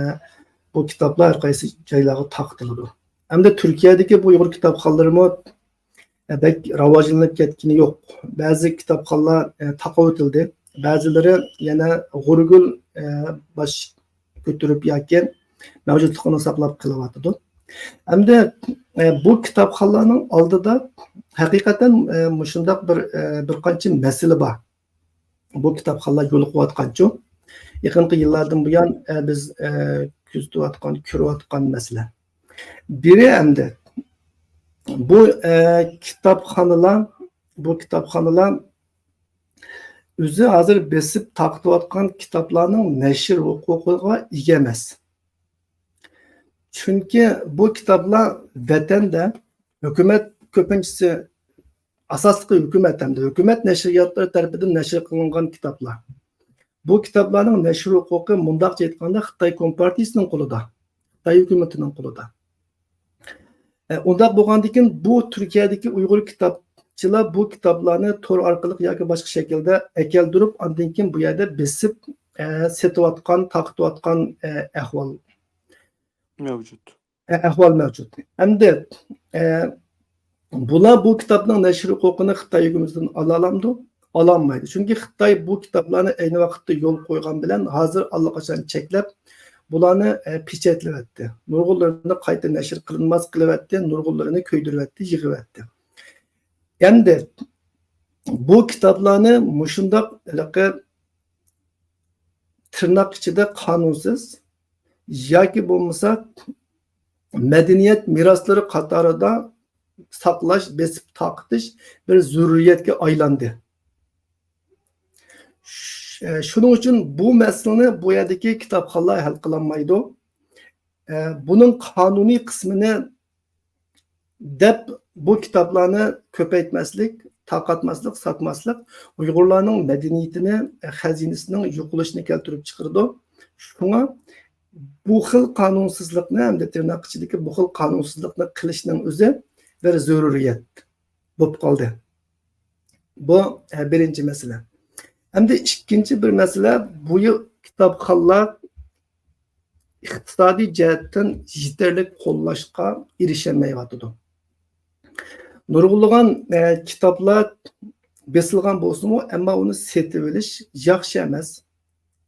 بۇ كىتابلار ھەر قايسى جايلارغا تارقىتىلىدۇ. ئەمدى تۈركىيەدىكى بۇ ئۇيغۇر كىتابخانلىرىمۇ، ئە، بەك راۋاجلىنىپ كەتكىنى يوق. بەزى كىتابخانلار، ئە، تاقىۋېتىلدى. بەزىلىرى يەنە غورىگىل، ئە، باش كۆتۈرۈپ ياكى مەۋجۇتلۇقىنى ساقلاپ قېلىۋاتىدۇ. ئەمدى ئە، بۇ كىتابخانلارنىڭ ئالدىدا ھەقىقەتەن، ئە، مۇشۇنداق بىر، ئە، بىر قانچە مەسىلە بار. بۇ كىتابخانلار يولۇقۇۋاتقانچۇ؟ يېقىنقى يىللاردىن بۇيان، ئە، بىز، ئە، كۆزىتىۋاتقان، كۆرۈۋاتقان مەسىلە. بىرى ئەمدى بۇ، ئە، كىتابخانىلار، بۇ كىتابخانىلار ئۆزى ھازىر بېسىپ تارقىتىۋاتقان كىتابلارنىڭ نەشر ھوقۇقىغا ئىگە ئەمەس. چۈنكى بۇ كىتابلار ۋەتەندە ھۆكۈمەت، كۆپىنچىسى، ئاساسلىقى ھۆكۈمەت ھەمدە ھۆكۈمەت نەشرىياتلىرى تەرىپىدىن نەشر قىلىنغان كىتابلار. بۇ كىتابلارنىڭ نەشر ھوقۇقى، مۇنداقچە ئېيتقاندا، خىتاي كومپارتىيىسىنىڭ قولىدا، خىتاي ھۆكۈمىتىنىڭ قولىدا. ئە، ئۇنداق بولغاندىكىن، بۇ تۈركىيەدىكى ئۇيغۇر كىتابچىلار بۇ كىتابلارنى تور ئارقىلىق ياكى باشقا شەكىلدە ئەكەلدۈرۈپ، ئاندىن كېيىن بۇ يەردە بېسىپ، ئە، سېتىۋاتقان، تارقىتىۋاتقان، ئە، ئەھۋال مەۋجۇت. ئە، ئەھۋال مەۋجۇت. ئەمدى، ئە، بۇلار بۇ كىتابنىڭ نەشر ھوقۇقىنى خىتاي ھۆكۈمىتىدىن ئالالامدۇ؟ ئالالمايدۇ. چۈنكى خىتاي بۇ كىتابلارنى ئەينى ۋاقىتتا يول قويغان بىلەن ھازىر ئاللىقاچان چەكلەپ، بۇلارنى، ئە، پېچەتلىۋەتتى. نۇرغۇنلىرىنى قايتا نەشر قىلىنماس قىلىۋەتتى، نۇرغۇنلىرىنى كۆيدۈرۈۋەتتى، يىغىۋەتتى. ئەمدى بۇ كىتابلارنى مۇشۇنداق ھېلىقى تىرناق ئىچىدە قانۇنسىز ياكى بولمىسا مەدەنىيەت مىراسلىرى قاتارىدا ساقلاش، بېسىپ تارقىتىش بىر زۆرۈرىيەتكە ئايلاندى. ش-، شۇنىڭ ئۈچۈن بۇ مەسىلىنى بۇ يەردىكى كىتابخانلار ھەل قىلالمايدۇ. بۇنىڭ قانۇنىي قىسمىنى دەپ بۇ كىتابلارنى كۆپەيتمەسلىك، تارقاتماسلىق، ساتماسلىق ئۇيغۇرلارنىڭ مەدەنىيىتىنى، خەزىنىسىنىڭ يوقىلىشىنى كەلتۈرۈپ چىقىرىدۇ. شۇڭا بۇ خىل قانۇنسىزلىقنى، ھەمدە تىرناق ئىچىدىكى بۇ خىل قانۇنسىزلىقنى قىلىشنىڭ ئۆزى بىر زۆرۈرىيەت بولۇپ قالدى. بۇ، ئە، بىرىنچى مەسىلە. ئەمدى ئىككىنچى بىر مەسىلە، بۇ يىل كىتابخانلار ئىقتىسادىي جەھەتتىن يېتەرلىك قوللاشقا ئېرىشەلمەيۋاتىدۇ. نۇرغۇنلىغان، ئە، كىتابلار بېسىلغان بولسىمۇ، ئەمما ئۇنى سېتىۋېلىش ياخشى ئەمەس.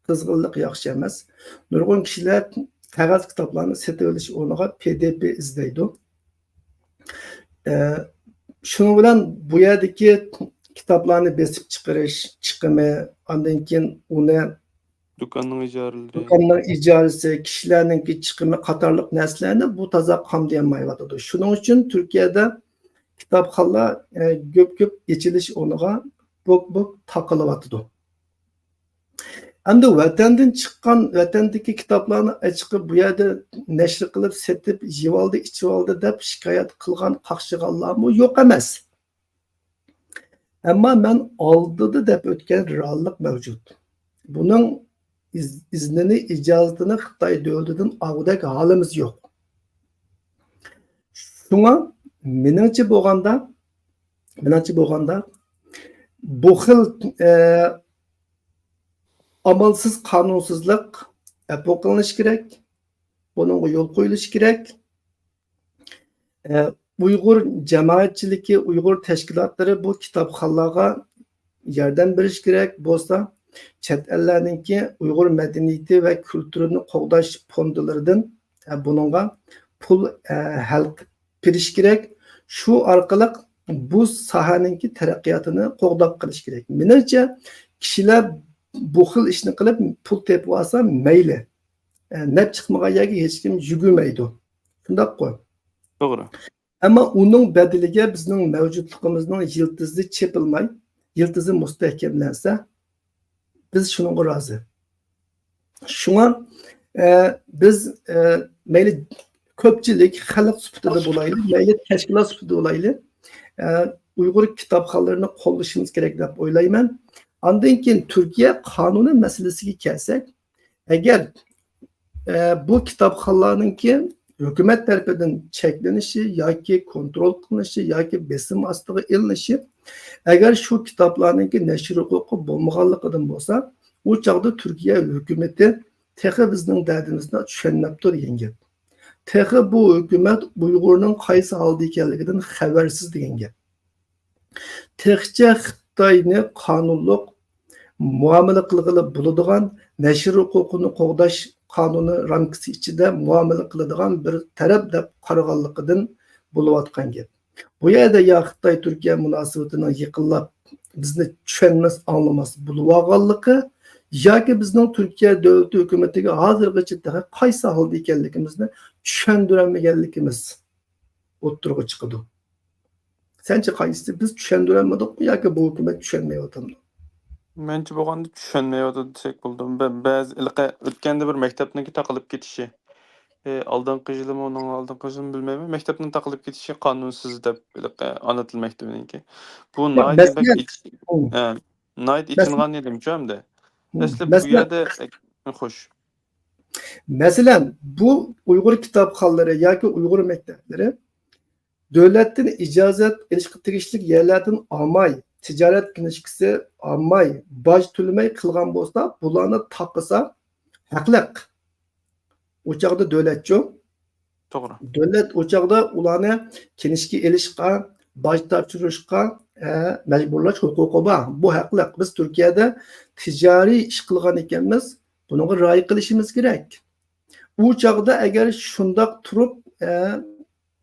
قىزغىنلىق ياخشى ئەمەس. نۇرغۇن كىشىلەر قەغەز كىتابلارنى سېتىۋېلىش ئورنىغا پى دى پى ئىزدەيدۇ. ئە، شۇنىڭ بىلەن بۇ يەردىكى كىتابلارنى بېسىپ چىقىرىش چىقىمى، ئاندىن كېيىن ئۇنى دۇكاننىڭ ئىجارىلىرى. دۇكاننىڭ ئىجارىسى، كىشىلەرنىڭكى چىقىمى قاتارلىق نەرسىلەرنى بۇ تازا قامدىيالمايۋاتىدۇ. شۇنىڭ ئۈچۈن تۈركىيەدە كىتابخانلار، ئە، گۈپ-گۈپ ئېچىلىش ئورنىغا بوك-بوك تاقىلىۋاتىدۇ. ئەمدى ۋەتەندىن چىققان، ۋەتەندىكى كىتابلارنى ئەچىقىپ، بۇ يەردە نەشر قىلىپ، سېتىپ، يېۋالدى، ئىچىۋالدى دەپ شىكايەت قىلغان، قاقشىغانلارمۇ يوق ئەمەس. ئەمما مەن ئالدىدا دەپ ئۆتكەن رېئاللىق مەۋجۇت. بۇنىڭ ئىز-، ئىزنىنى، ئىجازىتىنى خىتاي دۆلىتىدىن ئالغۇدەك ھالىمىز يوق. شۇڭا مېنىڭچە بولغاندا، مېنىڭچە بولغاندا، بۇ خىل، ئە، ئامالسىز قانۇنسىزلىق ئەپۇ قىلىنىشى كېرەك، بۇنىڭغا يول قويۇلۇشى كېرەك. ئە، ئۇيغۇر جامائەتچىلىكى، ئۇيغۇر تەشكىلاتلىرى بۇ كىتابخانلارغا ياردەم بېرىشى كېرەك بولسا، چەت ئەللەرنىڭكى ئۇيغۇر مەدەنىيىتى ۋە كۈلتۈرىنى قوغداش فوندلىرىدىن، ئە، بۇنىڭغا پۇل، ئە، ھەل قىلىپ بېرىش كېرەك. شۇ ئارقىلىق بۇ ساھەنىڭكى تەرەققىياتىنى قوغداپ قېلىش كېرەك. مېنىڭچە، كىشىلەر بۇ خىل ئىشنى قىلىپ پۇل تېپىۋالسا مەيلى. ئە، نەپ چىقمىغان يەرگە ھېچكىم يۈگۈرمەيدۇ. شۇنداققۇ؟ توغرا. ئەمما ئۇنىڭ بەدىلىگە بىزنىڭ مەۋجۇتلۇقىمىزنىڭ يىلتىزى چېپىلماي، يىلتىزى مۇستەھكەملەنسە، بىز شۇنىڭغا رازى. شۇڭا، ئە، بىز، ئە، مەيلى كۆپچىلىك، خەلق سۈپىتىدە بولايلى، مەيلى تەشكىلات سۈپىتىدە بولايلى، ئە، ئۇيغۇر كىتابخانلىرىنى قوللىشىمىز كېرەك دەپ ئويلايمەن. ئاندىن كېيىن تۈركىيە قانۇنى مەسىلىسىگە كەلسەك، ئەگەر، ئە، بۇ كىتابخانلارنىڭكى ھۆكۈمەت تەرىپىدىن چەكلىنىشى ياكى كونترول قىلىنىشى ياكى بېسىم ئاستىغا ئېلىنىشى، ئەگەر شۇ كىتابلارنىڭكى نەشر ھوقۇقى بولمىغانلىقىدىن بولسا، ئۇ چاغدا تۈركىيە ھۆكۈمىتى تېخى بىزنىڭ دەردىمىزنى چۈشەنمەپتۇ دېگەن گەپ. تېخى بۇ ھۆكۈمەت ئۇيغۇرنىڭ قايسى ھالدا ئىكەنلىكىدىن خەۋەرسىز دېگەن گەپ. تېخىچە خىتاينى قانۇنلۇق مۇئامىلە قىلغىلى بولىدىغان، نەشر ھوقۇقىنى قوغداش قانۇنى رامكىسى ئىچىدە مۇئامىلە قىلىدىغان بىر تەرەپ دەپ قارىغانلىقىدىن بولۇۋاتقان گەپ. بۇ يەردە يا خىتاي تۈركىيە مۇناسىۋىتىنىڭ يېقىنلاپ بىزنى چۈشەنمەس، ئاڭلىماس بولۇۋالغانلىقى، ياكى بىزنىڭ تۈركىيە دۆلىتى ھۆكۈمىتىگە ھازىرغىچە تېخى قايسى ھالدا ئىكەنلىكىمىزنى چۈشەندۈرەلمىگەنلىكىمىز ئوتتۇرىغا چىقىدۇ. سەنچە قايسىسى؟ بىز چۈشەندۈرەلمىدۇقمۇ ياكى بۇ ھۆكۈمەت چۈشەنمەيۋاتامدۇ؟ مەنچە بولغاندا چۈشەنمەيۋاتىدۇ دېسەك بولىدۇ. بە-، بەزى ھېلىقى ئۆتكەندە بىر مەكتەپنىڭكى تاقىلىپ كېتىشى. ئى، ئالدىنقى يىلىمۇ، ئۇنىڭ ئالدىنقى يىلىمۇ بىلمەيمەن. مەكتەپنىڭ تاقىلىپ كېتىشى قانۇنسىز دەپ ھېلىقى ئانا تىل مەكتىبىنىڭكى. بۇ يا، ناھايىتى بەك مەسىلەن، ئىچ-، ئۇ، ھە، ناھايىتى مەسىلەن، ئېچىنغان ئىدىم شۇ ئەمدى. ئۇ، دەسلەپ بۇ مەسىلەن، يەردە، ئە، خوش. مەسىلەن، بۇ ئۇيغۇر كىتابخانلىرى ياكى ئۇيغۇر مەكتەپلىرى دۆلەتتىن ئىجازەت ئېلىشقا تېگىشلىك يەرلەردىن ئالماي، تىجارەت كىنىشكىسى ئالماي، باج تۆلىمەي قىلغان بولسا، بۇلارنى تاپىسا ھەقلىق. ئۇ چاغدا دۆلەتچۇ؟ توغرا. دۆلەت ئۇ چاغدا ئۇلارنى كىنىشكا ئېلىشقا، باج تاپشۇرۇشقا، ئە، مەجبۇرلاش ھوقۇقى بار. بۇ ھەقلىق. بىز تۈركىيەدە تىجارىي ئىش قىلغان ئىكەنمىز، بۇنىڭغا رىئايە قىلىشىمىز كېرەك. ئۇ چاغدا ئەگەر شۇنداق تۇرۇپ، ئە،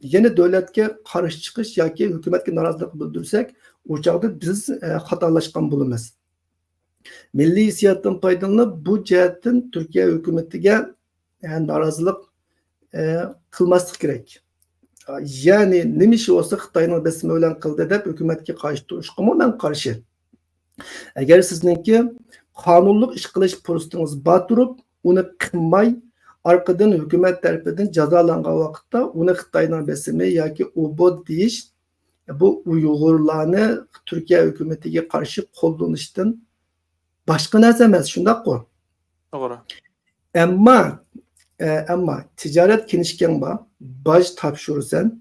يەنە دۆلەتكە قارشى چىقىش ياكى ھۆكۈمەتكە نارازىلىق بىلدۈرسەك، ئۇ چاغدا بىز، ئە، خاتالاشقان بولىمىز. مىللىي ھېسسىياتتىن پايدىلىنىپ، بۇ جەھەتتىن تۈركىيە ھۆكۈمىتىگە، ئە، نارازىلىق، ئە، قىلماسلىق كېرەك. يەنى نېمە ئىش بولسا خىتاينىڭ بېسىمى بىلەن قىلدى دەپ ھۆكۈمەتكە قارشى تۇرۇشقىمۇ مەن قارشى. ئەگەر سىزنىڭكى قانۇنلۇق ئىش قىلىش پۇرسىتىڭىز بار تۇرۇپ، ئۇنى قىلماي، ئارقىدىن ھۆكۈمەت تەرىپىدىن جازالانغان ۋاقىتتا ئۇنى خىتاينىڭ بېسىمى ياكى ئۇ بۇ دېيىش، بۇ ئۇيغۇرلارنى تۈركىيە ھۆكۈمىتىگە قارشى قوللىنىشتىن باشقا نەرسە ئەمەس، شۇنداققۇ؟ توغرا. ئەمما، ئە، ئەمما تىجارەت كىنىشكاڭ بار، باج تاپشۇرىسەن،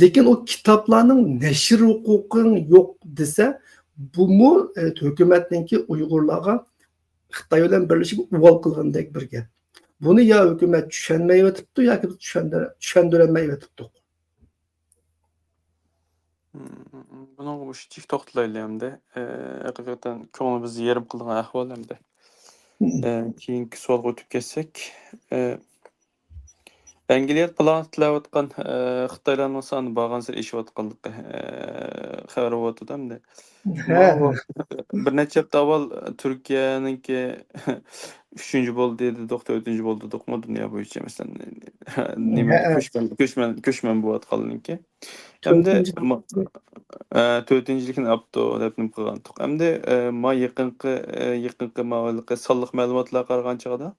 لېكىن ئۇ كىتابلارنىڭ نەشر ھوقۇقىڭ يوق دېسە، بۇمۇ، ئە، ھۆكۈمەتنىڭكى ئۇيغۇرلارغا خىتاي بىلەن بىرلىشىپ ئۇۋال قىلغىنىدەك بىر گەپ. بۇنى يا ھۆكۈمەت چۈشەنمەيۋېتىپتۇ ياكى بىز چۈشەندۈر-، چۈشەندۈرەلمەيۋېتىپتۇق. مم، بۇنىڭغا مۇشۇنچىلىك توختىلايلى ئەمدى. ئى، ھەقىقەتەن كۆڭلىمىزنى يېرىم قىلىدىغان ئەھۋال ئەمدى. مم. ئى، كېيىنكى سوئالغا ئۆتۈپ كەتسەك، ئى، ئەنگلىيەدە پىلاڭ تىلەۋاتقان، ئى، خىتايلارنىڭ سانى بارغانسېرى ئېشىۋاتقانلىقى، ئى، خەۋەر بولۇۋاتىدۇ ئەمدى. ھە. ماۋۇ بىر نەچچە ھەپتە ئاۋۋال تۈركىيەنىڭكى ئۈچىنچى بولدى دېدۇق، تۆتىنچى بولدى دېدۇقمۇ دۇنيا بويىچە، مەسىلەن، نېمە، ھە. كۆچمەن، كۆچمەن، كۆچمەن بولۇۋاتقانلىكى. ئەمدى تۆتىنچى ما-، ئە، تۆتىنچىلىكنى ئاپتۇ دەپ نېمە قىلغانتۇق. ئەمدى، ئە، ما يېقىنقى، ئە، يېقىنقى ما ھېلىقى سانلىق مەلۇماتلارغا قارىغان چاغدا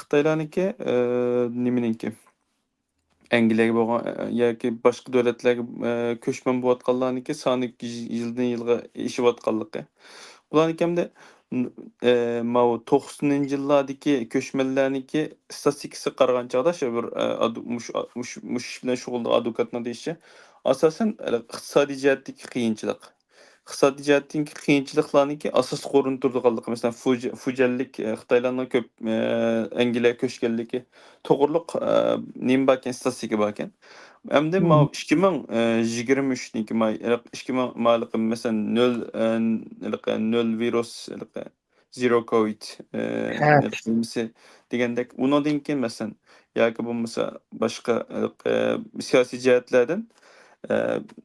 خىتايلارنىڭكى، ئە، نېمىنىڭكى، ئەنگلىيەگە بولغان، ئە، ياكى باشقا دۆلەتلەرگە، ئە، كۆچمەن بولۇۋاتقانلارنىڭكى سانى يىلدىن يىلغا ئېشىۋاتقانلىقى. بۇلارنىڭكى ئەمدى، ئە، ماۋۇ توقسىنىنچى يىللاردىكى كۆچمەنلەرنىڭكى ئىستاتىستىكىسىغا قارىغان چاغدا، شۇ بىر، ئە، ئادۋ-، مۇشۇ، مۇشۇ، مۇشۇ ئىش بىلەن شۇغۇللىنىدىغان ئادۋوكاتنىڭ دېيىشىچە، ئاساسەن، ئە، ئىقتىسادىي جەھەتتىكى قىيىنچىلىق. ئىقتىسادىي جەھەتتىكى قىيىنچىلىقلارنىڭكى ئاساسلىق ئورۇندا تۇرىدىغانلىقى، مەسىلەن، فۇجى-، فۇجيەنلىك، ئە، خىتايلارنىڭ كۆپ، ئە، ئەنگلىيەگە كۆچكەنلىكى توغرۇلۇق، ئە، نېمە باركەن، ئىستاتىستىكا باركەن. ئەمدى ماۋۇ ئىككى مىڭ يىگىرمە ئۈچنىڭكى ماي، ئىككى مىڭ مايلىقى، مەسىلەن، نۆل، ئە، ھېلىقى نۆل ۋىرۇس، ھېلىقى زېرو كوۋىد، ئە، ھە. نېمىسى دېگەندەك، ئۇنىڭدىن كېيىن، مەسىلەن، ياكى بولمىسا باشقا، ئە، سىياسىي جەھەتلەردىن، ئە،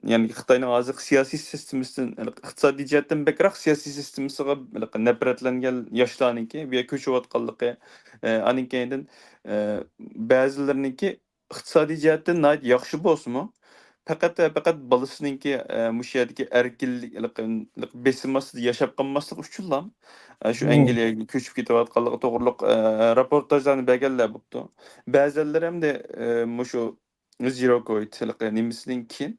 يەنى خىتاينىڭ ھازىرقى سىياسىي سىستېمىسىدىن، ئىقتىسادىي جەھەتتىن بەكرەك سىياسىي سىستېمىسىغا نەپرەتلەنگەن ياشلارنىڭكى بۇ يەرگە كۆچۈۋاتقانلىقى، ئە، ئاندىن كېيىندىن، ئە، بەزىلىرىنىڭكى ئىقتىسادىي جەھەتتىن ناھايىتى ياخشى بولسىمۇ، پەقەت، پەقەت بالىسىنىڭكى، ئە، مۇشۇ يەردىكى ئەركىنلىك، بېسىم ئاستىدا ياشاپ قالماسلىقى ئۈچۈنلا، ئە، شۇ ئەنگلىيەگە كۆچۈپ كېتىۋاتقانلىقى توغرىلىق، ئە، راپورتاژلارنى بەرگەنلەر بوپتۇ. بەزىلىرى ئەمدى، ئە، مۇشۇ زېرو كوۋىد ھېلىقى نېمىسىدىن كېيىن،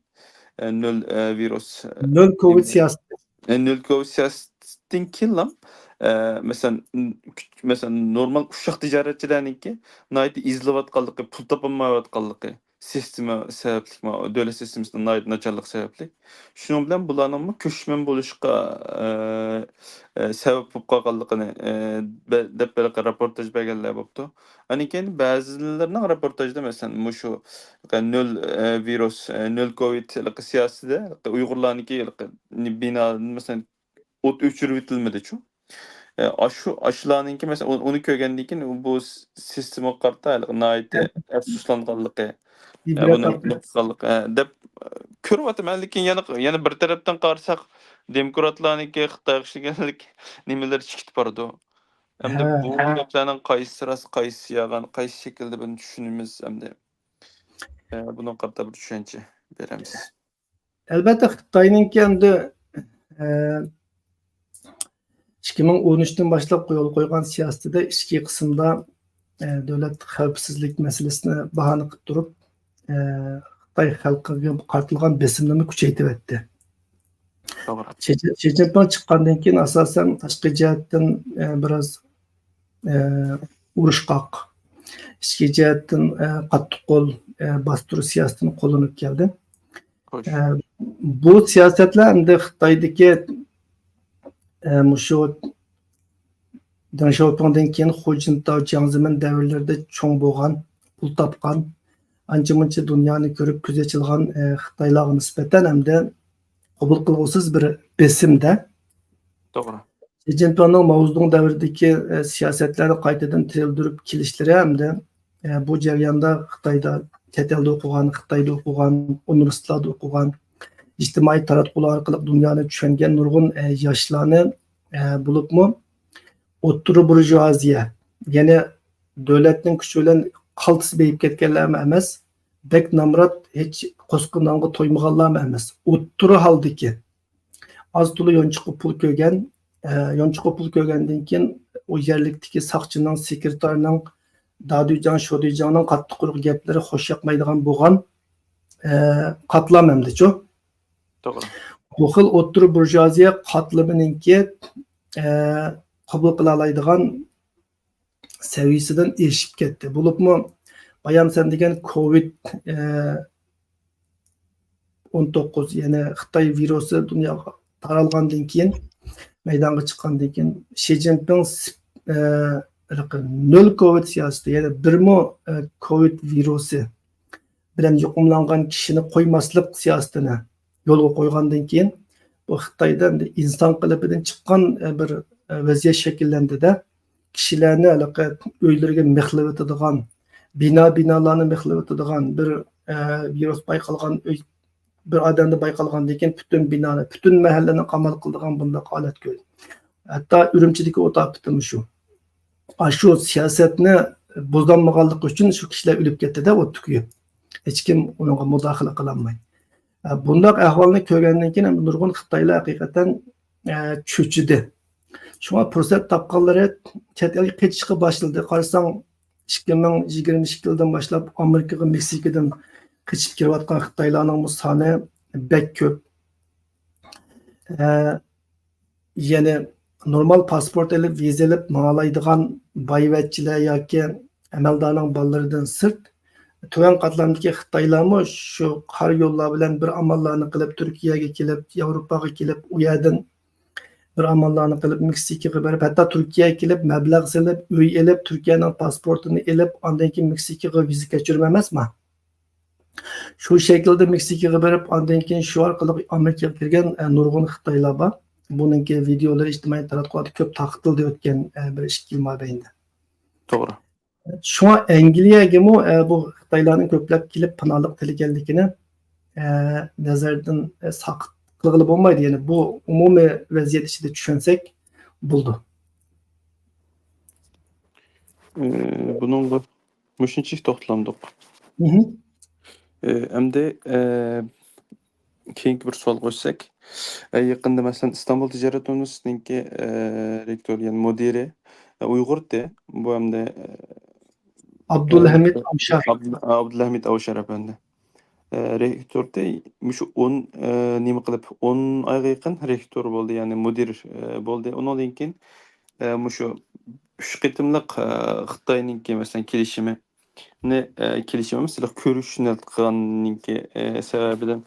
ئە، نۆل، ئە، ۋىرۇس، ئە، نۆل كوۋىد نېمە، سىياسىتى. ئە، نۆل كوۋىد سىياسىتىدىن كېيىنلا، ئە، مەسىلەن، مەسىلەن، نورمال ئۇششاق تىجارەتچىلەرنىڭكى ناھايىتى ئېزىلىۋاتقانلىقى، پۇل تاپالمايۋاتقانلىقى، سىستېما سەۋەبلىك، دۆلەت سىستېمىسىنىڭ ناھايىتى ناچارلىقى سەۋەبلىك. شۇنىڭ بىلەن بۇلارنىڭمۇ كۆچمەن بولۇشقا، ئە، ئە، سەۋەب بولۇپ قالغانلىقىنى، ئە، بە-، دەپ ھېلىقى راپورتاژ بەرگەنلەر بوپتۇ. ئاندىن كېيىن بەزىلىرىنىڭ راپورتاژدا، مەسىلەن، مۇشۇ نۆل، ئە، ۋىرۇس، ئە، نۆل كوۋىد ھېلىقى سىياسىتىدە ھېلىقى ئۇيغۇرلارنىڭكى ھېلىقى بىنادىن، مەسىلەن، ئوت ئۆچۈرۈۋېتىلمىدىچۇ. ئە، ئاشۇ، ئاشۇلارنىڭكى، مەسىلەن، ئۇ-، ئۇنى كۆرگەندىن كېيىن بۇ س-، سىستېمىغا قارىتا ھېلىقى ناھايىتى ئەپسۇسلانغانلىقى، ئە، ئىبرەت بۇنى ئالىمىز. نۇقسانلىق، ئە، دەپ، ئە، كۆرۈۋاتىمەن. لېكىن يەنە، يەنە بىر تەرەپتىن قارىساق، دېموكراتلارنىڭكى خىتايغا ئىشلىگەنلىك نېمىلىرى چىقىپ بارىدۇ. ئەمدى ھە، بۇ ھە. گەپلەرنىڭ قايسىسى راست، قايسىسى يالغان، قايسى شەكىلدە بۇنى چۈشىنىمىز ئەمدى. ئە، بۇنىڭغا قارىتا بىر چۈشەنچە بېرەمىز. ئەلبەتتە، خىتاينىڭكى ئەمدى، ئە، ئىككى مىڭ ئون ئۈچتىن باشلاپ يولغا قويغان سىياسىتىدە ئىچكى قىسىمدا، ئە، دۆلەت خەۋپسىزلىك مەسىلىسىنى باھانە قىلىپ تۇرۇپ، ئە، خىتاي خەلقىگە قارىتىلغان بېسىمنىمۇ كۈچەيتىۋەتتى. توغرا. شى، شى جىنپىڭ چىققاندىن كېيىن، ئاساسەن، تاشقى جەھەتتىن، ئە، بىراز، ئە، ئۇرۇشقاق، ئىچكى جەھەتتىن، ئە، قاتتىق قول، ئە، باستۇرۇش سىياسىتىنى قوللىنىپ كەلدى. خوش. ئە، بۇ سىياسەتلەر ئەمدى خىتايدىكى، ئە، مۇشۇ دېڭ شياۋپىڭدىن كېيىن خۇ جىنتاۋ، جياڭ زېمىن دەۋرلىرىدە چوڭ بولغان، پۇل تاپقان، ئانچە-مۇنچە دۇنيانى كۆرۈپ كۆزى ئېچىلغان، ئە، خىتايلارغا نىسبەتەن ئەمدى قوبۇل قىلغۇسىز بىر بېسىمدە. توغرا. شى جىنپىڭنىڭ ماۋزېدۇڭ دەۋرىدىكى، ئە، سىياسەتلەرنى قايتىدىن تىرىلدۈرۈپ كېلىشلىرى ھەمدە، ئە، بۇ جەرياندا خىتايدا، چەت ئەلدە ئوقۇغان، خىتايدا ئوقۇغان، ئۇنىۋېرسىتېتلاردا ئوقۇغان، ئىجتىمائىي تاراتقۇلار ئارقىلىق دۇنيانى چۈشەنگەن نۇرغۇن، ئە، ياشلارنى، ئە، بولۇپمۇ ئوتتۇرا بۇرژۇئازىيە، يەنى دۆلەتنىڭ كۈچى بىلەن قالتىس بېيىپ كەتكەنلەرمۇ ئەمەس، بەك نامرات، ھېچ قوسقا نانغا تويمىغانلارمۇ ئەمەس، ئوتتۇرا ھالدىكى، ئاز تولا يانچۇققا پۇل كىرگەن، ئە، يانچۇققا پۇل كىرگەندىن كېيىن، ئۇ يەرلىكتىكى ساقچىنىڭ، سېكرېتارنىڭ، دادۈيجاڭ، شودۈيجاڭنىڭ قاتتىق قۇرۇق گەپلىرى خوش ياقمايدىغان بولغان، ئە، قاتلام ئەمدىچۇ. توغرا. بۇ خىل ئوتتۇرا بۇرژۇئازىيە قاتلىمىنىڭكى، ئە، قوبۇل قىلالايدىغان سەۋىيەسىدىن ئېشىپ كەتتى. بولۇپمۇ بايام سەن دېگەن كوۋىد، ئە، ئون توققۇز، يەنى خىتاي ۋىرۇسى دۇنياغا تارالغاندىن كېيىن، مەيدانغا چىققاندىن كېيىن، شى جىنپىڭ سىپ-، ئە، ھېلىقى نۆل كوۋىد سىياسىتى، يەنى بىرمۇ، ئە، كوۋىد ۋىرۇسى بىلەن يۇقۇملانغان كىشىنى قويماسلىق سىياسىتىنى يولغا قويغاندىن كېيىن، بۇ خىتايدا ئەمدى ئىنسان قېلىپىدىن چىققان، ئە، بىر، ئە، ۋەزىيەت شەكىللەندى-دە، كىشىلەرنى ھېلىقى ئۆيلىرىگە مىخلىۋېتىدىغان، بىنا، بىنالارنى مىخلىۋېتىدىغان، بىر، ئە، ۋىرۇس بايقالغان ئۆي، بىر ئادەمدە بايقالغاندىن كېيىن پۈتۈن بىنانى، پۈتۈن مەھەللىنى قامال قىلىدىغان بۇنداق ھالەت كۆردۈم. ھەتتا ئۈرۈمچىدىكى ئوت ئاپىتىمۇ شۇ. ئاشۇ سىياسەتنى بۇزالمىغانلىقى ئۈچۈن شۇ كىشىلەر ئۆلۈپ كەتتى-دە، ئوتتا كۆيۈپ. ھېچكىم ئۇنىڭغا مۇداخىلە قىلالماي. ئە، بۇنداق ئەھۋالنى كۆرگەندىن كېيىن، ئەمدى نۇرغۇن خىتايلار ھەقىقەتەن، ئە، چۆچۈدى. شۇڭا پۇرسەت تاپقانلىرى چەت ئەلگە قېچىشقا باشلىدى. قارىساڭ، ئىككى مىڭ يىگىرمە ئىككى يىلدىن باشلاپ ئامېرىكىغا، مېكسىكىدىن قېچىپ كىرىۋاتقان خىتايلارنىڭمۇ سانى بەك كۆپ. ئە، يەنى نورمال پاسپورت ئېلىپ، ۋىزا ئېلىپ ماڭالايدىغان بايۋەچچىلەر ياكى ئەمەلدارنىڭ بالىلىرىدىن سىرت، تۆۋەن قاتلامدىكى خىتايلارمۇ شۇ قارا يوللار بىلەن بىر ئاماللارنى قىلىپ، تۈركىيەگە كېلىپ، ياۋروپاغا كېلىپ، ئۇ يەردىن بىر ئاماللارنى قىلىپ، مېكسىكىغا بېرىپ، ھەتتا تۈركىيەگە كېلىپ، مەبلەغ سېلىپ، ئۆي ئېلىپ، تۈركىيەنىڭ پاسپورتىنى ئېلىپ، ئاندىن كېيىن مېكسىكىغا ۋىزا كەچۈرمە ئەمەسما؟ شۇ شەكىلدە مېكسىكىغا بېرىپ، ئاندىن كېيىن شۇ ئارقىلىق ئامېرىكىغا كىرگەن، ئە، نۇرغۇن خىتايلار بار. بۇنىڭكى ۋىدېئولىرى ئىجتىمائىي تاراتقۇلاردا كۆپ تارقىتىلدى ئۆتكەن، ئە، بىر ئىككى يىل مابەينىدە. توغرا. شۇڭا ئەنگلىيەگىمۇ، ئە، بۇ خىتايلارنىڭ كۆپلەپ كېلىپ پاناھلىق تىلىگەنلىكىنى، ئە، نەزەردىن، ئە، ساقىت قىلغىلى بولمايدۇ. يەنى بۇ ئومۇمىي ۋەزىيەت ئىچىدە چۈشەنسەك بولىدۇ. ئى، بۇنىڭغا مۇشۇنچىلىك توختىلامدۇق. مھم. ئى، ئەمدى، ئى، كېيىنكى بىر سوئالغا ئۆتسەك، ئى، يېقىندا، مەسىلەن، ئىستانبۇل تىجارەت ئۇنىۋېرسىتېتىنىڭكى، ئى، رېكتورى، يەنى مۇدىرى، ئى، ئۇيغۇردى. بۇ ئەمدى، ئى، ئابدۇلھەمىد ئى، ئاۋشار. ئابدۇ-، ئابدۇلھەمىد ئاۋشار ئەپەندى. ئى، رېكتورتى مۇشۇ ئون، ئى، نېمە قىلىپ، ئون ئايغا يېقىن رېكتور بولدى، يەنى مۇدىر، ئى، بولدى. ئۇنىڭدىن كېيىن، ئى، مۇشۇ ئۈچ قېتىملىق، ئى، خىتاينىڭكى، مەسىلەن، كېلىشىمى، نى، ئە، كېلىشىم ئەمەس، كۆرۈشۈشنى قىلغاننىڭكى، ئە، سەۋەبىدىن،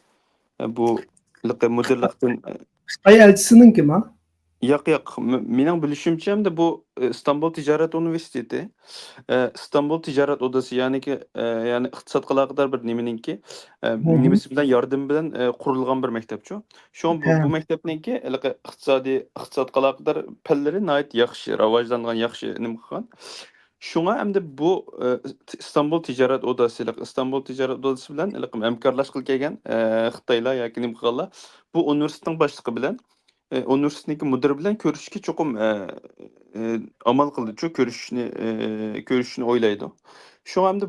ئە، بۇ ھېلىقى مۇدىرلىقتىن، ئە، خىتاي ئەلچىسىنىڭكىما؟ ياق، ياق. م-، مېنىڭ بىلىشىمچە، ئەمدى بۇ، ئە، ئىستانبۇل تىجارەت ئۇنىۋېرسىتېتى، ئە، ئىستانبۇل تىجارەت ئودىسى، يەنىكى، ئە، يەنى ئىقتىسادقا ئالاقىدار بىر نېمىنىڭكى، ئە، مھم. نېمىسى بىلەن، ياردىمى بىلەن، ئە، قۇرۇلغان بىر مەكتەپچۇ. شۇڭا بۇ، ھە. بۇ مەكتەپنىڭكى ھېلىقى ئىقتىسادىي، ئىقتىسادقا ئالاقىدار پەنلىرى ناھايىتى ياخشى، راۋاجلانغان، ياخشى نېمە قىلغان. شۇڭا ئەمدى بۇ، ئى، ئىستانبۇل تىجارەت ئوداسى، ئىستانبۇل تىجارەت ئوداسى بىلەن ھېلىقى ھەمكارلاشقىلى كەلگەن، ئى، خىتايلار ياكى نېمە قىلغانلار بۇ ئۇنىۋېرسىتېتنىڭ باشلىقى بىلەن، ئى، ئۇنىۋېرسىتېتنىڭ مۇدىرى بىلەن كۆرۈشۈشكە چوقۇم، ئى، ئى، ئامال قىلىدۇچۇ، كۆرۈشۈشنى، ئى، كۆرۈشۈشنى ئويلايدۇ. شۇڭا ئەمدى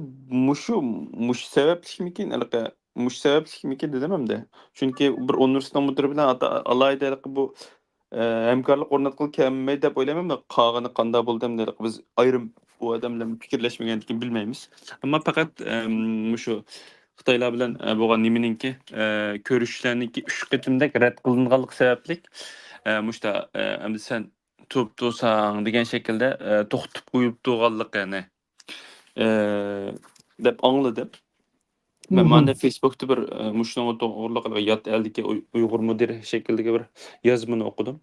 مۇشۇ، مۇشۇ سەۋەبلىكمىكىن، ھېلىقى، مۇشۇ سەۋەبلىكمىكىن دېدىم ئەمدى. چۈنكى بىر ئۇنىۋېرسىتېتنىڭ مۇدىرى بىلەن ئاتا-، ئالاھىدە ھېلىقى بۇ ئە، ھەمكارلىق ئورناتقىلى كەلمەي دەپ ئويلايمەن. قالغىنى قانداق بولدى ئەمدى؟ بىز ئايرىم بۇ ئادەم بىلەن پىكىرلەشمىگەندىكىن بىلمەيمىز. ئەمما پەقەت، ئەم، مۇشۇ خىتايلار بىلەن، ئە، بولغان نېمىنىڭكى، ئە، كۆرۈشۈشلەرنىڭكى ئۈچ قېتىمدەك رەت قىلىنغانلىقى سەۋەبلىك، ئە، مۇشتا، ئە، ئەمدى سەن تۇرۇپ تۇرساڭ دېگەن شەكىلدە، ئە، توختىتىپ قويۇپ تۇرغانلىقىنى، ئە، دەپ ئاڭلىدىم. مەن مم. مانا فېيسبۇكتا بىر، ئە، مۇشۇنىڭغا توغرىلىق يات ئەلدىكى ئۇي-، ئۇيغۇر مۇدىرى شەكلىدىكى بىر يازمىنى ئوقۇدۇم.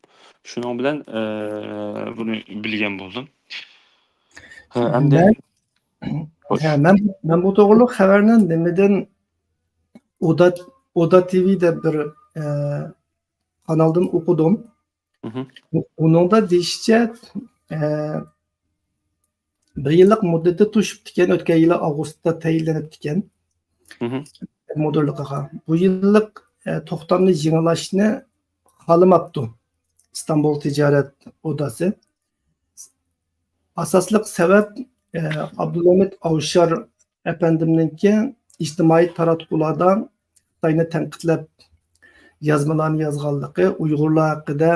شۇنىڭ بىلەن، ئە، بۇنى بىلگەن بولدۇم. ھە، ئەمدى مەن، خوش. ھە، مەن، مەن بۇ توغرىلىق خەۋەرنى نېمىدىن، ئودا، ئودا تىۋى دەپ بىر، ئە، قانالدىن ئوقۇدۇم. مهم. ئۇ-، ئۇنىڭدا دېيىشىچە، ئە، بىر يىللىق مۇددىتى توشۇپتىكەن، ئۆتكەن يىلى ئاۋغۇستتا تەيىنلىنىپتىكەن مهم. مۇدىرلىقىغا. بۇ يىللىق، ئە، توختامنى يېڭىلاشنى خالىماپتۇ ئىستانبۇل تىجارەت ئوداسى. ئاساسلىق سەۋەب، ئە، ئابدۇلھەمىد ئاۋشار ئەپەندىمنىڭكى ئىجتىمائىي تاراتقۇلاردا خىتاينى تەنقىدلەپ يازمىلارنى يازغانلىقى، ئۇيغۇرلار ھەققىدە،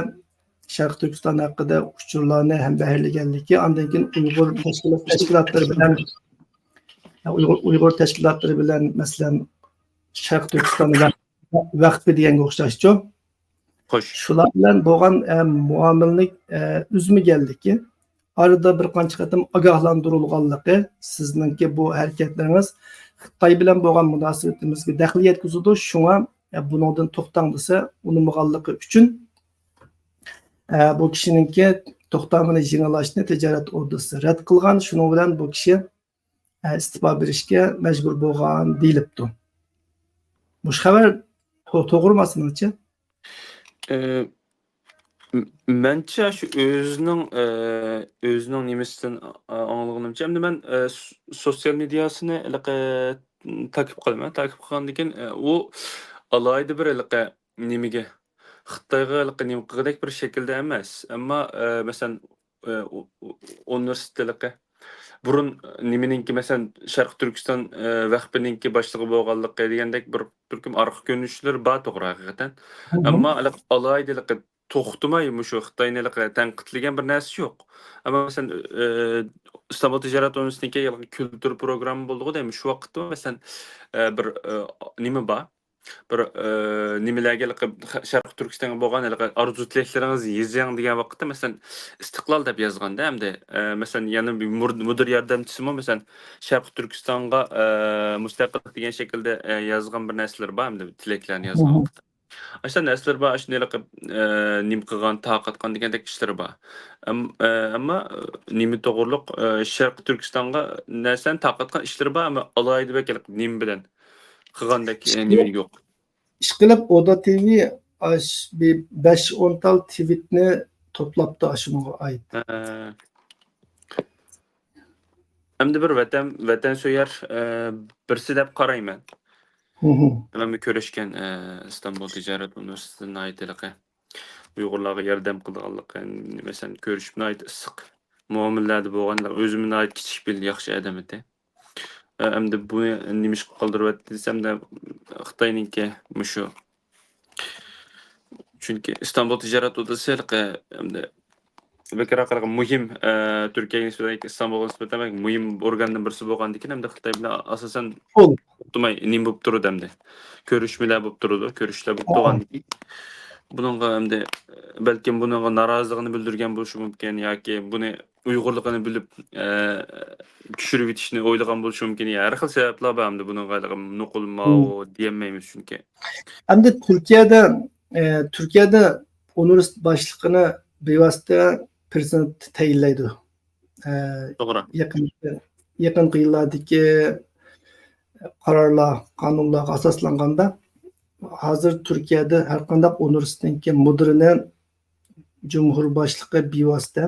شەرقىي تۈركىستان ھەققىدە ئۇچۇرلارنى ھەمبەھىرلىگەنلىكى، ئاندىن كېيىن ئۇيغۇر تەشكىلات تەشكىلاتلىرى بىلەن، ئۇيغۇر، ئۇيغۇر تەشكىلاتلىرى بىلەن، مەسىلەن، شەرقىي تۈركىستان ۋەق-، ۋەقپى دېگەنگە ئوخشاشچۇ. خوش. شۇلار بىلەن بولغان، ئە، مۇئامىلىنى، ئە، ئۈزمىگەنلىكى، ئارىدا بىر قانچە قېتىم ئاگاھلاندۇرۇلغانلىقى، سىزنىڭكى بۇ ھەرىكەتلىرىڭىز خىتاي بىلەن بولغان مۇناسىۋىتىمىزگە دەخلى يەتكۈزىدۇ، شۇڭا، ئە، بۇنىڭدىن توختاڭ دېسە، ئۇنىمىغانلىقى ئۈچۈن، ئە، بۇ كىشىنىڭكى توختامىنى يېڭىلاشنى تىجارەت ئوردىسى رەت قىلغان، شۇنىڭ بىلەن بۇ كىشى ئە، ئىستېپا بېرىشكە مەجبۇر بولغان دېيىلىپتۇ. مۇشۇ خەۋەر تو-، توغرىمۇ سېنىڭچە؟ ئى، م-، مەنچە شۇ ئۆزىنىڭ، ئى، ئۆزىنىڭ نېمىسىدىن، ئا، ئاڭلىغىنىمچە، ئەمدى مەن، ئى، س-، سوتسىيال مېدىياسىنى ھېلىقى تاكىپ قىلىمەن. تاكىپ قىلغاندىن كېيىن، ئى، ئۇ ئالاھىدە بىر ھېلىقى نېمىگە، خىتايغا ھېلىقى نېمە قىلغۇدەك بىر شەكىلدە ئەمەس. ئەمما، ئى، مەسىلەن، ئى، ئۇ-، ئۇ-، ئۇنىۋېرسىتېتلىقى بۇرۇن نېمىنىڭكى، مەسىلەن، شەرقىي تۈركىستان، ئى، ۋەقپىنىڭكى باشلىقى بولغانلىقى دېگەندەك بىر تۈركۈم ئارقا كۆرۈنۈشلىرى بار، توغرا، ھەقىقەتەن. مهم. ئەمما ھېلىقى ئالاھىدە ھېلىقى توختىماي مۇشۇ خىتاينى ھېلىقى تەنقىدلىگەن بىر نەرسە يوق. ئەمما، مەسىلەن، ئى، ئىستانبۇل تىجارەت ئۇنىۋېرسىتېتىنىڭكى ھېلىقى كۈلتۈر پروگرامما بولدىغۇ دەيمەن. شۇ ۋاقىتتا، مەسىلەن، ئى، بىر، ئى، نېمە بار؟ بىر، ئى، نېمىلەرگە ھېلىقى خە-، شەرقىي تۈركىستانغا بولغان ھېلىقى ئارزۇ تىلەكلىرىڭىزنى يېزىڭ دېگەن ۋاقىتتا، مەسىلەن، ئىستىقلال دەپ يازغاندا، ئەمدى، ئى، مەسىلەن، يەنە بىر مۇر-، مۇدىر ياردەمچىسىمۇ، مەسىلەن، شەرقىي تۈركىستانغا، ئى، مۇستەقىللىق دېگەن شەكىلدە، ئى، يازغان بىر نەرسىلىرى بار، ئەمدى تىلەكلەرنى يازغان مهم. ۋاقىتتا. ئاشۇنداق نەرسىلىرى بار، ئاشۇنى ھېلىقى، ئى، نېمە قىلغان، تارقاتقان دېگەندەك ئىشلىرى بار. ئەم-، ئى، ئەمما، ئى، نېمە توغرۇلۇق، ئى، شەرقىي تۈركىستانغا نەرسىلەرنى تارقاتقان ئىشلىرى بار، ئەمما ئالاھىدە بەك ھېلىقى نېمە بىلەن قىلغاندەك، ئى، نېمە يوق. ئىشقىلىپ، ئودا تىۋى ئاش-، بىر بەش ئون تال تىۋىتنى توپلاپتۇ ئاشۇنىڭغا ئائىت. ھە. ئەمدى بىر ۋەتەن، ۋەتەنسۆيەر، ئە، بىرسى دەپ قارايمەن. مهم. مەن بىر كۆرۈشكەن، ئە، ئىستانبۇل تىجارەت ئۇنىۋېرسىتېتىدا ناھايىتى ھېلىقى ئۇيغۇرلارغا ياردەم قىلىدىغانلىقى، مەسىلەن، كۆرۈشۈپ ناھايىتى ئىسسىق مۇئامىلىلەردە بولغان، ئۆزىمۇ ناھايىتى كىچىك پېئىل، ياخشى ئادەم ئىدى. ئە، ئەمدى بۇنى نېمىشقا قالدۇرۇۋەتتى دېسەم، دە، خىتاينىڭكى مۇشۇ. چۈنكى ئىستانبۇل تىجارەت ئودىسى ھېلىقى، ئەمدى بەكرەك مۇھىم، ئە، تۈركىيەگە نىسبەتەن، ئىستانبۇلغا نىسبەتەن بەك مۇھىم ئورگاندىن بىرسى بولغاندىكىن، ئەمدى خىتاي بىلەن ئاساسەن توختىماي نېمە بولۇپ تۇرىدۇ ئەمدى. كۆرۈشمىلەر بولۇپ تۇرىدۇ، كۆرۈشلەر بولۇپ تۇرغاندىكىن. بۇنىڭغا ئەمدى، بەلكىم بۇنىڭغا نارازىلىقىنى بىلدۈرگەن بولۇشى مۇمكىن ياكى بۇنى ئۇيغۇرلۇقىنى بىلىپ، ئە، چۈشۈرۈۋېتىشنى ئويلىغان بولۇشى مۇمكىن. ھەر خىل سەۋەبلەر بار ئەمدى بۇنىڭغا نوقۇل ماۋۇ دېيەلمەيمىز چۈنكى. ئەمدى تۈركىيەدە، ئە، تۈركىيەدە ئۇنىۋېرسىتېت باشلىقىنى بىۋاسىتە پىرېزىدېنت تەيىنلەيدۇ. ئە، توغرا. يېقىن، يېقىنقى يىللاردىكى قارارلار، قانۇنلارغا ئاساسلانغاندا، ھازىر تۈركىيەدە ھەرقانداق ئۇنىۋېرسىتېتنىڭكى مۇدىرىنى جۇمھۇر باشلىقى بىۋاسىتە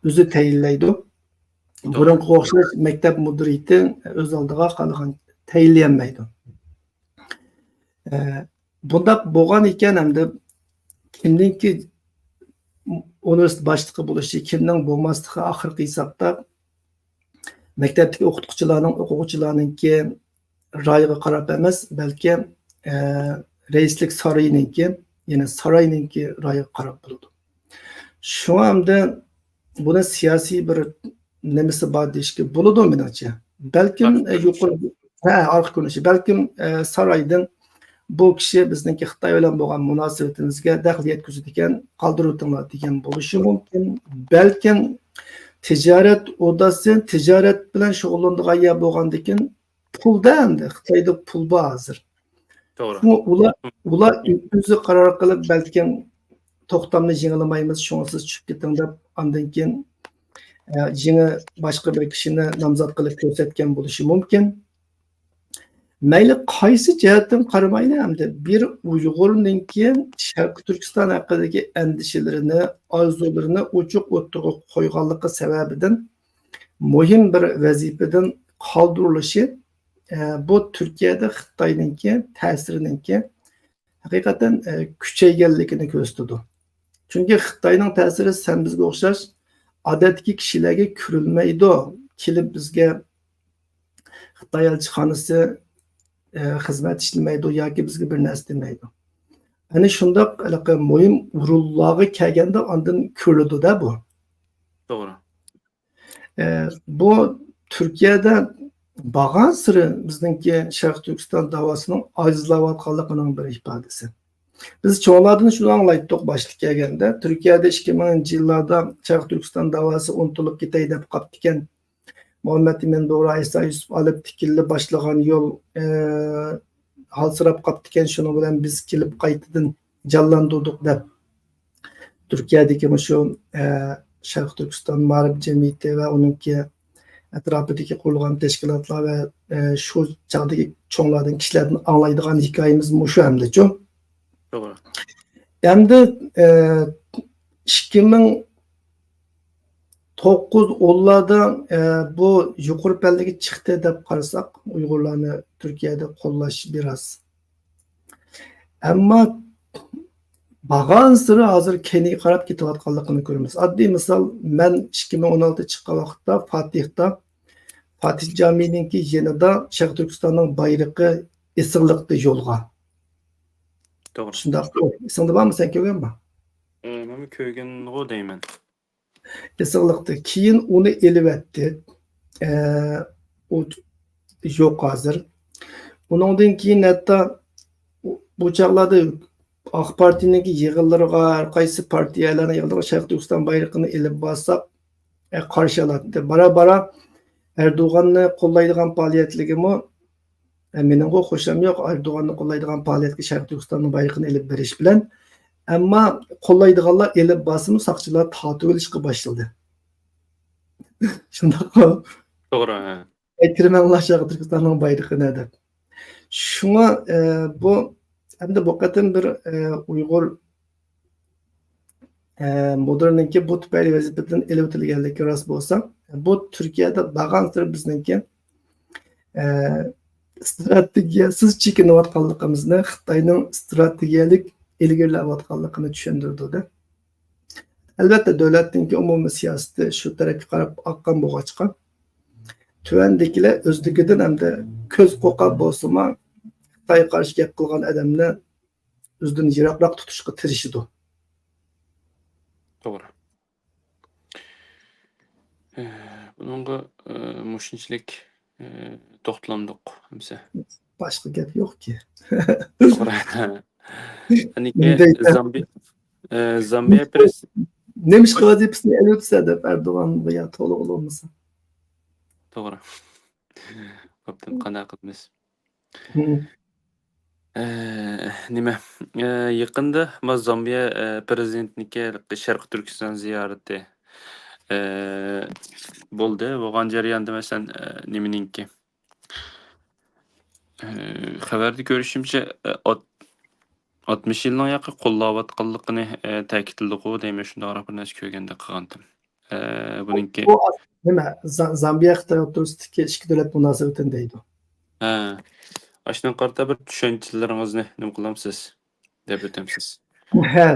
ئۆزى تەيىنلەيدۇ. بۇرۇنقىغا ئوخشاش مەكتەپ مۇدىرىيىتى ئۆز ئالدىغا قالغان تەيىنلىيەلمەيدۇ. ئە، بۇنداق بولغان ئىكەن، ئەمدى كىمنىڭكى ئۇنىۋېرسىتېت باشلىقى بولۇشى، كىمنىڭ بولماسلىقى ئاخىرقى ھېسابتا مەكتەپتىكى ئوقۇتقۇچىلارنىڭ، ئوقۇغۇچىلارنىڭكى رايىغا قاراپ ئەمەس، بەلكى، ئە، رەئىسلىك سارىيىنىڭكى، يەنى ساراينىڭكى رايىغا قاراپ بولىدۇ. شۇڭا ئەمدى بۇنى سىياسىي بىر نېمىسى بار دېيىشكە بولىدۇ، مېنىڭچە. بەلكىم، ئارقا ئە، يۇقىرى، ھە، ئارقا كۆرۈنۈشى. بەلكىم، ئە، سارايدىن بۇ كىشى بىزنىڭكى خىتاي بىلەن بولغان مۇناسىۋىتىمىزگە دەخلى يەتكۈزىدىكەن، قالدۇرۇۋېتىڭلار دېگەن بولۇشى مۇمكىن. بەلكىم تىجارەت ئوداسى، تىجارەت بىلەن شۇغۇللىنىدىغان يەر بولغاندىكىن، پۇلدا ئەمدى، خىتايدا پۇل بار ھازىر. توغرا. شۇڭا ئۇلار، ئۇلار ئۆزى قارار قىلىپ، بەلكىم توختامنى يېڭىلىمايمىز، شۇڭا سىز چۈشۈپ كېتىڭ دەپ، ئاندىن كېيىن، ئە، يېڭى باشقا بىر كىشىنى نامزات قىلىپ كۆرسەتكەن بولۇشى مۇمكىن. مەيلى قايسى جەھەتتىن قارىمايلى، ئەمدى بىر ئۇيغۇرنىڭكى شەرقىي تۈركىستان ھەققىدىكى ئەندىشىلىرىنى، ئارزۇلىرىنى ئوچۇق ئوتتۇرىغا قويغانلىقى سەۋەبىدىن مۇھىم بىر ۋەزىپىدىن قالدۇرۇلۇشى، ئە، بۇ تۈركىيەدە خىتاينىڭكى تەسىرىنىڭكى ھەقىقەتەن، ئە، كۈچەيگەنلىكىنى كۆرسىتىدۇ. چۈنكى خىتاينىڭ تەسىرى سەن بىزگە ئوخشاش ئادەتتىكى كىشىلەرگە كۆرۈلمەيدۇ. كېلىپ بىزگە خىتاي ئەلچىخانىسى، ئە، خىزمەت ئىشلىمەيدۇ ياكى بىزگە بىر نەرسە دېمەيدۇ. ئەنە شۇنداق ھېلىقى مۇھىم ئورۇنلارغا كەلگەندە ئاندىن كۆرۈلىدۇ-دە بۇ. توغرا. ئە، بۇ تۈركىيەدە بارغانسېرى بىزنىڭكى شەرقىي تۈركىستان داۋاسىنىڭ ئاجىزلاۋاتقانلىقىنىڭ بىر ئىپادىسى. بىز چوڭلاردىن شۇنى ئاڭلايتتۇق باشتا كەلگەندە، تۈركىيەدە ئىككى مىڭىنچى يىللاردا شەرقىي تۈركىستان داۋاسى ئۇنتۇلۇپ كېتەي دەپ قاپتىكەن. مۇھەممەد ئىمىن بۇغرا، ئىسا يۈسۈپ ئالىپ تىكىلدى باشلىغان يول، ئە، ھالسىراپ قاپتىكەن، شۇنىڭ بىلەن بىز كېلىپ قايتىدىن جانلاندۇردۇق دەپ. تۈركىيەدىكى مۇشۇ، ئە، شەرقىي تۈركىستان مائارىپ جەمئىيىتى ۋە ئۇنىڭكى ئەتراپىدىكى قۇرۇلغان تەشكىلاتلار ۋە، ئە، شۇ چاغدىكى چوڭلاردىن، كىشىلەردىن ئاڭلايدىغان ھېكايىمىز مۇشۇ ئەمدىچۇ. توغرا. ئەمدى، ئە، ئىككى مىڭ توققۇز ئونلاردا، ئە، بۇ يۇقىرى پەللىگە چىقتى دەپ قارىساق، ئۇيغۇرلارنى تۈركىيەدە قوللاش بىراز. ئەمما بارغانسېرى ھازىر كەينىگە قاراپ كېتىۋاتقانلىقىنى كۆرىمىز. ئاددىي مىسال، مەن ئىككى مىڭ ئون ئالتە چىققان ۋاقىتتا فاتىھتا، فاتىھ جامىنىڭكى يېنىدا شەرقىي تۈركىستاننىڭ بايرىقى ئېسىقلىقتا يولغا. توغرا. شۇنداققۇ؟ ئېسىڭدە بارمۇ؟ سەن كۆرگەنمۇ؟ ئە، مەنمۇ كۆرگەنغۇ دەيمەن. ئېسىقلىقتا. كېيىن ئۇنى ئېلىۋەتتى. ئە، ئۇ يوق ھازىر. ئۇنىڭدىن كېيىن ھەتتا بۇ چاغلاردا ئاق پارتىيىنىڭكى يىغىنلىرىغا، ھەر قايسى پارتىيەلەرنىڭ يىغىنلىرىغا شەرقىي تۈركىستان بايرىقىنى ئېلىپ بارساق، ئە، قارشى ئالاتتى. بارا-بارا ئەردوغاننى قوللايدىغان پائالىيەتلىرىگىمۇ، ئە، مېنىڭغۇ خۇشام يوق ئەردوغاننى قوللايدىغان پائالىيەتكە شەرقىي تۈركىستاننىڭ بايرىقىنى ئېلىپ بېرىش بىلەن. ئەمما قوللايدىغانلار ئېلىپ بارسىمۇ ساقچىلار تارتىۋېلىشقا باشلىدى. شۇنداققۇ؟ توغرا، ھە. ئەكىرمەڭلار شەرقىي تۈركىستاننىڭ بايرىقىنى دەپ. شۇڭا، ئە، بۇ، ئەمدى بۇ قېتىم بىر، ئە، ئۇيغۇر، ئە، مۇدىرنىڭكى بۇ تۈپەيلى ۋەزىپىدىن ئېلىۋېتىلگەنلىكى راست بولسا، بۇ تۈركىيەدە بارغانسېرى بىزنىڭكى، ئە، ئىستراتېگىيەسىز چېكىنىۋاتقانلىقىمىزنى، خىتاينىڭ ئىستراتېگىيەلىك ئىلگىرىلەۋاتقانلىقىنى چۈشەندۈرىدۇ-دە. ئەلۋەتتە، دۆلەتنىڭكى ئومۇمىي سىياسىتى شۇ تەرەپكە قاراپ ئاققان بولغاچقا، تۆۋەندىكىلەر ئۆزلۈكىدىن ئەمدى كۆز قوقاپ بولسىمۇ، خىتايغا قارشى گەپ قىلغان ئادەمنى ئۆزىدىن يىراقراق تۇتۇشقا تىرىشىدۇ. توغرا. ئە، بۇنىڭغا، ئە، مۇشۇنچىلىك، ئە، توختىلامدۇق ئەمسە. باشقا گەپ يوقكى. توغرا. ئەنىكى زامبىيە، ئە، زامبىيە پرېس-، نېمىشقا ۋەزىپىسىنى ئېلىۋېتىسەن دەپ ئەردوغانغا يا تولۇق بولمىسا. توغرا. بوپتۇ، قانداق قىلىمىز؟ ئە، نېمە، ئە، يېقىندا ما زامبىيە، ئە، پرېزىدېنتىنىڭكى شەرقىي تۈركىستان زىيارىتى، ئە، بولدى. بولغان جەرياندا، مەسىلەن، ئە، نېمىنىڭكى، ئە، خەۋەردە كۆرۈشۈمچە، ئە، ئات-، ئاتمىش يىلنىڭ ياقى قوللاۋاتقانلىقىنى، ئە، تەكىتلىدىغۇ دەيمەن، شۇنداقراق بىر نەرسە كۆرگەندەك قىلغانتىم. ئە، بۇنىڭكى بۇ نېمە؟ زا-، زامبىيە خىتاي ئوتتۇرىسىدىكى ئىككى دۆلەت مۇناسىۋىتىنى دەيدۇ. ھە. ئاشۇنىڭغا قارىتا بىر چۈشەنچىلىرىڭىزنى نېمە قىلامسىز؟ دەپ ئۆتەمسىز. ھە،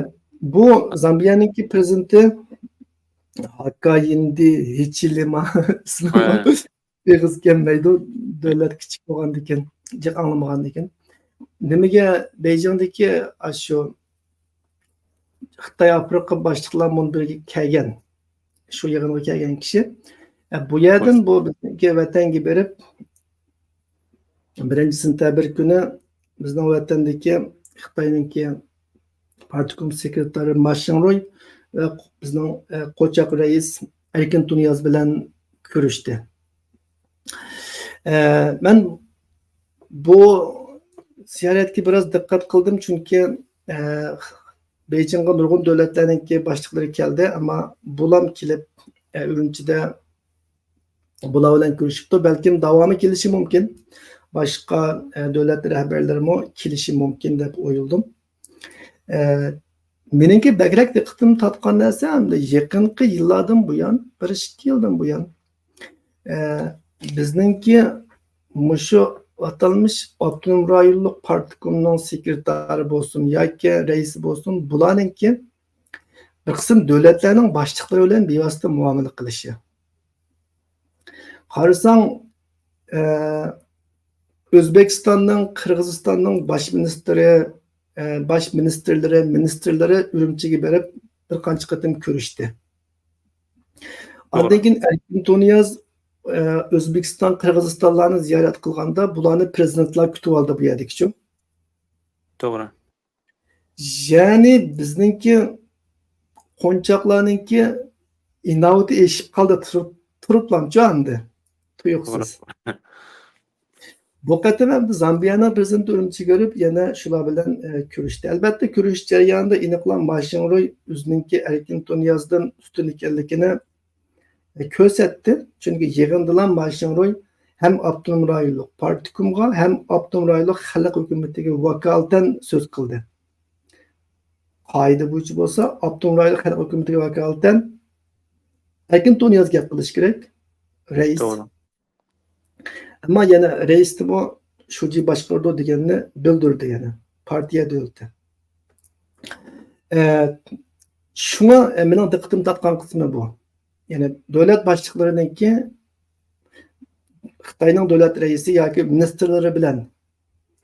بۇ زامبىيەنىڭكى پرېزىدېنتى ھاكايىندى ھېچىلىما ئىسمى بار. ئېغىز كەلمەيدۇ، دۆلەت كىچىك بولغاندىكىن، جىق ئاڭلىمىغاندىكىن. نېمىگە بېيجىڭدىكى ئاشۇ خىتاي ئافرىقا باشلىقلار مۇنبىرىگە كەلگەن، شۇ يىغىنغا كەلگەن كىشى، ئە، بۇ يەردىن بۇ بىزنىڭكى ۋەتەنگە بېرىپ، بىرىنچى سېنتەبىر كۈنى بىزنىڭ ۋەتەندىكى خىتاينىڭكى پارتكوم سېكرېتارى ما شىڭرۇي ۋە بىزنىڭ، ئە، قوچاق رەئىس ئەركىن تۇنىياز بىلەن كۆرۈشتى. ئە، مەن بۇ زىيارەتكە بىراز دىققەت قىلدىم، چۈنكى، ئە، بېيجىڭغا نۇرغۇن دۆلەتلەرنىڭكى باشلىقلىرى كەلدى، ئەمما بۇلام كېلىپ، ئە، ئۈرۈمچىدە بۇلار بىلەن كۆرۈشۈپتۇ. بەلكىم داۋامى كېلىشى مۇمكىن. باشقا، ئە، دۆلەت رەھبەرلىرىمۇ كېلىشى مۇمكىن دەپ ئويلىدىم. ئە، مېنىڭكى بەكرەك دىققىتىمنى تارتقان نەرسە، ئەمدى يېقىنقى يىللاردىن بۇيان، بىر ئىككى يىلدىن بۇيان، ئە، بىزنىڭكى مۇشۇ ئاتالمىش ئاپتونوم رايونلۇق پارتكومنىڭ سېكرېتارى بولسۇن ياكى رەئىسى بولسۇن، بۇلارنىڭكى بىر قىسىم دۆلەتلەرنىڭ باشلىقلىرى بىلەن بىۋاسىتە مۇئامىلە قىلىشى. قارىساڭ، ئە، ئۆزبېكىستاننىڭ، قىرغىزىستاننىڭ باش مىنىستىرى، ئە، باش مىنىستىرلىرى، مىنىستىرلىرى ئۈرۈمچىگە بېرىپ بىر قانچە قېتىم كۆرۈشتى. ئاندىن كېيىن ئەركىن تۇنىياز، ئە، ئۆزبېكىستان، قىرغىزىستانلارنى زىيارەت قىلغاندا بۇلارنى پرېزىدېنتلار كۈتۈۋالدى بۇ يەردىكىچۇ. توغرا. يەنى بىزنىڭكى قونچاقلارنىڭكى ئىناۋىتى ئېشىپ قالدى، تۇرۇپ، تۇرۇپلامچۇ ئەمدى؟ تۇيۇقسىز. بۇ قېتىم ئەمدى زامبىيەنىڭ پرېزىدېنتى ئۈرۈمچىگە بېرىپ يەنە شۇلار بىلەن، ئە، كۆرۈشتى. ئەلبەتتە، كۆرۈش جەريانىدا ئېنىقلا ما شىڭرۇي ئۆزىنىڭكى ئەركىن تۇنىيازدىن ئۈستۈن ئىكەنلىكىنى كۆرسەتتى. چۈنكى يىغىندىلا ما شىڭرۇي ھەم ئاپتونوم رايونلۇق پارتكومغا، ھەم ئاپتونوم رايونلۇق خەلق ھۆكۈمىتىگە ۋاكالىتەن سۆز قىلدى. قائىدە بويىچە بولسا، ئاپتونوم رايونلۇق خەلق ھۆكۈمىتىگە ۋاكالىتەن ئەركىن تۇنىياز گەپ قىلىشى كېرەك، رەئىس. توغرا. ئەمما يەنە رەئىستىمۇ شۇجى باشقۇرىدۇ دېگەننى بىلدۈردى يەنە، پارتىيە دۆلىتى. ئە، شۇڭا، ئە، مېنىڭ دىققىتىمنى تارتقان قىسمى بۇ. يەنى دۆلەت باشلىقلىرىنىڭكى خىتاينىڭ دۆلەت رەئىسى ياكى مىنىستىرلىرى بىلەن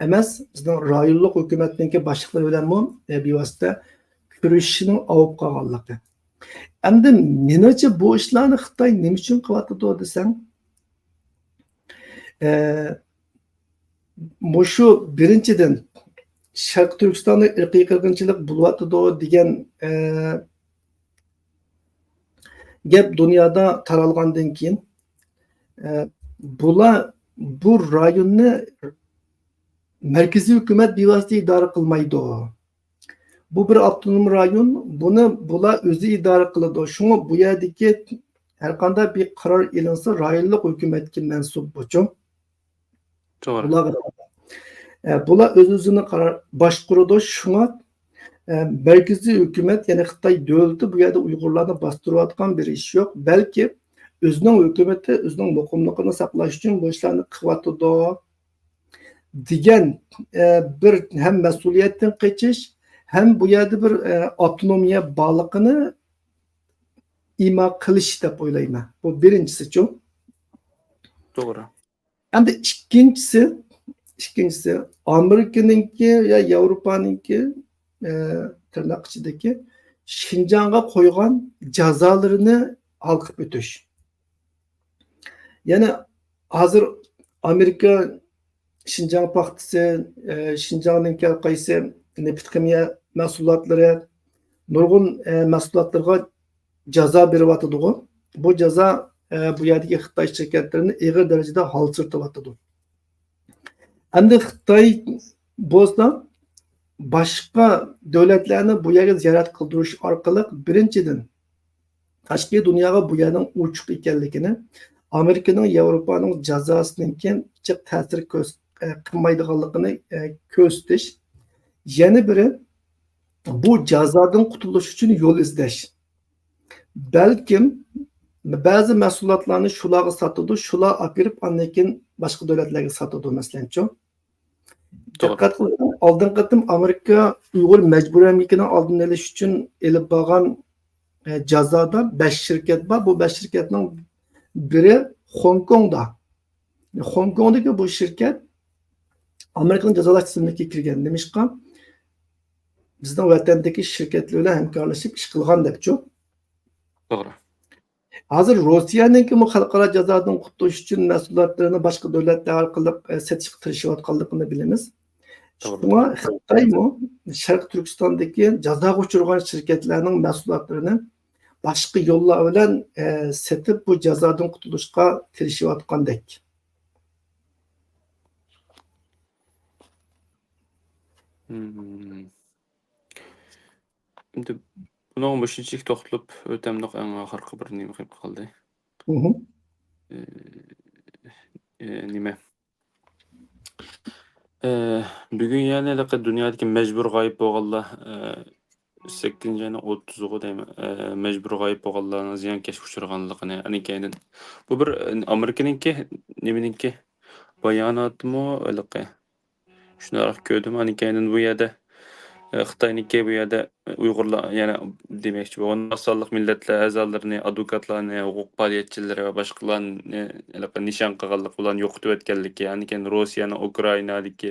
ئەمەس، بىزنىڭ رايونلۇق ھۆكۈمەتنىڭكى باشلىقلىرى بىلەنمۇ، ئە، بىۋاسىتە كۆرۈشۈشىنىڭ ئاۋۇپ قالغانلىقى. ئەمدى مېنىڭچە بۇ ئىشلارنى خىتاي نېمە ئۈچۈن قىلىۋاتىدۇ دېسەڭ، ئە، مۇشۇ بىرىنچىدىن، شەرقىي تۈركىستاندا ئىرقىي قىرغىنچىلىق بولۇۋاتىدۇ دېگەن، ئە، گەپ دۇنيادا تارالغاندىن كېيىن، ئە، بۇلار بۇ رايوننى مەركىزىي ھۆكۈمەت بىۋاسىتە ئىدارە قىلمايدۇ. بۇ بىر ئاپتونوم رايون، بۇنى بۇلار ئۆزى ئىدارە قىلىدۇ. شۇڭا بۇ يەردىكى ھەرقانداق بىر قارار ئېلىنسا، رايونلۇق ھۆكۈمەتكە مەنسۇپ بۇچۇ. توغرا. بۇلار، ئە، بۇلار ئۆز-ئۆزىنى قارار باشقۇرىدۇ. شۇڭا، ئە، مەركىزىي ھۆكۈمەت، يەنى خىتاي دۆلىتى بۇ يەردە ئۇيغۇرلارنى باستۇرۇۋاتقان بىر ئىش يوق. بەلكى ئۆزىنىڭ ھۆكۈمىتى ئۆزىنىڭ مۇقىملىقىنى ساقلاش ئۈچۈن بۇ ئىشلارنى قىلىۋاتىدۇ دېگەن، ئە، بىر ھەم مەسئۇلىيەتتىن قېچىش، ھەم بۇ يەردە بىر، ئە، ئاپتونومىيە بارلىقىنى ئىما قىلىش دەپ ئويلايمەن. بۇ بىرىنچىسىچۇ. توغرا. ئەمدى ئىككىنچىسى، ئىككىنچىسى، ئامېرىكىنىڭكى يا ياۋروپانىڭكى، ئە، تىرناق ئىچىدىكى شىنجاڭغا قويغان جازالىرىنى ھالقىپ ئۆتۈش. يەنى ھازىر ئامېرىكا شىنجاڭ پاختىسى، ئە، شىنجاڭنىڭكى ھەر قايسى نېفىت خىمىيە مەھسۇلاتلىرى، نۇرغۇن، ئە، مەھسۇلاتلىرىغا جازا بېرىۋاتىدىغۇ. بۇ جازا، ئە، بۇ يەردىكى خىتاي شىركەتلىرىنى ئېغىر دەرىجىدە ھالسىرىتىۋاتىدۇ. ئەمدى خىتاي بولسا باشقا دۆلەتلەرنى بۇ يەرگە زىيارەت قىلدۇرۇش ئارقىلىق، بىرىنچىدىن، تاشقى دۇنياغا بۇ يەرنىڭ ئوچۇق ئىكەنلىكىنى، ئامېرىكىنىڭ، ياۋروپانىڭ جازاسىنىڭكى جىق تەسىر كۆرس-، ئە، قىلمايدىغانلىقىنى، ئە، كۆرسىتىش. يەنە بىرى، بۇ جازادىن قۇتۇلۇش ئۈچۈن يول ئىزدەش. بەلكىم بەزى مەھسۇلاتلارنى شۇلارغا ساتىدۇ، شۇلار ئاپىرىپ ئاندىن كېيىن باشقا دۆلەتلەرگە ساتىدۇ، مەسىلەنچۇ. توغرا. دىققەت قىلساڭ، ئالدىنقى قېتىم ئامېرىكا ئۇيغۇر مەجبۇرىي ئەمگىكىنىڭ ئالدىنى ئېلىش ئۈچۈن ئېلىپ بارغان، ئە، جازادا بەش شىركەت بار. بۇ بەش شىركەتنىڭ بىرى خوڭكوڭدا. خوڭكوڭدىكى بۇ شىركەت ئامېرىكىنىڭ جازالاش تىزىملىكىگە كىرگەن. نېمىشقا؟ بىزنىڭ ۋەتەندىكى شىركەتلەر بىلەن ھەمكارلىشىپ ئىش قىلغان دەپچۇ. توغرا. ھازىر روسىيەنىڭكىمۇ خەلقئارا جازادىن قۇتۇلۇش ئۈچۈن مەھسۇلاتلىرىنى باشقا دۆلەتلەر ئارقىلىق، ئە، سېتىشقا تىرىشىۋاتقانلىقىنى بىلىمىز. توغرا. شۇڭا خىتايمۇ شەرقىي تۈركىستاندىكى جازاغا ئۇچرىغان شىركەتلەرنىڭ مەھسۇلاتلىرىنى باشقا يوللار بىلەن، ئە، سېتىپ، بۇ جازادىن قۇتۇلۇشقا تىرىشىۋاتقاندەك. مم. ئەمدى بۇنىڭغا مۇشۇنچىلىك توختىلىپ ئۆتەمدۇق، ئەڭ ئاخىرقى بىر نېمە قېلىپ قالدى. مهم. ئى، ئى، نېمە؟ ئى، بۈگۈن يەنە ھېلىقى دۇنيادىكى مەجبۇر غايىب بولغانلار، ئى، سەككىزىنچى ئاينىڭ ئوتتۇزىغۇ دەيمەن، ئى، مەجبۇر غايىب بولغانلارنىڭ زىيانكەشكە ئۇچرىغانلىقىنى، ئەنە كەينىدىن بۇ بىر، ئى، ئامېرىكىنىڭكى، نېمىنىڭكى باياناتىمۇ ھېلىقى. شۇنداق كۆردۈم. ئاندىن كېيىن بۇ يەردە، ئە، خىتاينىڭكى بۇ يەردە ئۇيغۇرلار، يەنە دېمەكچى بولغان ئاز سانلىق مىللەتلەر ئەزالىرىنى، ئادۋوكاتلارنى، ھوقۇق پائالىيەتچىلىرى ۋە باشقىلارنى ھېلىقى نىشان قىلغانلىقى، ئۇلارنى يوقىتىۋەتكەنلىكى، ئاندىن كېيىن روسىيەنىڭ ئۇكرائىنادىكى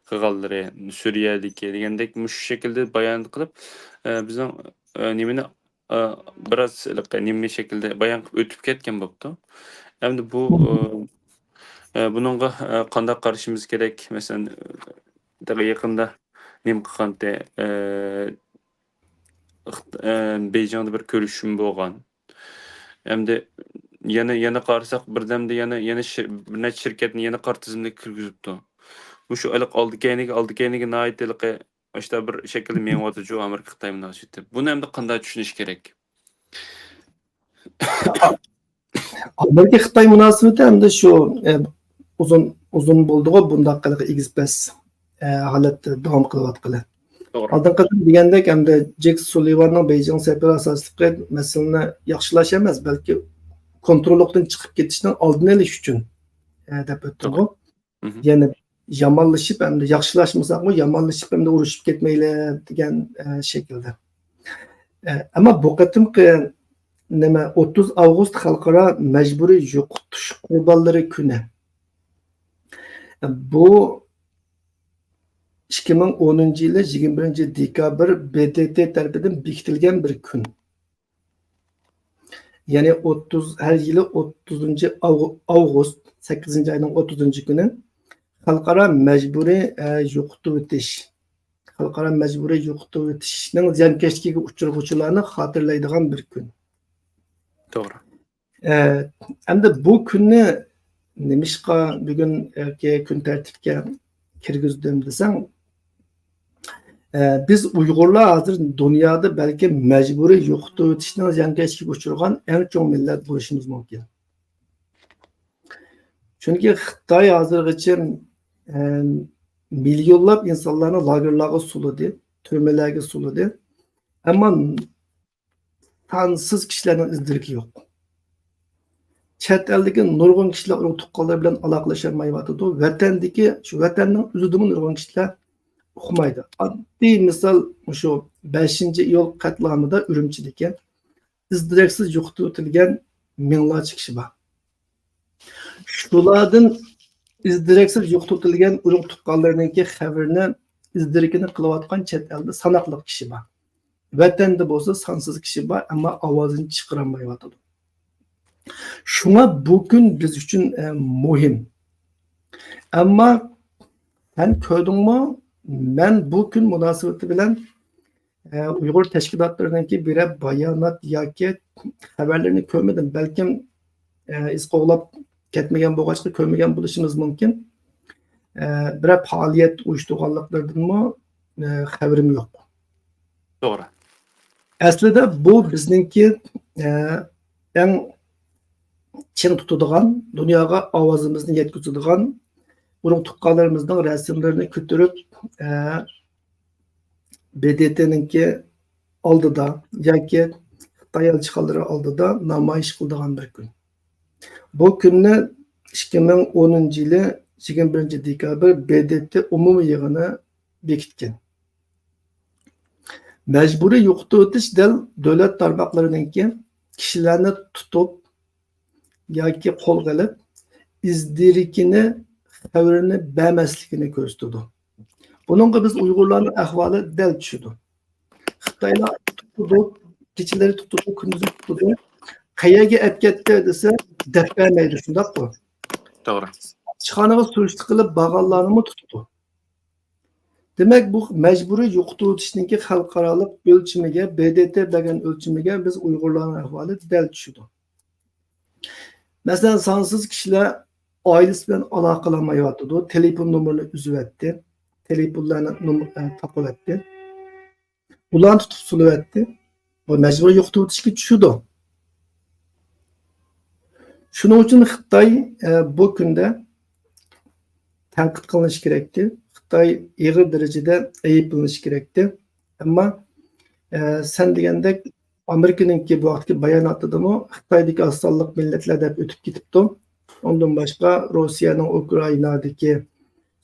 قىلغانلىرى، سۈرىيەدىكى دېگەندەك مۇشۇ شەكىلدە بايان قىلىپ، ئە، بىزنىڭ، ئە، نېمىنى ئا، بىراز ھېلىقى نېمە شەكىلدە بايان قىلىپ ئۆتۈپ كەتكەن بوپتۇ. ئەمدى بۇ، ئا، ئا، بۇنىڭغا، ئا، قانداق قارىشىمىز كېرەك؟ مەسىلەن، تېخى يېقىندا نېمە قىلغانتى؟ ئا، ئىخت-، ئا، بېيجىڭدا بىر كۆرۈشۈشمۇ بولغان. ئەمدى يەنە، يەنە قارىساق، بىردەمدە يەنە، يەنە شىر-، بىر نەچچە شىركەتنى يەنە قارا تىزىملىككە كىرگۈزۈپتۇ. بۇ شۇ ھېلىقى ئالدى كەينىگە، ئالدى كەينىگە ناھايىتى ھېلىقى ئاشۇنداق بىر شەكىلدە مېڭىۋاتىدۇ ئامېرىكا خىتاي مۇناسىۋىتى. بۇنى ئەمدى قانداق چۈشىنىش كېرەك؟ ئامېرىكا خىتاي مۇناسىۋىتى ئەمدى شۇ، ئە، ئۇزۇن، ئۇزۇن بولدىغۇ بۇنداق ھېلىقى ئېگىز پەس، ئە، ھالەتتە داۋام قىلىۋاتقىلى. توغرا. ئالدىنقى قېتىم دېگەندەك ئەمدى جېك سۇلىۋاننىڭ بېيجىڭ سەپىرى ئاساسلىقى مەسىلىنى ياخشىلاش ئەمەس، بەلكى كونتروللۇقتىن چىقىپ كېتىشنىڭ ئالدىنى ئېلىش ئۈچۈن، ئە، دەپ ئۆتتۈمغۇ. مهم. يەنى يامانلىشىپ ئەمدى ياخشىلاشمىساقمۇ، يامانلىشىپ ئەمدى ئۇرۇشۇپ كەتمەيلى دېگەن، ئە، شەكىلدە. ئە، ئەمما بۇ قېتىمقى نېمە، ئوتتۇز ئاۋغۇست خەلقئارا مەجبۇرىي يوقىتىش قۇربانلىرى كۈنى. بۇ ئىككى مىڭ ئونىنچى يىلى يىگىرمە بىرىنچى دېكابىر ب د ت تەرىپىدىن بېكىتىلگەن بىر كۈن. يەنى ئوتتۇز، ھەر يىلى ئوتتۇزىنچى ئاۋغۇ-، ئاۋغۇست، سەككىزىنچى ئاينىڭ ئوتتۇزىنچى كۈنى خەلقئارا مەجبۇرىي، ئە، يوقىتىۋېتىش، خەلقئارا مەجبۇرىي يوقىتىۋېتىشنىڭ زىيانكەشلىكىگە ئۇچرىغۇچىلارنى خاتىرىلەيدىغان بىر كۈن. توغرا. ئە، ئەمدى بۇ كۈننى نېمىشقا بۈگۈن، ئە، كۈن تەرتىپكە كىرگۈزدۈم دېسەڭ، ئە، بىز ئۇيغۇرلار ھازىر دۇنيادا بەلكىم مەجبۇرىي يوقىتىۋېتىشنىڭ زىيانكەشلىكىگە ئۇچرىغان ئەڭ چوڭ مىللەت بولۇشىمىز مۇمكىن. چۈنكى خىتاي ھازىرغىچە، ئە، مىليونلاپ ئىنسانلارنى لاگېرلارغا سولىدى، تۈرمىلەرگە سولىدى. ئەمما سانسىز كىشىلەرنىڭ ئىز دېرىكى يوق. چەت ئەلدىكى نۇرغۇن كىشىلەر ئۇرۇق تۇغقانلىرى بىلەن ئالاقىلىشالمايۋاتىدۇ. ۋەتەندىكى، شۇ ۋەتەننىڭ ئۆزىدىمۇ نۇرغۇن كىشىلەر ئۇقمايدۇ. ئاددىي مىسال، مۇشۇ بەشىنچى ئىيۇل قەتلىئامىدا ئۈرۈمچىدىكى ئىز دېرەكسىز يوقىتىۋېتىلگەن مىڭلارچە كىشى بار. شۇلاردىن ئىز دېرەكسىز يوقىتىۋېتىلگەن ئۇرۇق تۇغقانلىرىنىڭكى خەۋىرىنى، ئىز دېرىكىنى قىلىۋاتقان چەت ئەلدە ساناقلىق كىشى بار. ۋەتەندە بولسا سانسىز كىشى بار، ئەمما ئاۋازىنى چىقىرالمايۋاتىدۇ. شۇڭا بۇ كۈن بىز ئۈچۈن، ئە، مۇھىم. ئەمما سەن كۆردۈڭمۇ؟ مەن بۇ كۈن مۇناسىۋىتى بىلەن، ئە، ئۇيغۇر تەشكىلاتلىرىنىڭكى بىرەر بايانات ياكى خەۋەرلىرىنى كۆرمىدىم. بەلكىم، ئە، ئىز قوغلاپ كەتمىگەن بولغاچقا كۆرمىگەن بولۇشىمىز مۇمكىن. ئە، بىرەر پائالىيەت ئۇيۇشتۇرغانلىقلىرىدىنمۇ، ئە، خەۋىرىم يوق. توغرا. ئەسلىدە بۇ بىزنىڭكى، ئە، ئەڭ چىڭ تۇتىدىغان، دۇنياغا ئاۋازىمىزنى يەتكۈزىدىغان، ئۇرۇق تۇغقانلىرىمىزنىڭ رەسىملىرىنى كۆتۈرۈپ، ئە، ب د ت نىڭكى ئالدىدا ياكى خىتاي ئەلچىخانىلىرى ئالدىدا نامايىش قىلىدىغان بىر كۈن. بۇ كۈننى ئىككى مىڭ ئونىنچى يىلى يىگىرمە بىرىنچى دېكابىر ب د ت ئومۇمىي يىغىنى بېكىتكەن. مەجبۇرىي يوقىتىۋېتىش دەل دۆلەت تارماقلىرىنىڭكى كىشىلەرنى تۇتۇپ ياكى قولغا ئېلىپ، ئىز دېرىكىنى، خەۋىرىنى بەرمەسلىكىنى كۆرسىتىدۇ. بۇنىڭغا بىز ئۇيغۇرلارنىڭ ئەھۋالى دەل چۈشىدۇ. خىتايلار تۇتىدۇ، كېچىلىرى تۇتىدۇ، كۈندۈزى تۇتىدۇ. قەيەرگە ئەپ كەتتى دېسە، دەپ بەرمەيدۇ، شۇنداققۇ؟ توغرا. ئىشخانىغا سۈرۈشتە قىلىپ بارغانلارنىمۇ تۇتىدۇ. دېمەك، بۇ مەجبۇرىي يوقىتىۋېتىشنىڭكى خەلقئارالىق ئۆلچىمىگە، ب د ت بەرگەن ئۆلچىمىگە بىز ئۇيغۇرلارنىڭ ئەھۋالى دەل چۈشىدۇ. مەسىلەن، سانسىز كىشىلەر ئائىلىسى بىلەن ئالاقىلانمايۋاتىدۇ، تېلېفون نومۇرىنى ئۈزۈۋەتتى، تېلېفونلارنى نوم-، ئە، تاقىۋەتتى. ئۇلارنى تۇتۇپ سولىۋەتتى. بۇ مەجبۇرىي يوقىتىۋېتىشكە چۈشىدۇ. شۇنىڭ ئۈچۈن خىتاي، ئە، بۇ كۈندە تەنقىد قىلىنىشى كېرەكتى. خىتاي ئېغىر دەرىجىدە ئەيىبلىنىشى كېرەكتى. ئەمما، ئە، سەن دېگەندەك ئامېرىكىنىڭكى بۇ ۋاقىتتىكى باياناتىدىمۇ خىتايدىكى ئاز سانلىق مىللەتلەر دەپ ئۆتۈپ كېتىپتۇ. ئۇندىن باشقا روسىيەنىڭ ئۇكرائىنادىكى،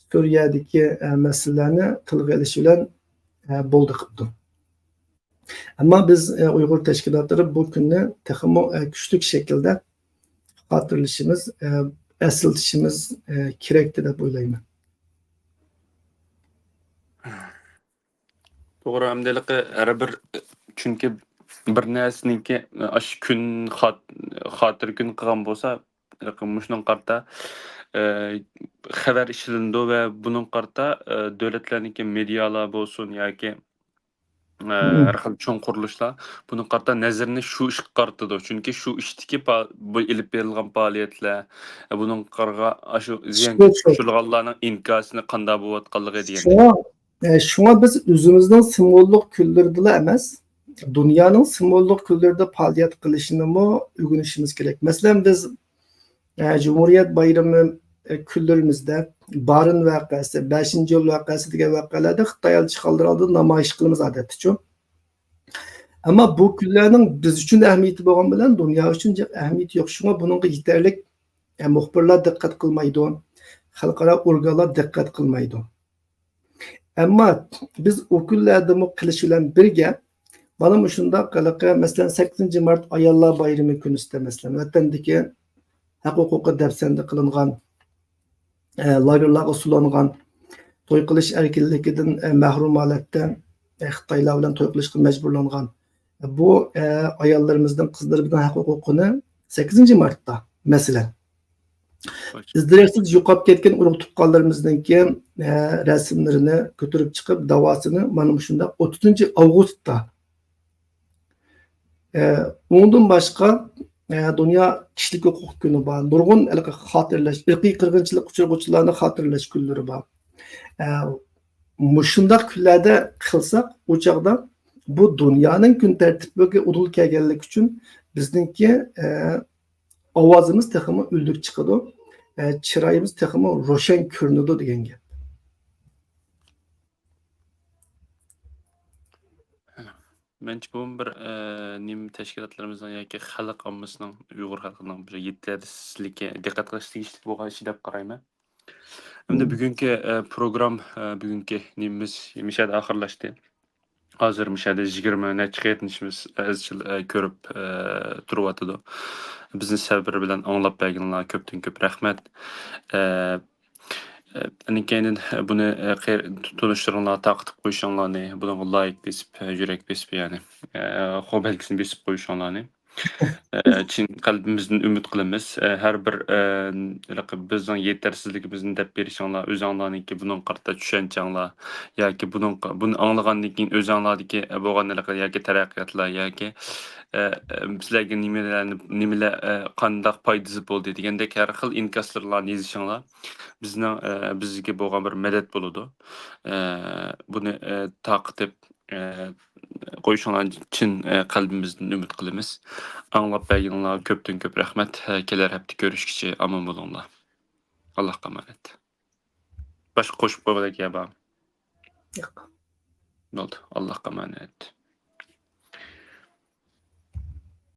سۈرىيەدىكى، ئە، مەسىلىلەرنى تىلغا ئېلىش بىلەن، ئە، بولدى قىپتۇ. ئەمما بىز، ئە، ئۇيغۇر تەشكىلاتلىرى بۇ كۈننى تېخىمۇ، ئە، كۈچلۈك شەكىلدە خاتىرىلىشىمىز، ئە، ئەسلىتىشىمىز، ئە، كېرەكتى دەپ ئويلايمەن. توغرا، ئەمدى ھېلىقى ھەر بىر، چۈنكى بىر نەرسىنىڭكى، ئاشۇ كۈن خات-، خاتىرە كۈن قىلغان بولسا، ھېلىقى مۇشۇنىڭغا قارىتا، ئە، خەۋەر ئىشلىنىدۇ ۋە بۇنىڭغا قارىتا، ئە، دۆلەتلەرنىڭكى مېدىيالار بولسۇن ياكى، ئە، ھەر خىل چوڭ قۇرۇلۇشلار بۇنىڭغا قارىتا نەزىرىنى شۇ ئىشقا قارىتىدۇ. چۈنكى شۇ ئىشتىكى پا-، بۇ ئېلىپ بېرىلغان پائالىيەتلەر، بۇنىڭغا قارىغا-، ئاشۇ زىيانغا ئۇچرىغانلارنىڭ ئىنكاسىنى قانداق بولۇۋاتقانلىقى دېگەن. شۇڭا، ئە، شۇڭا بىز ئۆزىمىزنىڭ سىمۋوللۇق كۈنلىرىدىلا ئەمەس، دۇنيانىڭ سىمۋوللۇق كۈنلىرىدە پائالىيەت قىلىشنىمۇ ئۆگىنىشىمىز كېرەك. مەسىلەن، بىز، ئە، جۇمھۇرىيەت بايرىمى، ئە، كۈنلىرىمىزدە بارىن ۋەقەسى، بەشىنچى ئىيۇل ۋەقەسى دېگەن ۋەقەلەردە خىتاي ئەلچىخانىلىرى ئالدىدا نامايىش قىلىمىز ئادەتتىچۇ. ئەمما بۇ كۈنلەرنىڭ بىز ئۈچۈن ئەھمىيىتى بولغان بىلەن دۇنيا ئۈچۈن جىق ئەھمىيىتى يوق. شۇڭا بۇنىڭغا يېتەرلىك، ئە، مۇخبىرلار دىققەت قىلمايدۇ، خەلقئارا ئورگانلار دىققەت قىلمايدۇ. ئەمما بىز ئۇ كۈنلەردىمۇ قىلىش بىلەن بىرگە، مانا مۇشۇنداق ھېلىقى، مەسىلەن، سەككىزىنچى مارت ئاياللار بايرىمى كۈنىسىدە، مەسىلەن، ۋەتەندىكى ھەق ھوقۇقى دەپسەندە قىلىنغان، ئە، لاگېرلارغا سولانغان، توي قىلىش ئەركىنلىكىدىن، ئە، مەھرۇم ھالەتتە، ئە، خىتايلار بىلەن توي قىلىشقا مەجبۇرلانغان، ئە، بۇ، ئە، ئاياللىرىمىزنىڭ، قىزلىرىمىزنىڭ ھەق ھوقۇقىنى سەككىزىنچى مارتتا، مەسىلەن، ئىز دېرەكسىز يوقاپ كەتكەن ئۇرۇق تۇغقانلىرىمىزنىڭكى، ئە، رەسىملىرىنى كۆتۈرۈپ چىقىپ، داۋاسىنى مانا مۇشۇنداق ئوتتۇزىنچى ئاۋغۇستتا، ئە، ئۇنىڭدىن باشقا، ئە، دۇنيا كىشىلىك ھوقۇق كۈنى بار، نۇرغۇن ھېلىقى خاتىرىلەش، ئىرقىي قىرغىنچىلىق ئۇچرىغۇچىلارنى خاتىرىلەش كۈنلىرى بار. ئە، مۇشۇنداق كۈنلەردە قىلساق، ئۇ چاغدا بۇ دۇنيانىڭ كۈن تەرتىپىگە ئۇدۇل كەلگەنلىكى ئۈچۈن بىزنىڭكى، ئە، ئاۋازىمىز تېخىمۇ ئۈنلۈك چىقىدۇ، ئە، چىرايىمىز تېخىمۇ روشەن كۆرۈنىدۇ دېگەن گەپ. مەنچە بۇمۇ بىر، ئە، نېمە، تەشكىلاتلىرىمىزنىڭ ياكى خەلق ئاممىسىنىڭ، ئۇيغۇر خەلقىنىڭ بىر يېتەرسىزلىكى، دىققەت قىلىش تېگىشلىك بولغان ئىش دەپ قارايمەن. ئەمدى بۈگۈنكى، ئە، پروگرام، ئە، بۈگۈنكى نېمىمىز مۇشۇ يەردە ئاخىرلاشتى. ھازىر مۇشۇ يەردە يىگىرمە نەچچە قېرىندىشىمىز ئىزچىل، ئە، كۆرۈپ، ئە، تۇرۇۋاتىدۇ. بىزنى سەۋر بىلەن ئاڭلاپ بەرگىنىڭلارغا كۆپتىن كۆپ رەھمەت. ئە، ئە، ئاندىن كېيىن بۇنى، ئە، قېر-، تونۇشلىرىڭلارغا تارقىتىپ قويۇشۇڭلارنى، بۇنىڭغا لايك بېسىپ، يۈرەك بېسىپ، يەنى، ئە، قول بەلگىسىنى بېسىپ قويۇشۇڭلارنى، ئە، چىن قەلبىمىزدىن ئۈمىد قىلىمىز. ئە، ھەر بىر، ئە، ھېلىقى بىزنىڭ يېتەرسىزلىكىمىزنى دەپ بېرىشىڭلار، ئۆزۈڭلارنىڭكى بۇنىڭغا قارىتا چۈشەنچەڭلار ياكى بۇنىڭغا، بۇنى ئاڭلىغاندىن كېيىن ئۆزۈڭلاردىكى، ئە، بولغان ھېلىقى ياكى تەرەققىياتلار ياكى، ئە، ئە، سىلەرگە نېمىلەرنى، نېمىلەر، ئە، قانداق پايدىسى بولدى دېگەندەك ھەر خىل ئىنكاسلىرىڭلارنى يېزىشىڭلار بىزنىڭ، ئە، بىزگە بولغان بىر مەدەت بولىدۇ. ئە، بۇنى، ئە، تارقىتىپ، ئە، قويۇشۇڭلارنى چىن، ئە، قەلبىمىزدىن ئۈمىد قىلىمىز. ئاڭلاپ بەرگىنىڭلارغا كۆپتىن كۆپ رەھمەت. ئە، كېلەر ھەپتە كۆرۈشكىچە ئامان بولۇڭلار. ئاللاھقا ئامانەت. باشقا قوشۇپ قويغۇدەك يەر بارمۇ؟ ياق. بولدى. ئاللاھقا ئامانەت.